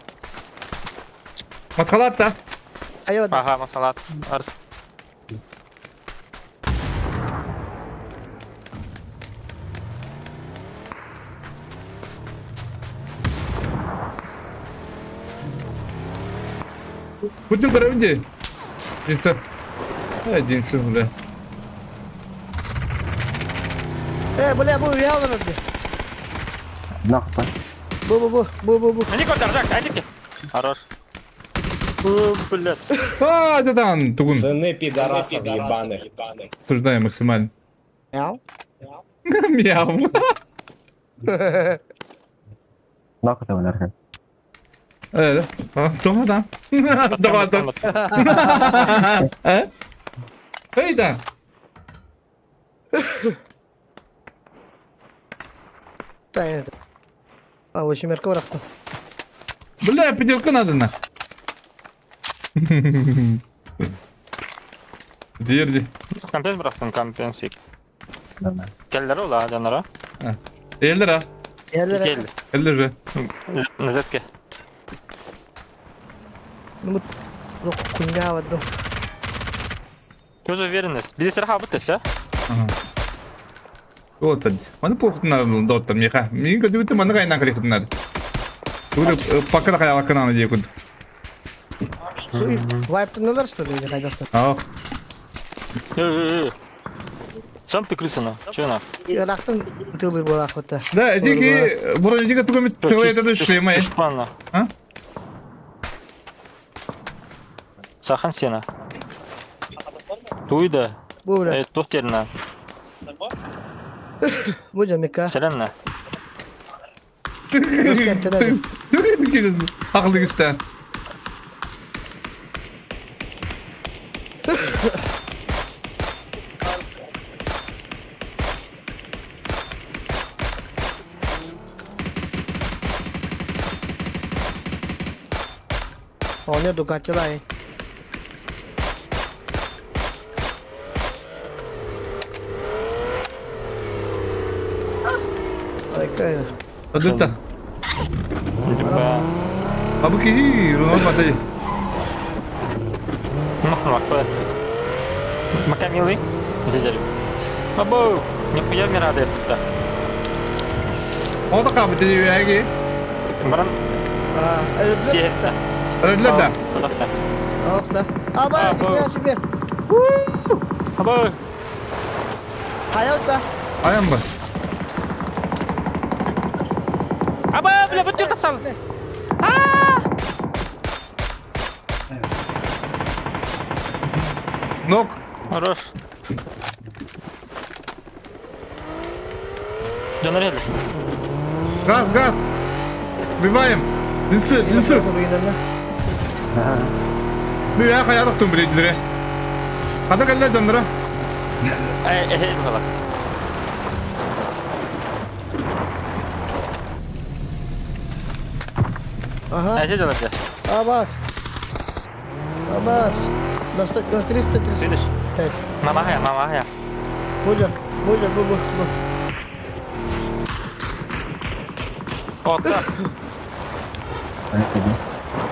Масхалат да. Ага, масхалат. Арс. Бүтүн көрөбүн дии. Динсэ. Э, динсэ, бля. Э, бля, бу үйэ олорор дии. Нахпа. Бу, бу, бу, бу, бу, бу. Они куда, Жак, айдите. Хорош. Блядь. А, это там, тугун. Сыны пидорасов ебаных. Обсуждаем максимально. Мяу. Мяу. Нахуй нарха. Э, да. Да. Давай, да. Э? Эй, да. Тайна. А, очень мерка барахта. Бля, пятерку надо нах. Дерди. Компенс бырахтым, компенсик. Келлер ола, жанара. Эллер, а? Эллер. Келлер. Эллер же. Назадке. Ну, хуйня в одну. Тоже уверенность. Биз сырха бутес, а? Вот, маны похтун доттар меха. Мин көтүбүттү маны кайнан калихтын надо. Тугу пока да кайнан дие куд. Вайптынылар что ли или хайда что? Ах. Сам ты крыса на. Че на? Рахтын тылыр буолаах бутта. Да, эти бұрын эти тугами целый этот шлема. Чушпана. А? Сахан сена. Туйда. Бу бля. Э, тухтерна. Бу жамика. Селенна. Ақылды кісті. Оне дугачылай. Ай, Адыта. Абы ки, руна батай. Махмак. Макамилы. Дядя. Абу, нихуя мне рады это. О, така бит яги. Баран. А, Öldüler да. Ох да. Аба, себе. Абу. Хаялта. Аян бар. Аба, бля, вот ты сал. А! Нок. Хорош. Жанарель. Газ, газ. Убиваем. Динсы, динсы. Бүйә хаярык түн биле. Хата кэллэ дьонноро. Э, э, бала. Ага. Эти делайте. Абас. Абас. На 100, на 335. Мамахая, мамахая. Будя, будя, бу, бу, бу. Отта.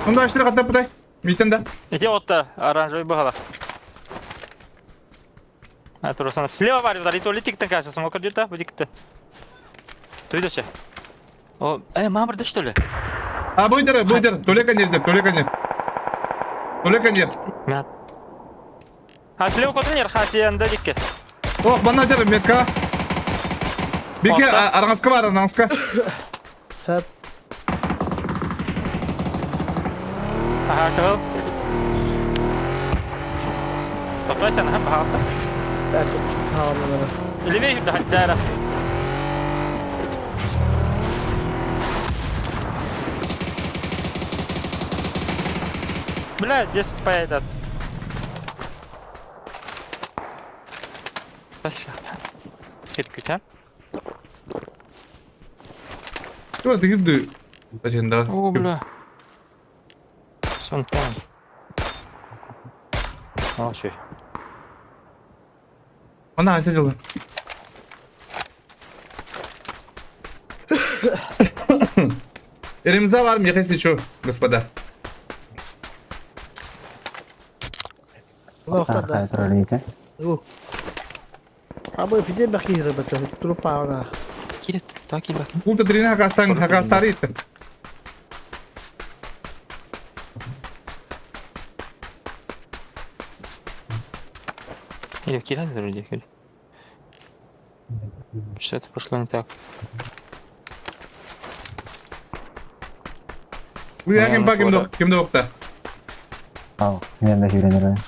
Онда аштыр катап бутай. Митен да. Иди отта, оранжевый бахала. А, просто слева варю, да, то летик так кажется, смог где-то, будет-то. Ты идешь? О, мама, да что ли? А, будет, будет, только нет, только нет. Только нет. А слева куда нет, хати, да, дикке. О, бана жер метка. Бике, араңаска бар, араңаска. Хап. Ага, кого? Топтайся, ага, пожалуйста. Так, хаалланара. Левее, да, да, да. Бля, здесь поедет. Кет күтәм. Что ты кирди? Зачем, да? О, бля. Сонтан. Молчи. Она сидела. Ремза в армии, если что, господа. Охта да. Абы пиде бакыйры бата трупа Кирит, та кил бак. Култа дрина хакастан хакастарит. Или кират вроде, или. Что-то пошло не так. Уя ким ба ким до ким до окта. Ау, мен да жүренер.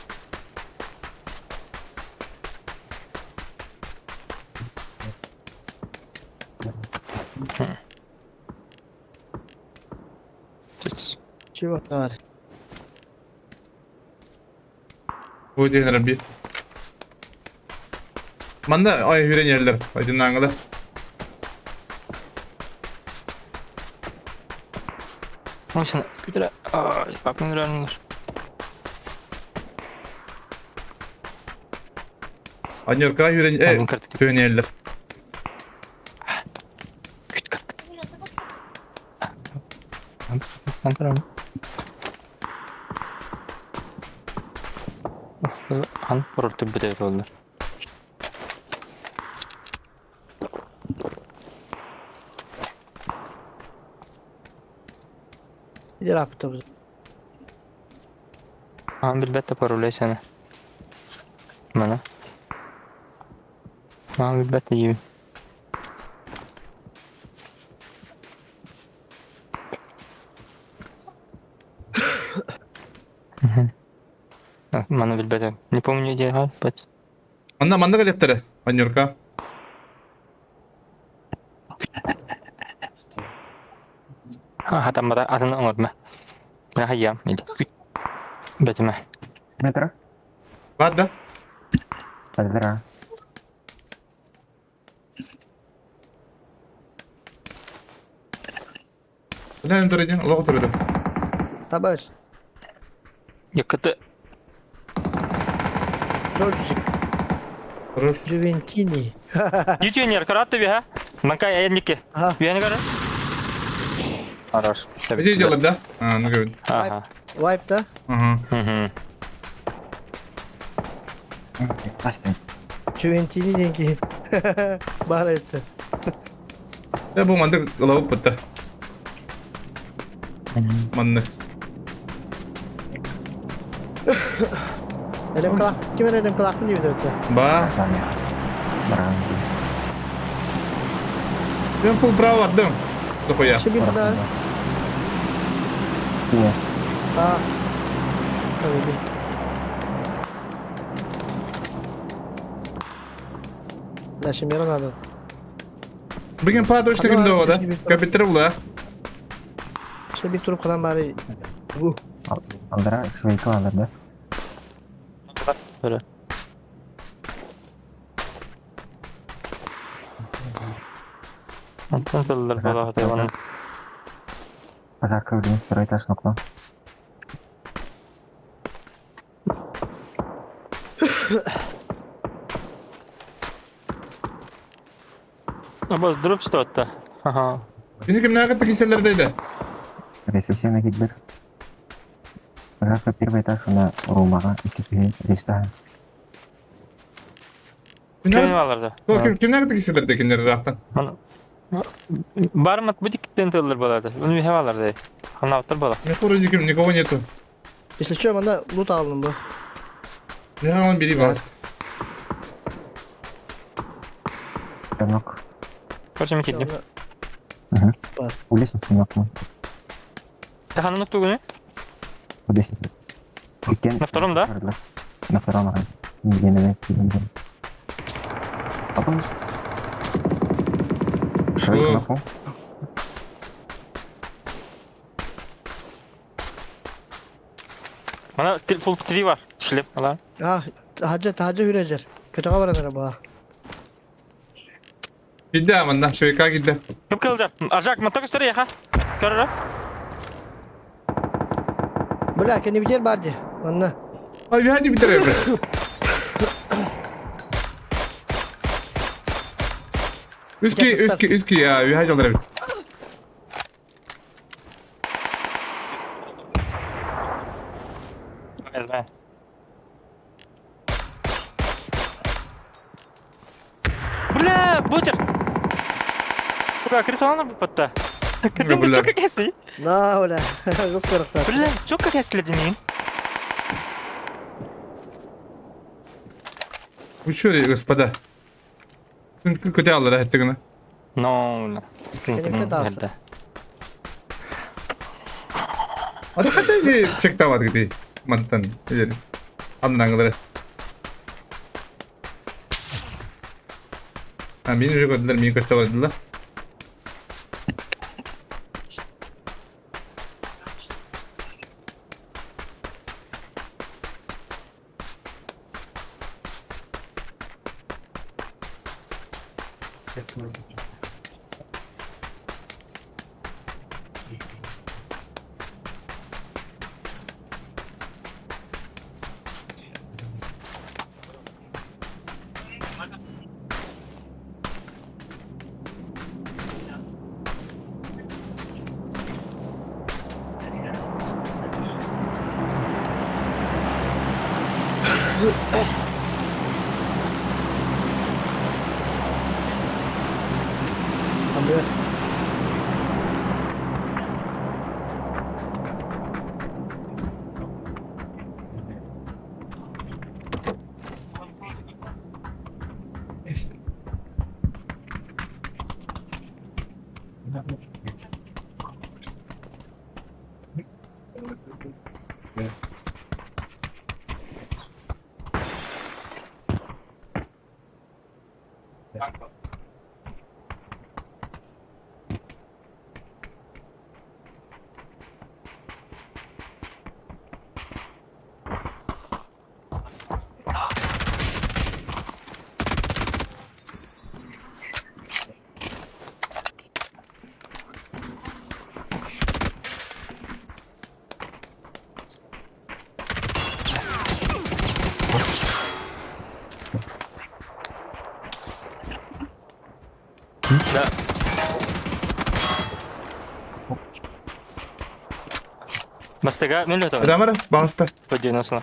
Чего бар? Бу ден раби. Манда ай хүренерлер. Айдын аңгыла. Ой, сен күтәрә. Ай, папның рәннәр. Аньорка хүрен э хүренерлер. Күт карт. Антарам. Хан пароль төбөдә болар. Yaptı. Хан билбәттә пароль сәне. Мана. Хан билбәттә җиб. Мана билбәттә. Не помню где, ха, бат. Анда манда галеттері. Аньорка. Ха, хатамбара атын оңорма. Мен хайям, иди. Бәтиме. Метро? Бар да? Подра. Билен турыдын, лого турыды. Табаш. Якыты. Джорджик. Хорош. Джувентини. Ютюнер, карат тебе, ха? Манкай әйнеке. Бияне кара? Хорош. Где делать, да? А, ну говорит. Ага. Вайп, да? Ага. Угу. Джувентини деньги. Бар это. Я бу манды лавып бітті. Манны. Элем калак. Ким элем калак не видит? Ба. Мен фул право аттым. Дохуя. Шибин да. Нет. А. Tabii. Дальше мира надо. Бүгін па точно кимде да? Капитер була. Шибин туруп калан бары. Бу. Алдыра, швейка алыр, да? Böyle. Антон тыллар бала хатайван. Пожарка өлген, второй этаж нокно. Абаз дроп что-то. Ага. Сені кім нағытты кеселер дейді? Ресессия гидбер. Пожарка первый этаж, она румага, икки рестан. Кем аларда? Ким нағытты кеселер декендер рақтан? Бармат бу диктен тыллар балады. Уну хем аларда. Ханавтыр бала. Мен вроде ким никого нету. Если что, мана лут алдым бу. Мен алам бери басты. Нок. Короче, мен кеттим. Угу. У лестницы нокну. Таханын тугуну? У лестницы. На втором, да? На втором, ага. Нигде не Потом. Швейка нокну. Мана фул 3 бар. Шлеп, ала. А, хаджа, хаджа хүрежер. Kötü kabar eder bu. Киирдэ манна, швейка киирдэ. Ким кылдьар? Аржак, манта көстөр яха. Көрөрө. Бля, кэннибитигэр баар дии. Манна. Ай, үһэ дии бүтэр эбит. Үски, үски, үски, үһэ дьоллор эбит. Не знаю. Бля, бутер! Бля, крисалана буппатта. Бля. Чөкө кэси. На, бля. Гыс көрөктөр. Бля, чөкө кэсиледи мин. Вы чё, господа? Көтө аллара эттигина. Но, бля. Кенекте таарса. Ата хата ди чектават гити. Мантан. Аннаңылары. А мени уже көрдүлөр, мени көрсө бардылар. Амбер. Да. Бастыга мен өтө. Рамара, бағыста. По 90.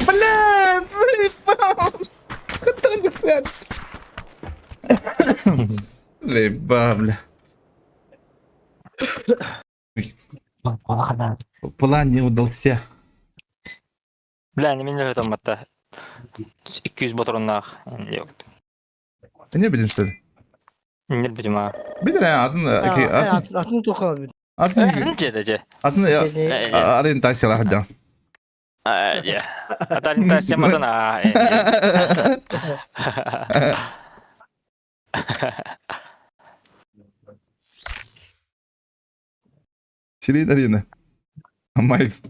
Бля, заебал! Куда не стоят? Заебал, бля. План не удался. Бля, не мен өтө матта. 200 ботроннах. Yok. Ты не будешь, что ли? Не будем а. Билер, атын, атын, Атын тоқал бит. атын, Же же. атын, ориентация лахдя. Я. Ориентация матана. Сирена Арина. Майкс.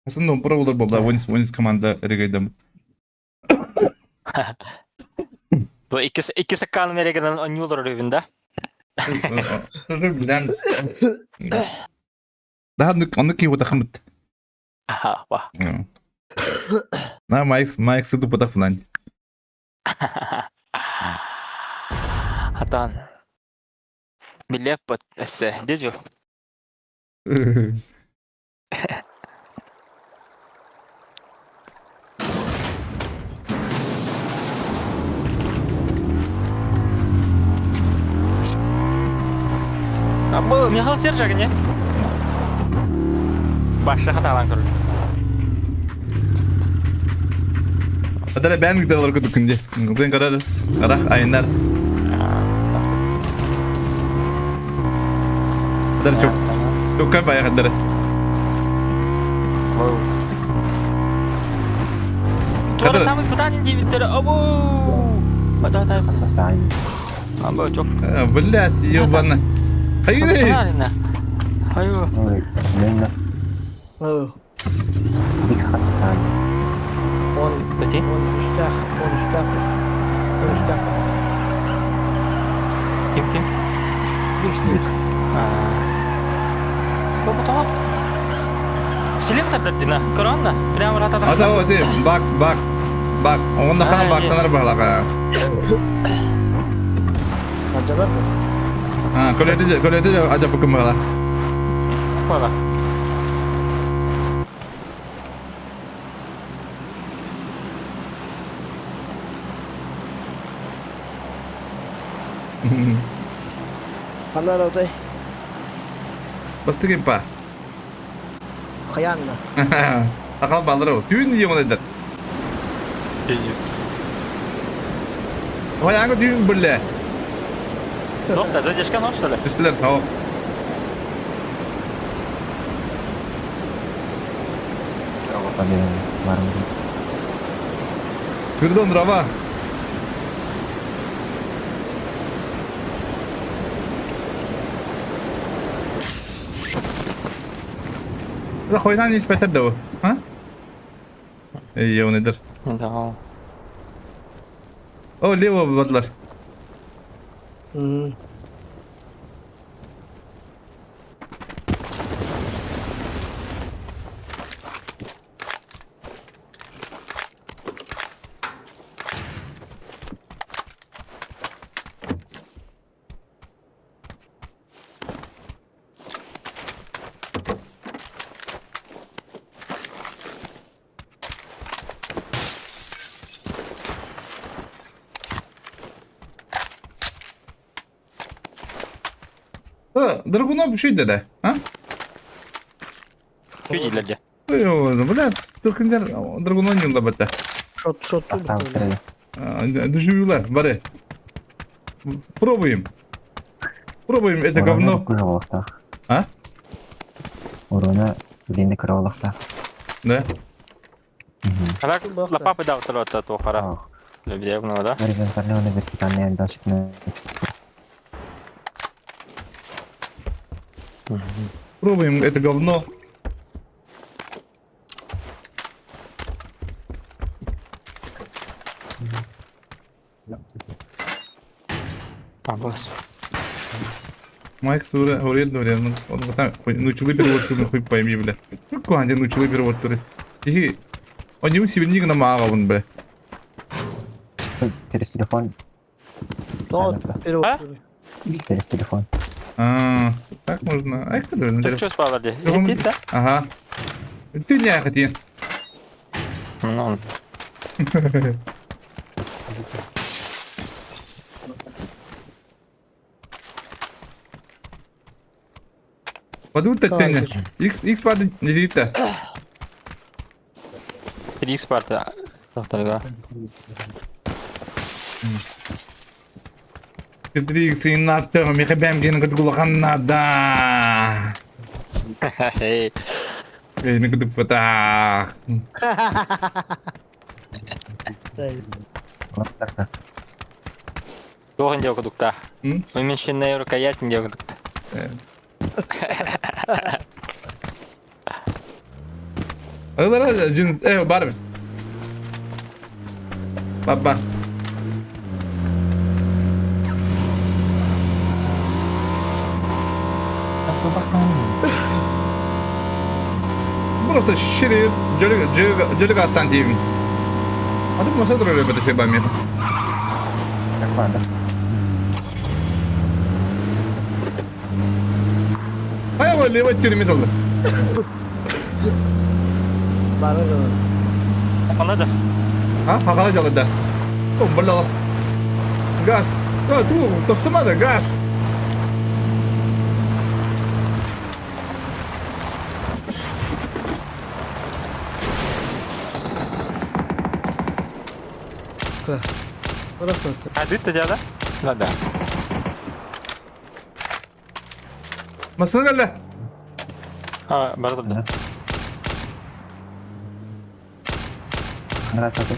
Aslında про olur bolda. Oyun oyun команда регайдам. Бу икки икки саккааны мерегенен онньуулар өрүбүн да. Daha onu ki вот ахмат. Аха, ба. На Майкс Майкс ту потафлан. Хатан. Билеп эссе, дежу. Бу Михаил Сержак не? Баша хатаалаан көрөр. Адара бээн гитаралар кудуккун дии. Тын карар, арах айыннар. Адара чук. Чукка баяхадары. Туора самый испытание диэбиттэрэ. Обу! Да, да. Состояние. Або чок. Блять, ебана. Хайы! Хайы. Лена. Икс хаттан. Он, Бати? он үстээх, он үстээх, он үстээх. Ким ким? Икс, икс. Бу тоҕо? Силим тардар дина. Корона. Прямо рата. Ата вот бак, бак, бак. Онда хана бактанар баһалака. Баджалар бу. А, көлөтө көлөтө ажапыкын баһала. Бала. Ханна отой? Бастыгын па. Хаянна. Акал балдыры. Түүн дие онайдар. Ой, аңы түүн бүлле. Доктор, задержка нож, что ли? Түстілер, тауық. Фирдон дрова. Да хойнан ис бетер да а? Эй, он эдер. Да. О, лево бадлар. Драгунов үшүйді да, а? Күйдейлер де. Ой, бля, түркіндер Драгунов юнда бітті. Шот, шот Дежавюлар, бары. Пробуем. Пробуем это говно. А? Урона билинде кыралахта. Да. Хара лапапы дав тарата то хара. Лебедевного, да? Горизонтальный он и вертикальный дальше. Пробуем это говно. А, босс. Майк сура говорит, говорит, ну, он там, ну, чулы перевод, ну, хуй пойми, бля. Ну, куанди, ну, чулы перевод, Тихи. Он не усилил на мага, он, бля. Через телефон. перевод. Через телефон. А, так можно. А как это? Что спала, где? Да? Ага. Ты не хотел. Ну. Подумай так X, X падает, не видит. 3 X парта. Завтра, да. 3 X и на тем, ми хабем дин гудгулахан надо. Эй. Эй, не гуду фата. Тоғын деу кудукта. Уменьшенная рукоять не деу кудукта. Алара жин э бар. Баба. Просто шире жөлүк астан деймин. А тут маса турар өбөтө шеба меха. Ай, ой, лево тюрьме долды. Бары Ана да. А, хагала жалды да. О, бля. Газ. А, ту, тостымады, газ. Сука. Просто. А ты дяда? Да, да. Массыына кэллэ. А, бардым да. Здравствуйте.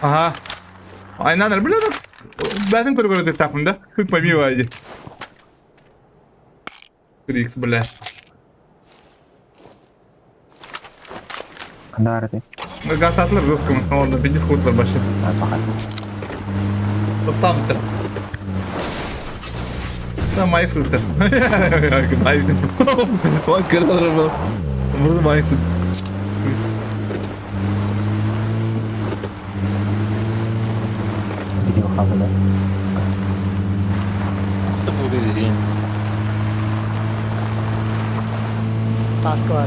Ага. Айнанар бля, бәтин көрө көрө тахпын да. Хуй пойми вайди. Крикс, бля. Хандарты. Гататлар жестко мы снова на беди скутлар башы. Оставьте. Да, майк сылтар. Burada майк Видео хабыла. Кто будет день? Таска var.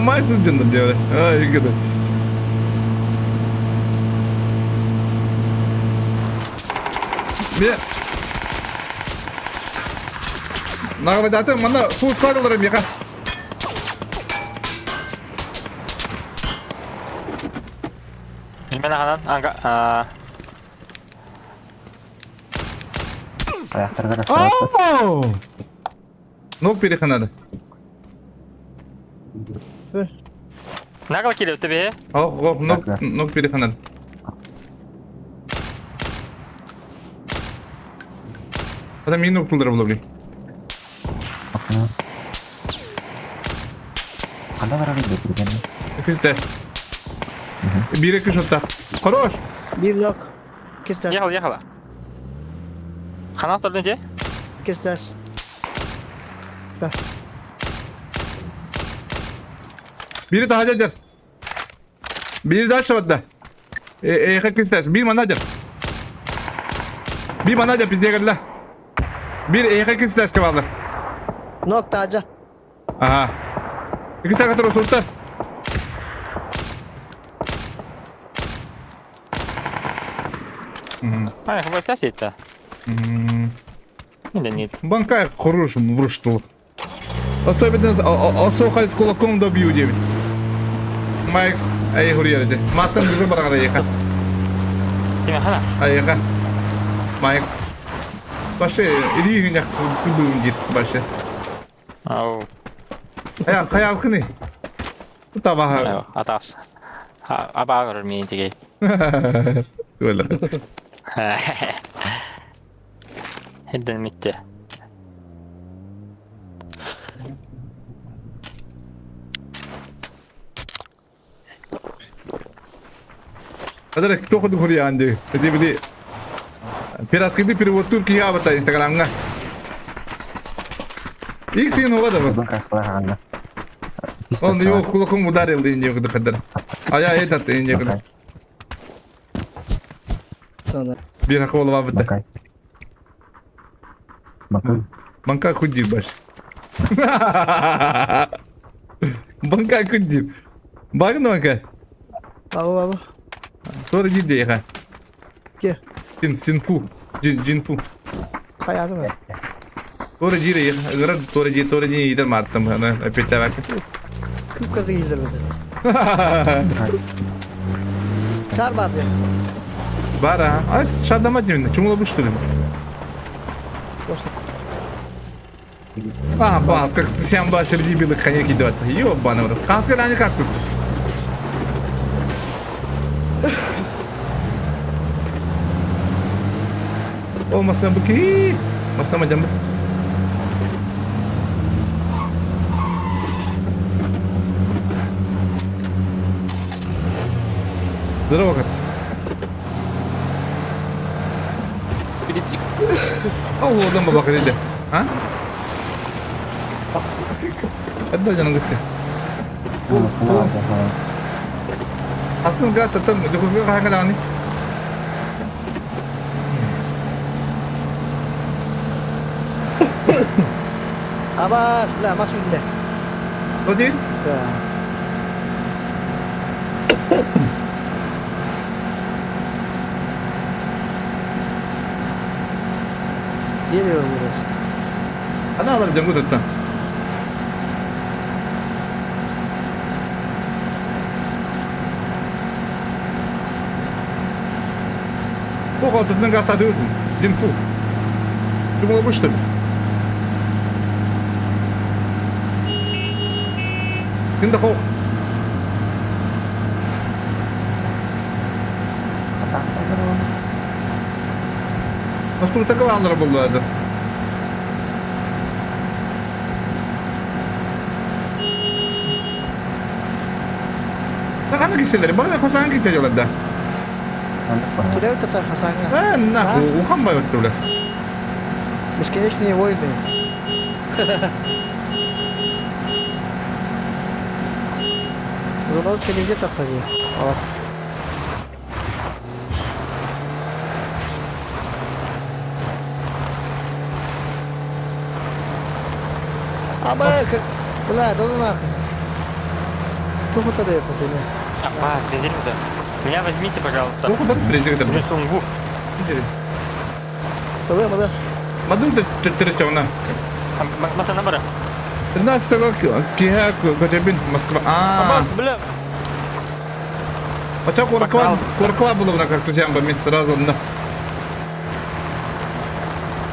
Майк сылтар diyor. Ay güzel. Bir Нағылайдаты, мына фул складалары меха. Мен ханан анга а Аяқтарға Ног переханады. Нагыл келіп тебе? О, ног, ног переханады. Адам мені ног тылдыра блин. Қанда барар еді деген? Кісті. Бире күш оттақ. Хорош. Bir nok. İkisi Ехала, ехала. Ханан тұрдың де? İkisi Biri daha дер. Biri daha şabатда. Э, э, кістәс. Bir мана дер. Bir мана дер бізде кірді. Bir эхе кістәс кебалды. Nok taca. Ага. Икisi который султа. Ай, хватит это. Или нет? Банкай хорош бруштул. Особенно осохай с кулаком добью девять. Майкс, ай хурьерде. Маттан уже барагара еха. Киме хана? Айха. Майкс. Баше, иди гүнях күбүм дит баше. Ау. Ая, кая кыны. Табаха. Атас. Аба мен теге. Түгел. Хедден митте. Адара кто ходу хурья анды. Эти били. Пираскиды перевод турки я бата инстаграмга. Иксин ода ба. Банка қалағанда. Он его кулаком ударил и не выходил. А я этот и не выходил. Sonra. Bir хвола бата. Банкай. Банкай. Банка худи баш. Банка худи. Багын банка. Baba baba. Sonra gidi ya. Gel. Син синфу. Джин джинфу. Kayarı mı? Sonra jire ya. Gara sonra ji sonra ji idar martam ana опять bak. Kıpkırmızı giydirmedi. Sar var diyor. Бара. А шадама дивна. Чумула бу что ли? А, бас, как ты сам ба среди белых коней идет. Ёбаный в рот. Каска они кактусы. О, масна быки. Масна мадям. Здорово, кактус. О, ладно, баба, креде. А? Это жаным кетти. Асын газ саттан дүкөнгө кайгыланы. Абас, бля, мас үйінде. Оди? Да. Дерево вырос. Ана алар дьоҥҥу туттан. Ого, тут на газ Динфу. Ты молодой, что ли? Ким да хоох. Наступта аллара буллады. Ханна киселери? Бары хасан киселер да. Теряют это Хасанга. А, нахуй, ухан байбатты бля. Бесконечные войны. Зонал келеге тақтады. Ала. Аба, как... Бля, да ну нахуй. Туху тогда я потом. Апас, бензин да. Меня возьмите, пожалуйста. Туху да президент. Сунгу. Мада, мада. Мадын төттөрө Масана бара. 13-го киһэ көтөбүн Москва. А. Апас, бля. Хотя курква, курква было на как тузям бомбить сразу на.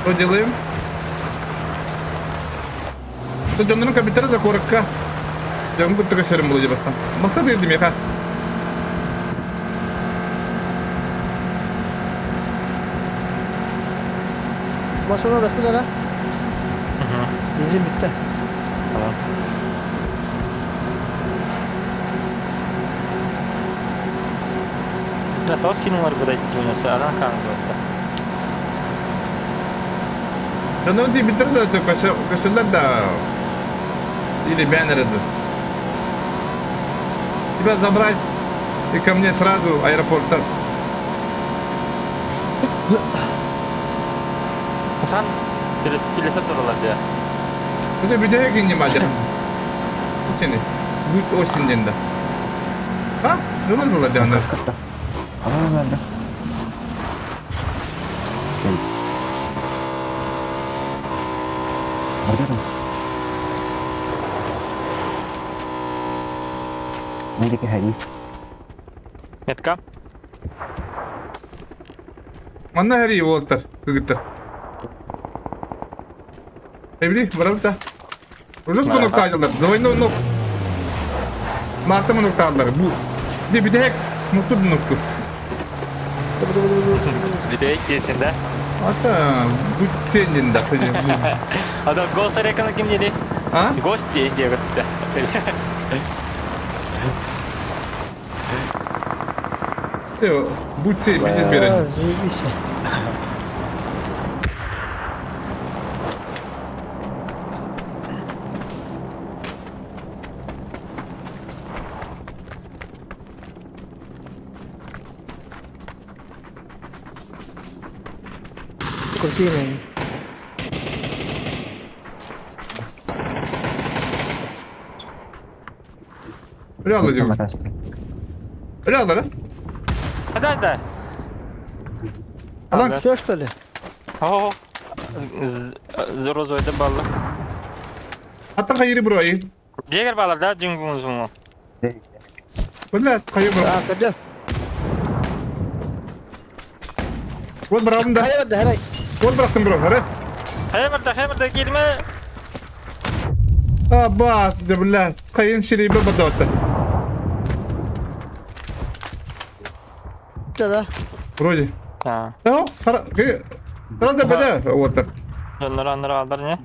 Что делаем? Что дьоннорун компьютера да куркка. Дьон кутта көсөрүм булу бастан. Маса дедим яха. Машина да куда да? Бензин bitti. Tamam. Да, то скинулар куда идти у нас, она хан Дьоннорун компьютера да көсөллөр да. Или баннеры да. Тебя забрать и ко мне сразу аэропорта. Хасан, телесет туралар да. Это бедеге не мадер. Сени. Будь осень ден да. А? Нормально было да. Ана да. Медики хари. Метка. Манна хари уолтар, кыгыттар. Эбили, барабыта. Уже сколько таалар? Двойной ног. Марта манок таалар. Бу. Ди бидек, муктур нукту. Бидек келсин да. Ата, бу сенин да. Ада гос ареканы ким деді? А? Гости деп өтті. Будь сен, бидет берен. Заебись. Крутые. Реально диyor. Реально да? Да, да. Алан. Все что ли? О, розовый баллы. Hatta hayır burayı. Дегер баллар да, джингун зуму. Бля, хайыр бро. А, кадя. Вот бравым да. Хайыр да, хайыр. Вот бырактым бро, хайыр. Хайыр да, хайыр да, келме. А, бас, да, бля, хайын шириби бадаватта. Да, да. Вроде. А. Да, хара, Сразу бада, вот так. Жоннор аннор алдар не?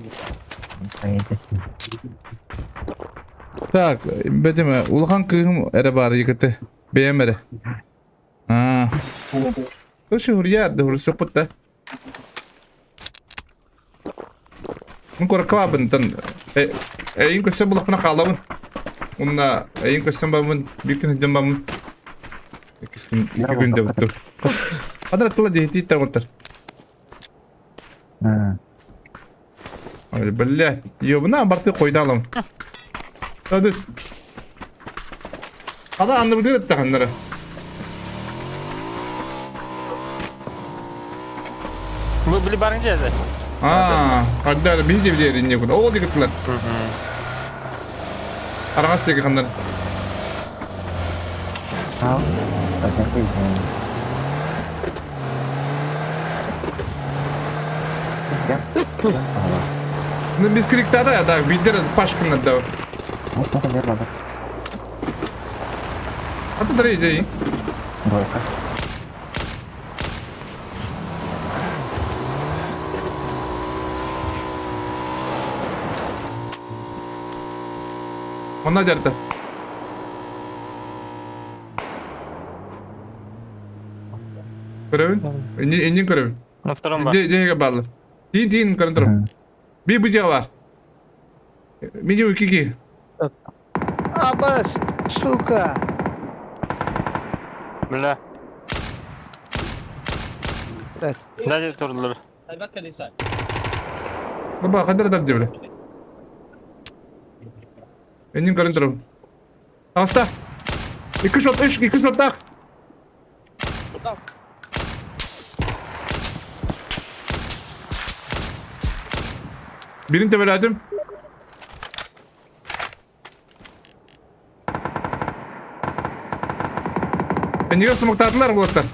Так, бетеме, улахан кыһым эрэ бар екете. Бэйэм эрэ. А. Слушай, хурья, да хурсуппут да. Мин кураккабын тан. Эйин көсө булахпына хаалабын. Онна эйин көсөн бамын, бир күн дем бамын. Иккис күн, икки күн деп тур. Адра тыла дехти тагыттар. Ой, блядь, ёбна барты койдалым. Hadi. Ада анны билер таханнара. Бу били барың жезе. Аа, хардары биһи диэбидиэр инне куда. Ол дигитлер. Арагас диэки ханнар. Ал. Ну, без крикта да, бидер пашкин да. А то дорей, дей. Двойка. Онна дәрті. Көрөбүн? Иннин көрөбүн. На втором бар. Дьиэгэ бааллар. Тиин тиин көрөн турам. Би бу дьиэ бар. Минимум кики. Абас, сука. Бля. Блядь. Дайте турдулар. Баба хандар дар дебиле. Эннин көрөн турам. Аста. Икки шот, үш, икки шоттаах. Бирин төбөлөөтүм. Эннигэ сумуктаатылар буолаттар.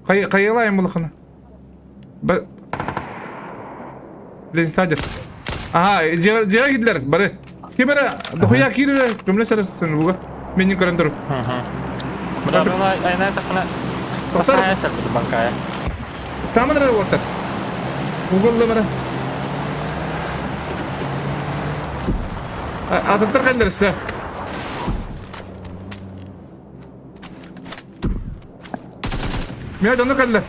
Хайылайым булахына. Садер. Ага, дьиэҕэ киирдилэр бары. Ким эрэ дохуя киирэрэ көмөлө сарсын буга. Менин көрөн туруп. Бля, бля, айна сахана. Тоқтар. Банкая. Самын эрэ уоттар. Уголла бара. Атыттар кандырысы. Мия дьону кэллэ.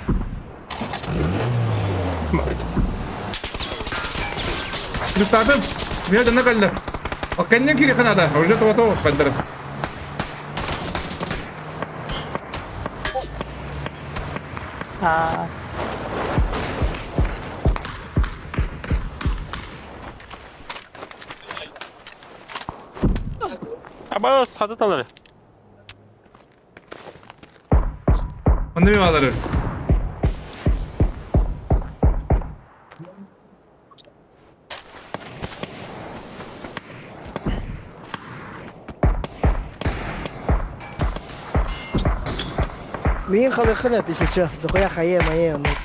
Дьуктаатым. Мия дьону кэллэ. Кэннин кири ханада. Уже того кэллэр. Аа. Аба садат алар. Онно ми баалары. Миин халыххын эписичө, дохуя хайа майа оннук.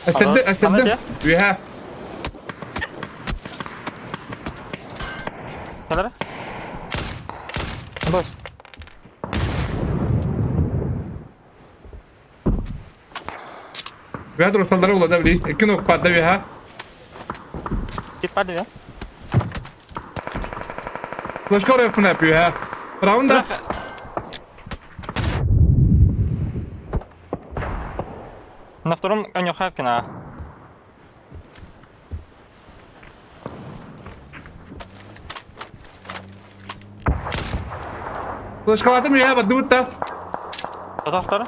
Эстэрдэ, эстэрдэ. Үөһэ. Кэлэр? Бос. Үөһэ турусталлары улада били. Икки нок падда үөһэ. Кит падды я? Флешка оройкуна үөһэ. Раунда. На втором Конюхавкина. Флешкалатым үөһэ бардыбыт да. Татахтар?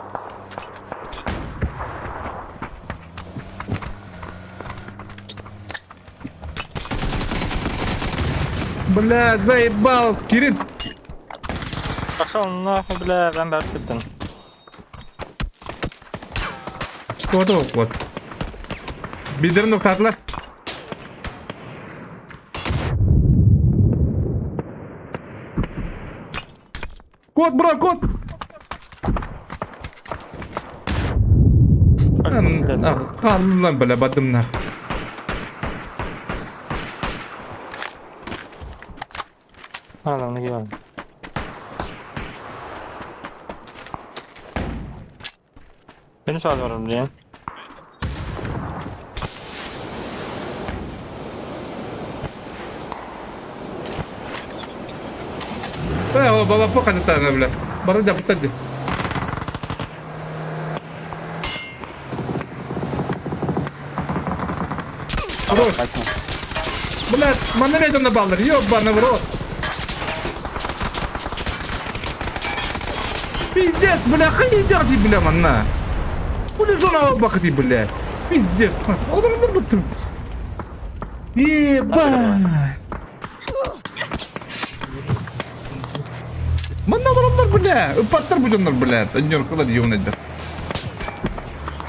Бля, заебал, Кирин. Пошел нахуй, бля, ben бәріп Вот, вот. Билдерин тоқтатылар. Кот, бро, кот! Хааллан бля, бардым нах. Ладно, киһи Beni çağırıyorum diye. Э, баба покататана, бля. Бары жабыттар ди. Хорош. Блядь, манна рейдом на баллар, ёбаный в рот. Пиздец, бля, хайдер, бля, манна. Хули зона бакыты, блядь. Пиздец. Олорон Ебать. Манна олороннор, бля. Ыппаттар бу дьоннор, бля. Өнньөркөлөр юнайдар.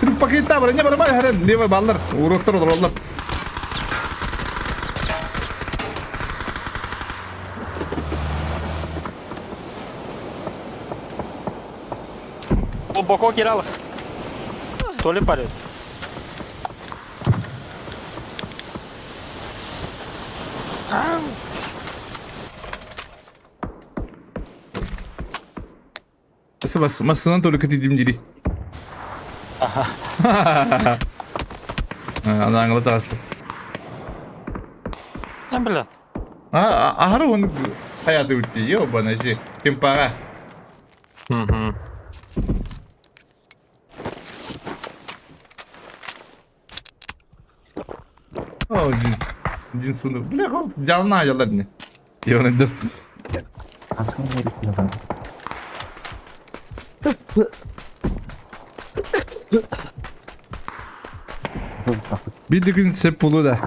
Сирик пакетта бар, не бар, бар, харан, лево баллар, уроктар олороллар. Глубоко кидал. То ли парень. Массынан только ты димдири. Ага. Ана аңла таслы. А, бля. А, ахары оны хаяты өтті. Ёбана же. Темпаға. Угу. О, один сундук. Бля, жална жалар не. Ёбана дыр. Bir gün sep bulu da.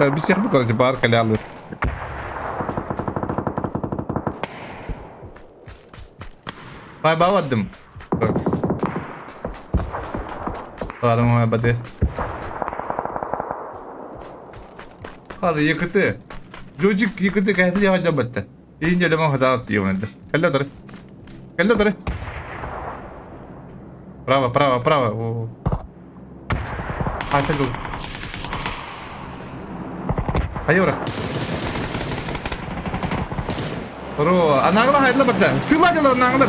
Bir siyah bu kadar bağır kale alır. Bay bavadım. Барым баде. Хары якыты. Жожик якыты кәһәте яһа бәттә. Иң җәлемә хата йонды. Кәллә дыр. Кәллә дыр. Право, право, право. Аса жол. Хайы барах. Ро, анагла хайла бәттә. Сыла дилар анагла.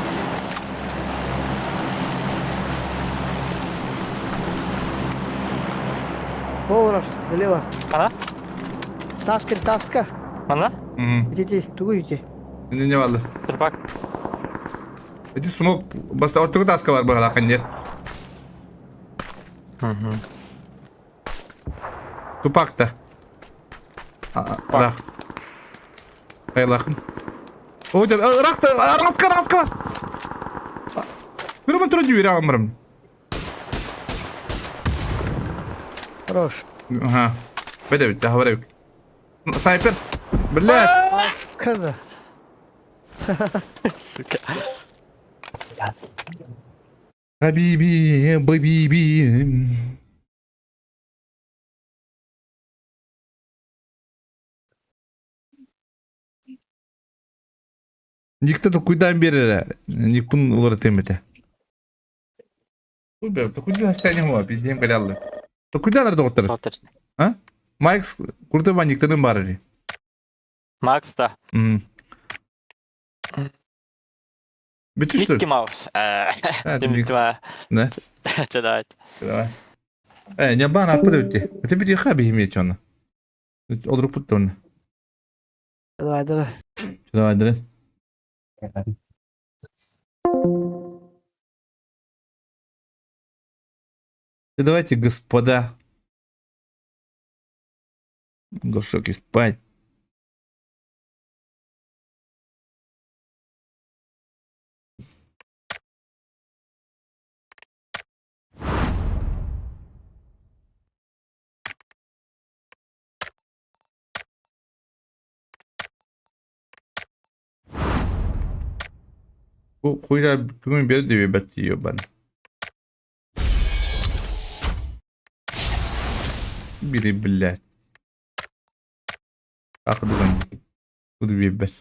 Олорор, налево. Ана? Таска, таска. Ана? Иди, тугу иди. Не не валды. Тырпак. Эти смок баста ортугу таска бар быгала канер. Угу. Тупакта. Рах. Кайлахын. О, рахта, араска, араска. Күрмә туры дүйрә амрым. Хорош. Ага. Бәдә бит, daha бар Снайпер. Блядь. Кызы. Сука. Хабиби, бабиби. Никто куйдан берер. Никпун улар темете. Куйда, куйда состояние хуа, пиздем калялы. Куйда нар доктор? А? Майкс курты ба никтенин бар. Макс да. Бүтү что? Микки Маус. Да? Давай. Давай. Э, не бан апы битти. Это бити хаби иметь он. Олруп путтон. Давай, давай. Давай, давай. Давайте, господа. Горшок и спать. Хуйля бүгүн бер диби бәтти бан. Бири блядь. Акыдыган. Буду бибет.